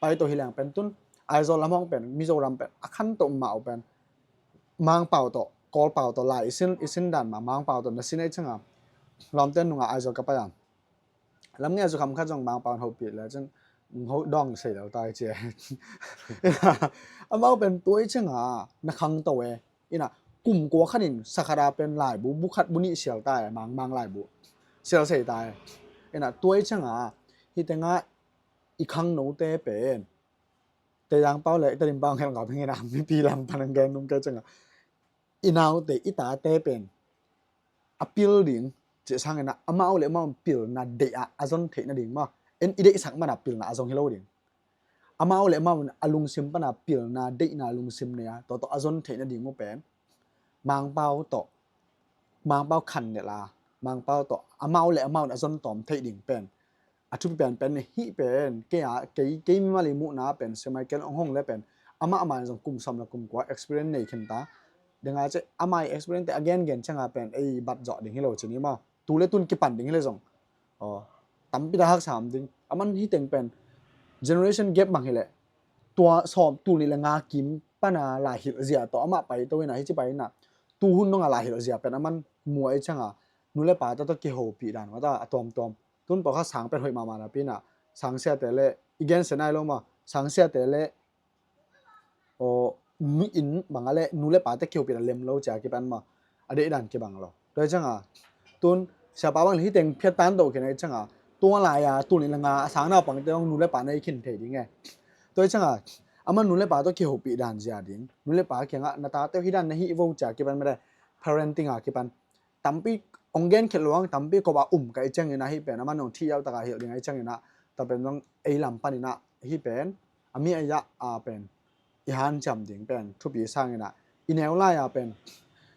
pai to hi lang pen tun Aizawl lam hong pen Mizoram pen a khan to ma pen mang pau to Kawl pau to lai i sin i sin dan ma mang pau to na sin ei changa lawmten nunga Aizawl ka pai a lam nge zu kham khat zong mang pau ho pi le chin ho dong sei lo tai che amau pen tuai changa na khang to e ina kum kua khanin sakhara pen laibu bu khat bu nih sial tai mang mang laibu sial sei tai ina tuai changa hi tenga i khang no te pen te yang pau le te lim pau ngel ngau pen ina mi pi lam pan ang gen nung ke changa i nau te i ta te pen a pil ding ci sang ina amau le amau pilna deih a a zon theihna ding ma en i deih sak mana pilna a zong hi lo ding amau le amau a lungsim pana pilna deihna lungsim nei a to to a zon theihna ding mu pen mang pau to mang pau khan ne la mang pau to amau le amau a zon tom theih ding pen a thupi pen pen hi pen kei a kei kei mi mali muhna pen semai ken ong hong le pen amah amah zong kum som la kum kua experience nei khen ta denga che amai experience te again gen changa pen ei bat zo ding hi lo chini ma tu le tun kipan ding hi le zong aw tampi ta hak sam ding aman hi teng pen generation gap mang hi le tua som tu ni le nga kim pana la hil zia to ama pai to ina hi chi pai na tu hun nonga la hil zia pen aman muai changa nu le pa ta to kiho pi dan ma ta a tom tom tun pawh kha sang pen hoih mahmah napi inah sang siate le i gensia nai lo maw? Sang siate le aw mi in banga le nu le pate kihopi na lem lo cia kipan maw? A deih dan kibang lo. Tua hi cianga tun siapa bang le hiteng phiat tan doh khin ahi cianga tua lai-a tuni le nga a sang naupangte hong nu le pa na i khin thei ding e. Tua hi cianga ama nu le pa tawh kihopi dan zia ding, nu le pa kiangah na tate uh hi dan na hih vo cia kipan mede parenting a kipan tampi hong genkhiat luang tampi kop a um ka i ciangin ahi pen a man hong thih yauh taka hilh ding ahi ciangin ah tua pen zong ei lam panin ah hi pen a mi a yah a pen i hanciam ding pen thupi sangin ah i neu lai-a pen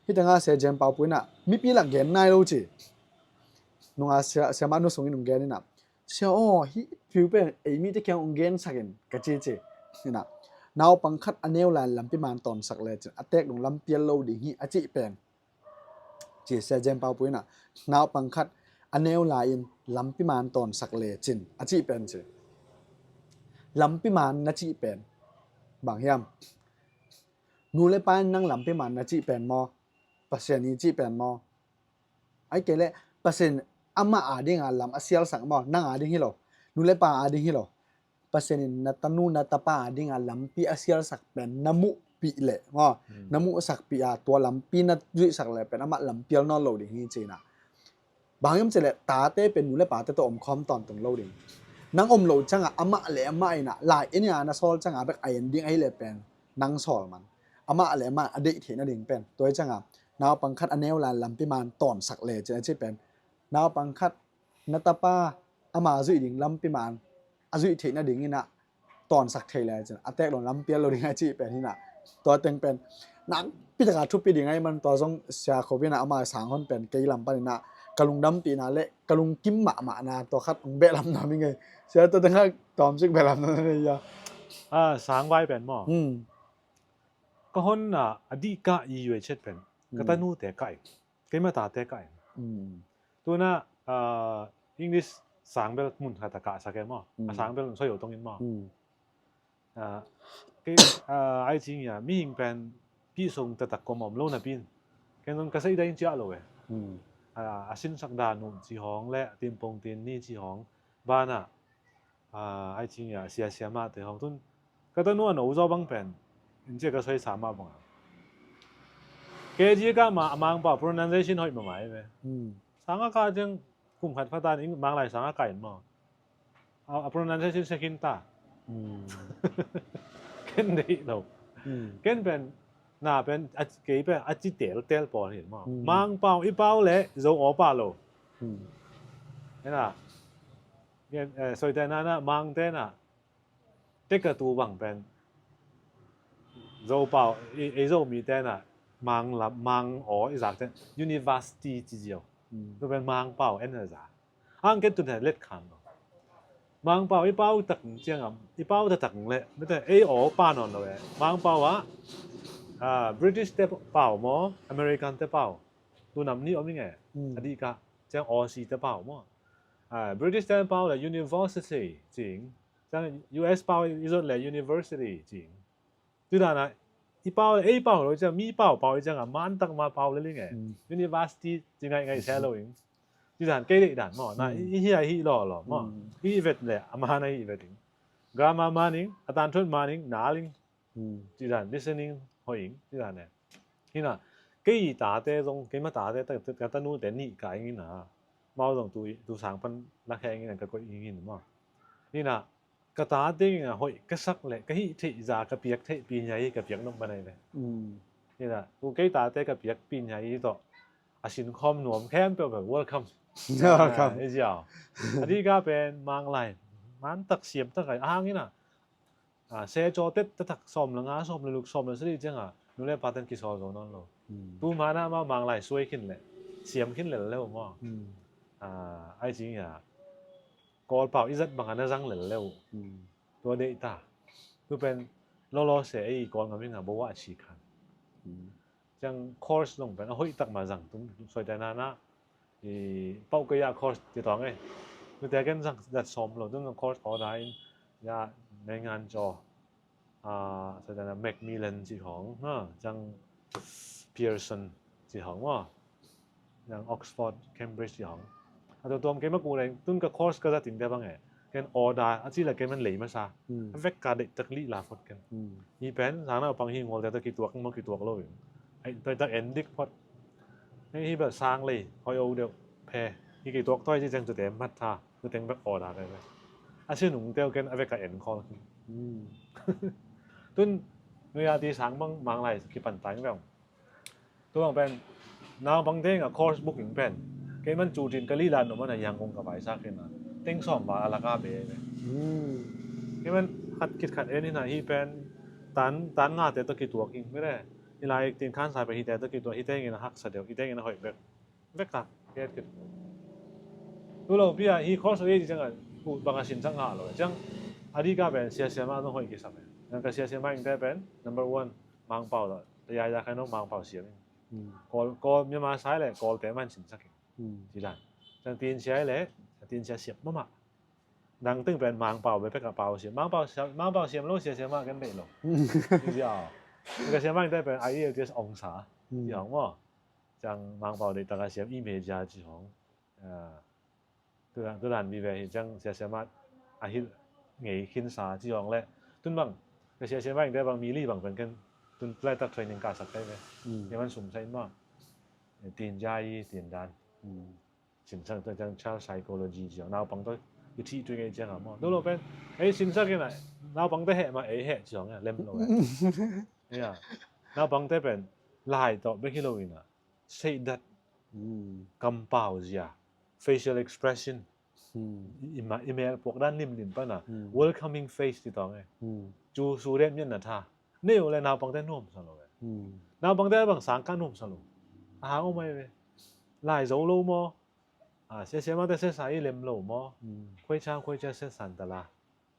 hitanga se Jen Pau Pu in ah mipi lak gen nai lo ci nunga sia, siamah nu sungin hong gen in ah sia aw hi piu pen ei mite kiang hong gensakin ka ci ci in ah naupang khat a neu lai lampi man tawnsak le cin a tek dong lampial lo ding hi a cih pen ci sia Jen Pau Pu in ah naupang khat a neu lai-in lampi man tawnsak le cin a cih pen ci lampi man na cih pen bang hiam? Nu le pa in nang lampi man na cih pen maw? Pasian i cih pen maw? Ai kei leh Pasian amah a dinga lam a sialsak maw, nang a ding hi lo, nu le pa a ding hi lo. Pasian in na tanu na tapa a dinga lampi a sialsak pen na muhpih leh maw, na muhsakpih a tua lampi na zuihsak leh pen amah lampial nawn lo ding hi ci-in ah. Bang hiam cih leh tate pen nu le pate tawh omkhawm tawntung lo ding. Nang om lo ciangah amah le amah in ah lai en a na sawl ciangah bek a en ding ahih leh pen nang sawl man. Amah le amah a deih theih nading pen tua hi ciangah naupang khat a neu lai lampi man tawnsak le cin a cih pen naupang khat na tapa ama zuih ding lampi man a zuih theih nadingin ah tawnsak thei le cin a tek lo lampial lo ding a cih pen hi nah. Tua teng pen nakpi taka thupi ding ahi man tua zong sia khop in ah ama sang hon pen kei lam panin ah ka lungdampihna le ka lungkim mahmahna tua khat hong beh lam nuam ing ei. Sia tua teng ah tawmcik beh lam nuam ing ei. Ah, sang vai pen maw? Hmm. Ka hon ah a dih kah i yuai chet pen ka tanute kah in keima tate kah in. Tuna, ah, English sang bel mun khat a kahsak e maw? A sang bel soi lo tongin maw? Ah, kei, ah, ai cing ia mihing pen pi sung taktak kom om lo napi in ken zong ka sei dai in ciah lo e. Ah, a sinsak dan uh ci hong le timpong tin ni ci hong banah ah, ai cing ia sia sia mah te hong tun ka tanu a no zaw bang pen in cia ka soi sa mah bang a. Kei cia ka ma a Mangpau pronunciation hoih mahmah ve. Sang a ka ciang kum khat phatan in Manglai sang a ka in maw. A pronunciation second ta. Ken deih lo. Ken pen na pen kei pen a ci tel tel pawl hi maw. Mangpau i pau le zo aw pa lo. Hena. Soite nana mang tena teka tu bang pen Zopau ei Zomi tena mang la mang aw i zak ten university ci ziau. Tu pen Mangpau en a za. Ang ken tun he let khan lo. Mangpau i pau tak ciang am i pau tak tak le mete ei aw pa non lo e. Mangpau a British te pau maw American te pau. Tu nam ni om i nge. A dih ka ciang Aussie te pau maw. British te pau le university cing. Ciang U S pau i zot le university cing. Tu dan a i pau le ei pau lo ciang mi pau pau i ciang a man tak ma pau le ling e. University ci ngai ngai se lo ing. Tu dan kei le dan maw na i hi a hi lo lo maw. I vet le a man a hi vet ing. Grammar man ing, a tan thut man ing, na ling. Ci dan listening hoih ing ci dan e. Hina kei tate zong keima tate ka tanute nih ka ing ina. Mau zong tu sang pan lakhia ing ina ka koih ing in maw. Hina ka tate ing a hoih ka sak le ka hih theih za ka piak theih pi nia hi ka piak nop banai le. Hina tu kei tate ka piak pi nia hi tawh a sin khawm nuam khempeuh bel welcome. Welcome. A dih ka pen Manglai man tak siam tak a hang ina. Se caw tet taktak sawm le nga sawm le luk sawm le sali cianga nu le paten kisawl zo nawn lo. Tu hmana ma Manglai suai khin le siam khin le leu maw. Ai cing ia Kawl pau i zat banga na zang le leu. Tua deih ta. Tu pen lolo se ei Kawl ngam inga bo a ci khan. Ciang course zong pen a hoih tak ma zang tum soite nana i pau kei a course ti tawng e. Tute ken zang zat sawm lo tun zong course order in ya nei ngan caw. Soite na Macmillan ci hong ciang Pearson ci hong maw. Yang Oxford, Cambridge ti hong. A tuam keima ku leng tun ka course ka za ting te bang e. Ken order a ci la ken man lei masa. A vek ka deih tak li la phot ken. Hi pen sang na pang hi ngol te tak kituak mo kituak lo in. Ai toi tak en dik phot. Hei hi bel sang lei hoi o deuh phe. Hi kituak toi ci ceng tu te mat tha. Tu teng bek order kai bek. A si nung teu ken a vek ka en khol. Tun nuya ti sang bang Manglai kipan tang beng. Tu bang pen naupang teng a course booking pen kei man cu tin ka lila no man a Yangon ka vaisa khin a teng sawm val a laka be ve. Kei man khat kit khat en ina hi pen tan tan nga te to kituak ing mire. Ilai tin khan sai pe hi te to kituak hi tengin a haksa deuh hi tengin a hoih bek. Vek ka kei kit. Tu lo pia hi course ei ti ciang a bang a sin sang nga lo ciang a di ka pen sia sia ma no hoih kisam e. Nang ka sia sia ma ing te pen number one Mangpau lo. Te ya ya khai no Mangpau siam ing. Kawl Kawl Myanmar sai le Kawl te man sin sak ing. Ci dan. Ciang tin sia le tin sia siam mama. Dang teng pen Mangpau be pek a pau siam. Mangpau siam Mangpau siam lo sia sia ma ken be lo. Ci sia. Ka sia ma ing te pen I E L T S ong sa. Ci ong mo. Ciang Mangpau deihtak a siam i media ci hong. Ah, tu dan, tu dan vive hi ciang sia siam ah a hilh ngei khinsa ci hong le. Tun bang, ka sia siam ah ingte bang mi li bang pen ken tun laitak training ka sak kai ve. Mm. Ke man sum sa in ma. Tin ja i tin dan. Mm. Sinsak tawh ciang child psychology ci hong naupang tawh i thih tui ngei ciang a maw. Tawh lo pen, ei sinsak in a, naupang te heh ma, ei heh ci hong a, lem lo a. Ya. Naupang te pen, lai tawh bek hi lo in a, seihdat, mm, kampau zia, facial expression, mm, i, i ma, i mel puak dan limlim pan a, mm, welcoming face ci tawh e. Mm. Cu su riat mian na tha. Nei uh le naupang te nuam sa lo e. Mm. Naupang te bang sang ka nuam sa lo. A hang om ai ve. Lai zo lo maw. Ah, sia siam ah te sia sa i lem lo maw. Mm. Khuai cha, khuai cha sia san ta la.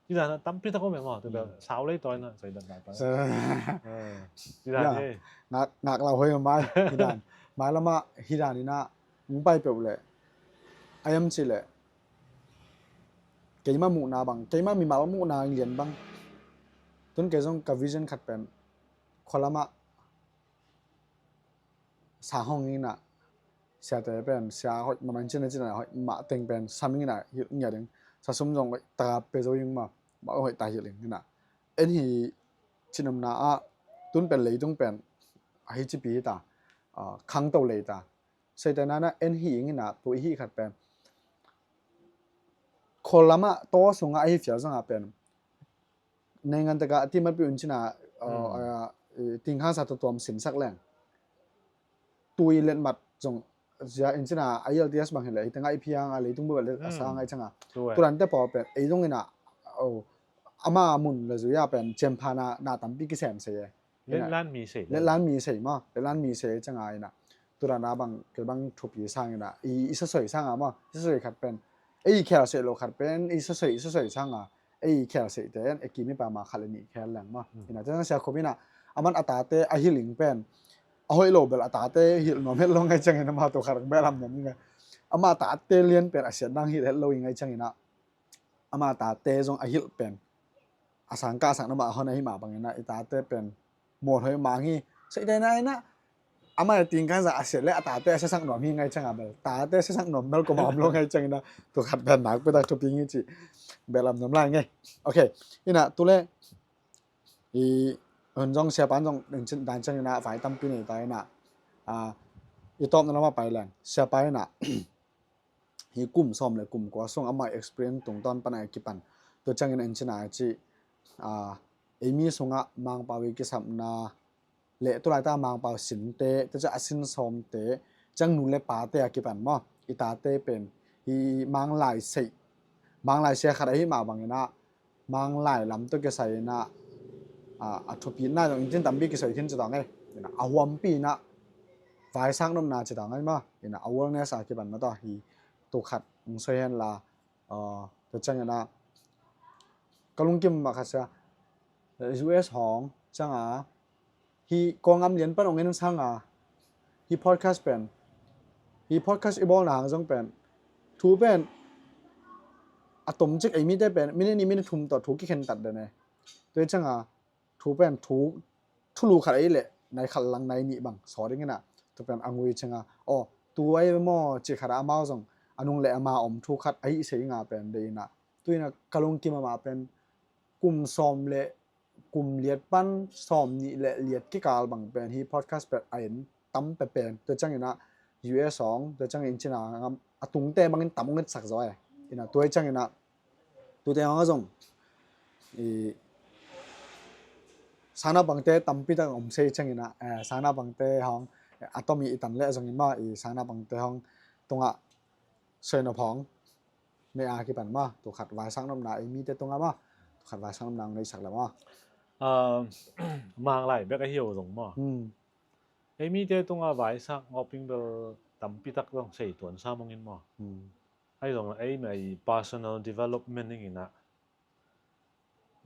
Ci dan a tampi tak om e maw. Tu bel, mm, sau lei tawi na, sai dan lai pa. Sa- Ah, ci dan, ya, e. Ngak, ngak lau hoi mai, ci dan. Mai lama, hi dan ina, ung pai peuh le. Ayam ci le. Keima muhna bang, keima mimal muhna lian bang. Tun kei zong ka vision khat pen. Khualama. Sa hong ina. Siate pen, sia hoih, mama in cina cina hoih, ma teng pen, sam ina, hilh ngia ding. Sa sum zong hoih, ta pe zo ing ma, ma hoih ta hilh ing ina. En hi, cinamna a, tun pen leitung pen, a hi cipi hi ta, ah, khangto lei ta. Seite nana, en hi ing ina, tu i hi khat pen. Kholama, to sunga a hi fial zanga pen. Nei ngan taka, a ti mat pi un cina, ah, mm, ah, i, ting khangsa tutuam sinsak leng. Tui letmat zong, zia in cina, I E L T S bang hi le, hi tanga i phiang, a leitung bu le, a, mm, sa ngai canga. Tu e. Turan te pawl pen, ei zong ina, oh, ama mun la zuya pen, cem pha na, na tampi kisem se e. Letlan mi sei. Letlan mi sei ma, letlan mi sei canga ina. Turan a bang, ke bang thupi sang ina. I, i sa soi sanga ma, i sa soi khat pen. Ei khel sei lo khat pen, i sa soi, i sa soi sanga. Ei khel sei te, e kimi pa ma khat le ni khel leng ma. Mm. Ina, cang sia khop ina. Aman a tate, a hiling pen. A hoih lo bel a tate, hil nuam het lo ngai cang ina ma tu khat bel am nuam ngai. Ama tate lian pen, a siat nang hil het lo ngai cang ina. Ama tate zong a hilh pen. A sang ka sang nama a hon a hi ma bang ina i tate pen. Muan hoi ma ngi. Sa i dai na ina. Ama i ting kan za a siat le a tate a siasak nuam hi ngai cang a bel. Tate a siasak nuam bel ko ma om lo ngai cang ina. Tu khat pen nak pe tak tu pi ngi ci. Bel am nuam lai ngai. Ok. Ina tu le. I hun zong siapan zong dan cang ina vai tampi nei ta ina. Ah, i tawpna lama pai leng. Siapa ina. Hi kum sawm le kum kua sung amah experience tungtawn pana kipan. Tua ciangin en cina ci, ah, ei mi sungah Mangpau i kisapna le tulaita Mangpau sinte, tua ciang a sin sawmte, ciang nu le pate a kipan maw. I tate pen, hi Manglai sei, Manglai sia khat ahi mah bangin ah, Manglai lam tawh kisai ina, a, a thupina zong in tin tampi kisai khin ci tawh ngai. Ina, a huampi ina, vaisak nopna ci tawh ngai ma. Ina, awareness a kipan na tawh hi tu khat, ng soi hen la, a, tu ciang ina, ka lungkim ma khat sia, U S hong, ciang a, hi kawngam lian pan ong en sanga, hi podcast pen, hi podcast i bawlna hang zong pen, thu pen, a tomcik ei mite pen, minute ni minute thum tawh thu kikhen tat den e. Tua cianga, thu pen, thu, thulu khat ei le, nai khat lang nai nih bang, saw ding ina, tu pen a ngui cianga, aw, tu ai maw, ci khat a amau zong, a nung le ama om thu khat ei sei nga pen, de ina, tu ina ka lungkim ama pen, kum sawm le, kum liat pan sawm nih le liat kikal bang pen hi podcast pen a en tam pe pen. Tua ciang ina U S hong, tua ciang in cina ngam a tungte bangin tam ong et sak zaw e. Ina tua ciang ina tute hong a zong i sangna bangte tampi tak om sei ciang ina, eh, sangna bangte hong, eh, a tom i tan le zong in ma i sangna bangte hong tunga soi nop hong. Mei a kipan ma, tu khat vaisak nopna, ei mite tunga ma, tu khat vaisak nopna ang neisak le ma. Ah, Manglai bek a hiau zong ma. Hmm. Ei mite tunga vaisak ngawping bel tampi tak zong sei tuan sa mongin ma. Hmm. Ai zong ei mei personal development ing ina.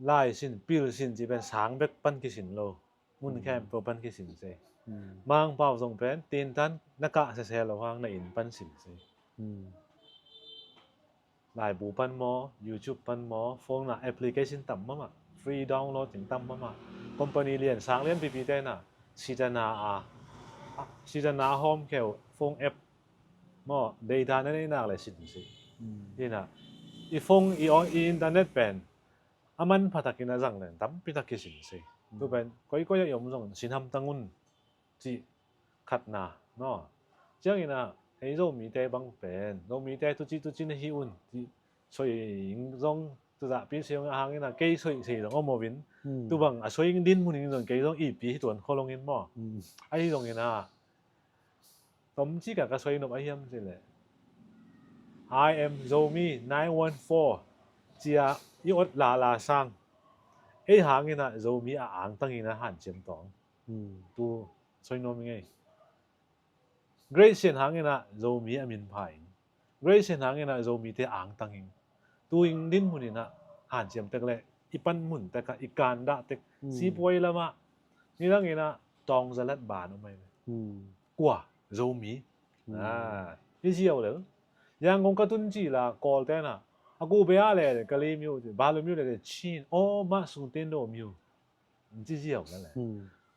Lai sin, pil sin, ci pen sang bek pan kisin lo. Mun khempeuh pan kisin se. Hmm. Mangpau zong pen, tintan na kah sese lo hang na in pan sin se. Hmm. Laibu pan maw, YouTube pan maw, phone na application tam mama, free download ting tam mama. Company lian, sang lian pipi te na, sitana a, Sitana hawmkheu phone app maw, data na neihnak le sin si. Hinah i phone i, i internet pen a manphatakina zang leng tampitak kisin si. Tu pen koikoi ah i om zong sin hamtang un cih khatna maw. Cianginah ei Zomite bang pen Zomite tuci tuci na hi un cih soi zong tuzahpi soi zong a hangin a kei soi sei zong om ovin. Tubang a soi ding dinmun in zong kei zong ipi hi tuan kholong in maw. Ahi zongin a tomcik a ka soi nop a hiam cileh I am Zomi nine one four cia i ot lala sang ei hangin a Zomi a angtangin a hanciam tawng. Tu soi nuam i ngei. Grace Sian hangin a Zomi a min pha in. Grace Sian hangin a Zomite angtang in. Tu in dinmun in a hanciam tek le i pan mun tek a i kandah tek sipuai lamah nidangin a tawngzalat ban om ai ve. Kua Zomi. I ziau lel. Yangon ka tun ci la Kawlte na a ku bea le ka li miu ci ba lu miu le chin aw mah sung ten do miu. Ci ziau na le.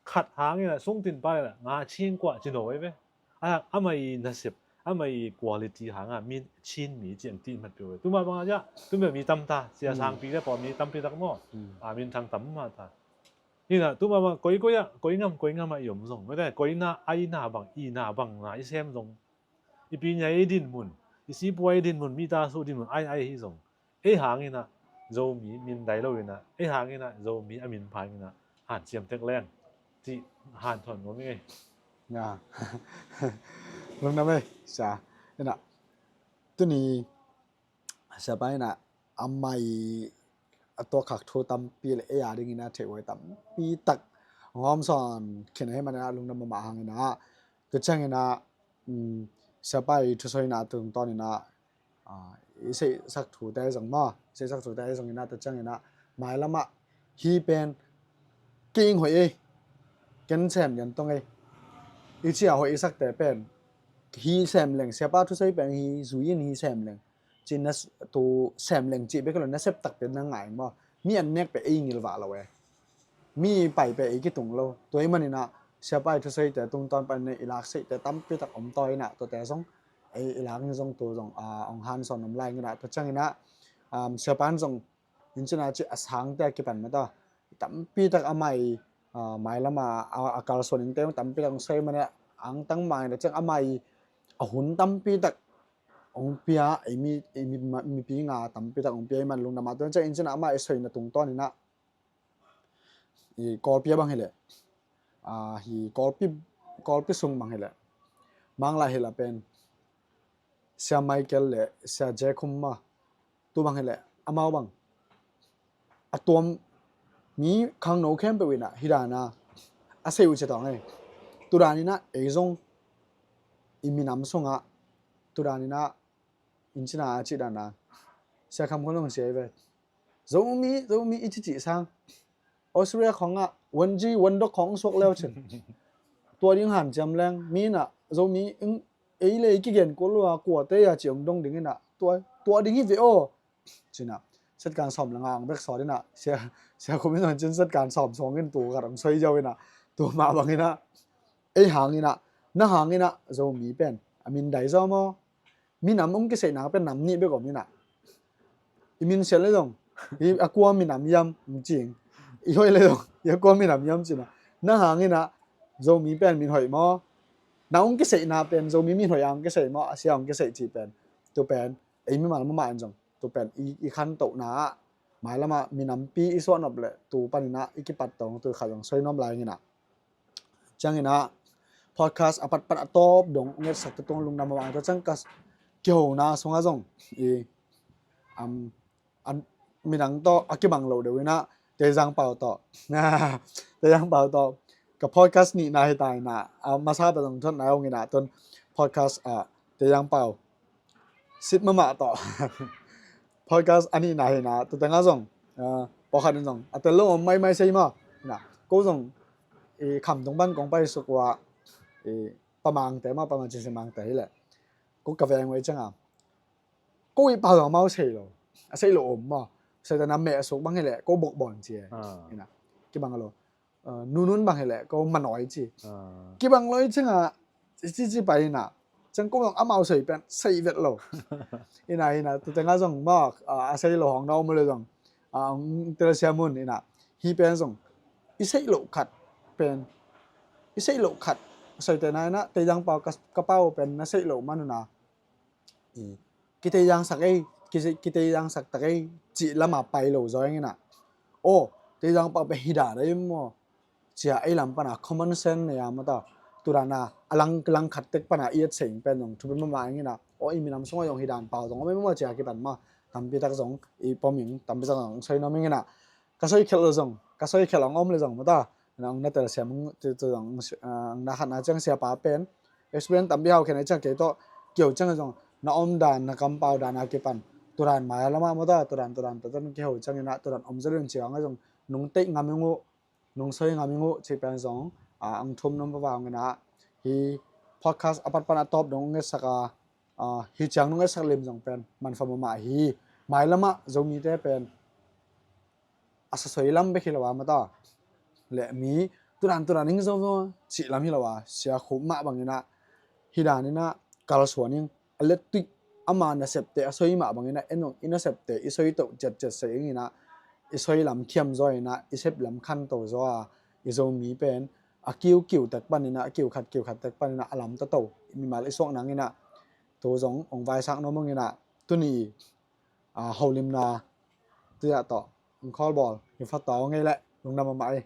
Khat hangin a sungtin pa le nga chin kua ci no ai ve. A ama i nasep ama i quality hanga mi chin mi ci an ti mat piu ai. Tuma banga ja tuma mi tam ta sia sangpi le paw mi tampi tak maw. A min thang tam ma ta. Hinah tuma banga koi koi ah koi ngam koi ngam ah i om zong mete koi na ai na bang i na bang na i sem zong i pi nya i dinmun i sipuai dinmun mi ta su dinmun ai ai hi zong ei hangin a Zomi min dai lo in a ei hangin a Zomi a min pha in a hanciam tek leng cih hanthawn ngom i ngei. Lungdam ei sa in a tuni siapa in a amai a tuakkhak thu tampi le ei a dingin a theih huai tampi tak ngawm sawn khin a hi man a lungdam mahmah hangin a tu ciangin a siapa i thusoina tungtawn in a i seihsak thute zong maw i seihsak thute zong in a tu ciangin a mailam ah hi pen king hoih ei ken sem lian tong ei i cia hoih i sakte pen hi sem leng siapa thusoi pen hi zui in hi sem leng cin na tu sem leng cih bek lo na sep tak pen na ngai maw mi an nek pe ei ngil vah lo e mi pai pe ei kitung lo tua i man in a siapa i thusoite tungtawn pan in a i lak seihte tampi tak om taw in a tuate zong ei i lak in zong tu zong ong han sawn om lai in a tu ciangin a siapa in zong in cin a ci a sangte a kipan mata tampi tak amai mailam a a kalsuan in te tampi tak ong sei man a angtang ma in a ciang amai a hun tampi tak ong pia ei mi mipi nga tampi tak ong pia i man lungdam a tu ciang in cin a amai soina tungtawn in a i Kawlpi a bang hileh hi Kawlpi Kawlpi sung bang hileh Manglai hileh pen Sia Michael le Sia Jekhum ma tu bang hileh amau bang a tuam mi khangno khempeuh in a hi dan a a sei uh cia tawng ei tu dan in a ei zong i minam sungah tu dan in a in cin a a cih dan a Sia Kham khong zong sia i ve Zomi Zomi i cici sang Australia khong ah one G one dok khong suak leu cin tua ding hanciam leng mi in a Zomi ei le i kigen kul lua kuate a ci ong dong ding in a tua ding hi ve aw cin a setkan sawm le nga ang bek sawt in a sia sia khum in zong cin setkan sawm sawng in tu khat ang soi ziau in a tu mah bang in a ei hang in a na hang in a Zomi pen a min dai zaw maw minam ong kiseihna pen nam nih bek om in a i min sia le zong hi a kua minam yam ong cing i hoih le zong hi a kua minam yam cin a na hang in a Zomi pen min hoih maw na ong kiseihna pen Zomi min hoih a ong kiseih maw a sia ong kiseih cih pen tu pen ei mimal mahmah in zong tu pen i khantohna ah mailam ah minampi i suahnop le tu pan in a i kipat tawng tu khat zong soi nuam lai in a ciang in a podcast a patpat a tawp dong ngetsak tu tung lungdam a bang tu ciang ka kihona sungah zong i am an minang tawh a kibang lo deuh in a Teizang Pau tawh Teizang Pau tawh ka podcast nihna hi ta in a a masa ta zong thuatna ong in a tun podcast a Teizang Pau sit mahmah tawh podcast a nihna hi in a tu tengah zong pawlkhat in zong a tel lo om maimai sei maw in a ko zong i kham tung pan kong pai suk ua i pamangte maw pamang cisi mangte hileh ko ka veng uh ei ciang a ko i pau zong mau sei lo a sei lo om maw sei ta na meh suk bang hileh ko bokbawn ci e in a kibang lo nunun bang hileh ko manawi ci. Kibang loi ciangah cici pai inah, ciang ko zong amau sei pen sei vet lo. Inah inah tu tengah zong mawk a sei lo hong na om le zong a hong telsiam un inah, hi pen zong i sei loh khat pen, i sei loh khat, soitena inah Teidang pau ka pau pen na sei loh man unah, i kiteidangsak ei, kiteidangsak tak ei cih lama pai lo zaw inginah, aw, Teidang pau pen hi dan ei maw, cia ei lam pana common sense nei a mata, tudana a lang, langkhat tek pana i et seng pen zong thupi mama inginah, aw, i minam sungah zong hi dan pau zong om ei maw cia kipan ma, tampi tak zong i pom ing, tampi tak zong soi nom inginah, ka soi khelh lo zong, ka soi khelh ong om le zong mata, nang na telsiam tu zong, ang na khatna ciang siapa pen experience tampi hau khen ei ciang kei tawh kiho ciang zong na om dan, na kampau dan a kipan turan mai a lama mata, turan turan tutan kiho ciang inah turan om zaw lun ciang a zong nung teih ngam ing uh, nung soi ngam ing uh cih pen zong ang thum nung papa hong inah, hi podcast a pat pana tawp dong ngetsak a, hi ciang nung ngetsak lim zong pen manfa mama hi. Mai lama Zomite pen a sasoi lam bek hi lo a mata, le mi tudan tudan ing zo cih lam hi lo a, sia khup mah bang inah, hi dan inah kalsuan ing, a lettuih ama nasepte a soi mah bang inah en ong i nasepte i soi toh ciatciat sei ing inah, i soi lam khiam zaw inah i sep lam khanto zaw a, i Zomi pen a kiukiu tek pan inah, a kiukhat kiukhat tek pan inah a lam tato mimal i suak nang inah, tu zong ong vaisak nuam ong inah, tuni holimna tiah tawh ong khawlbawl hi, fa tawh ngei leh lungdam mahmah ei.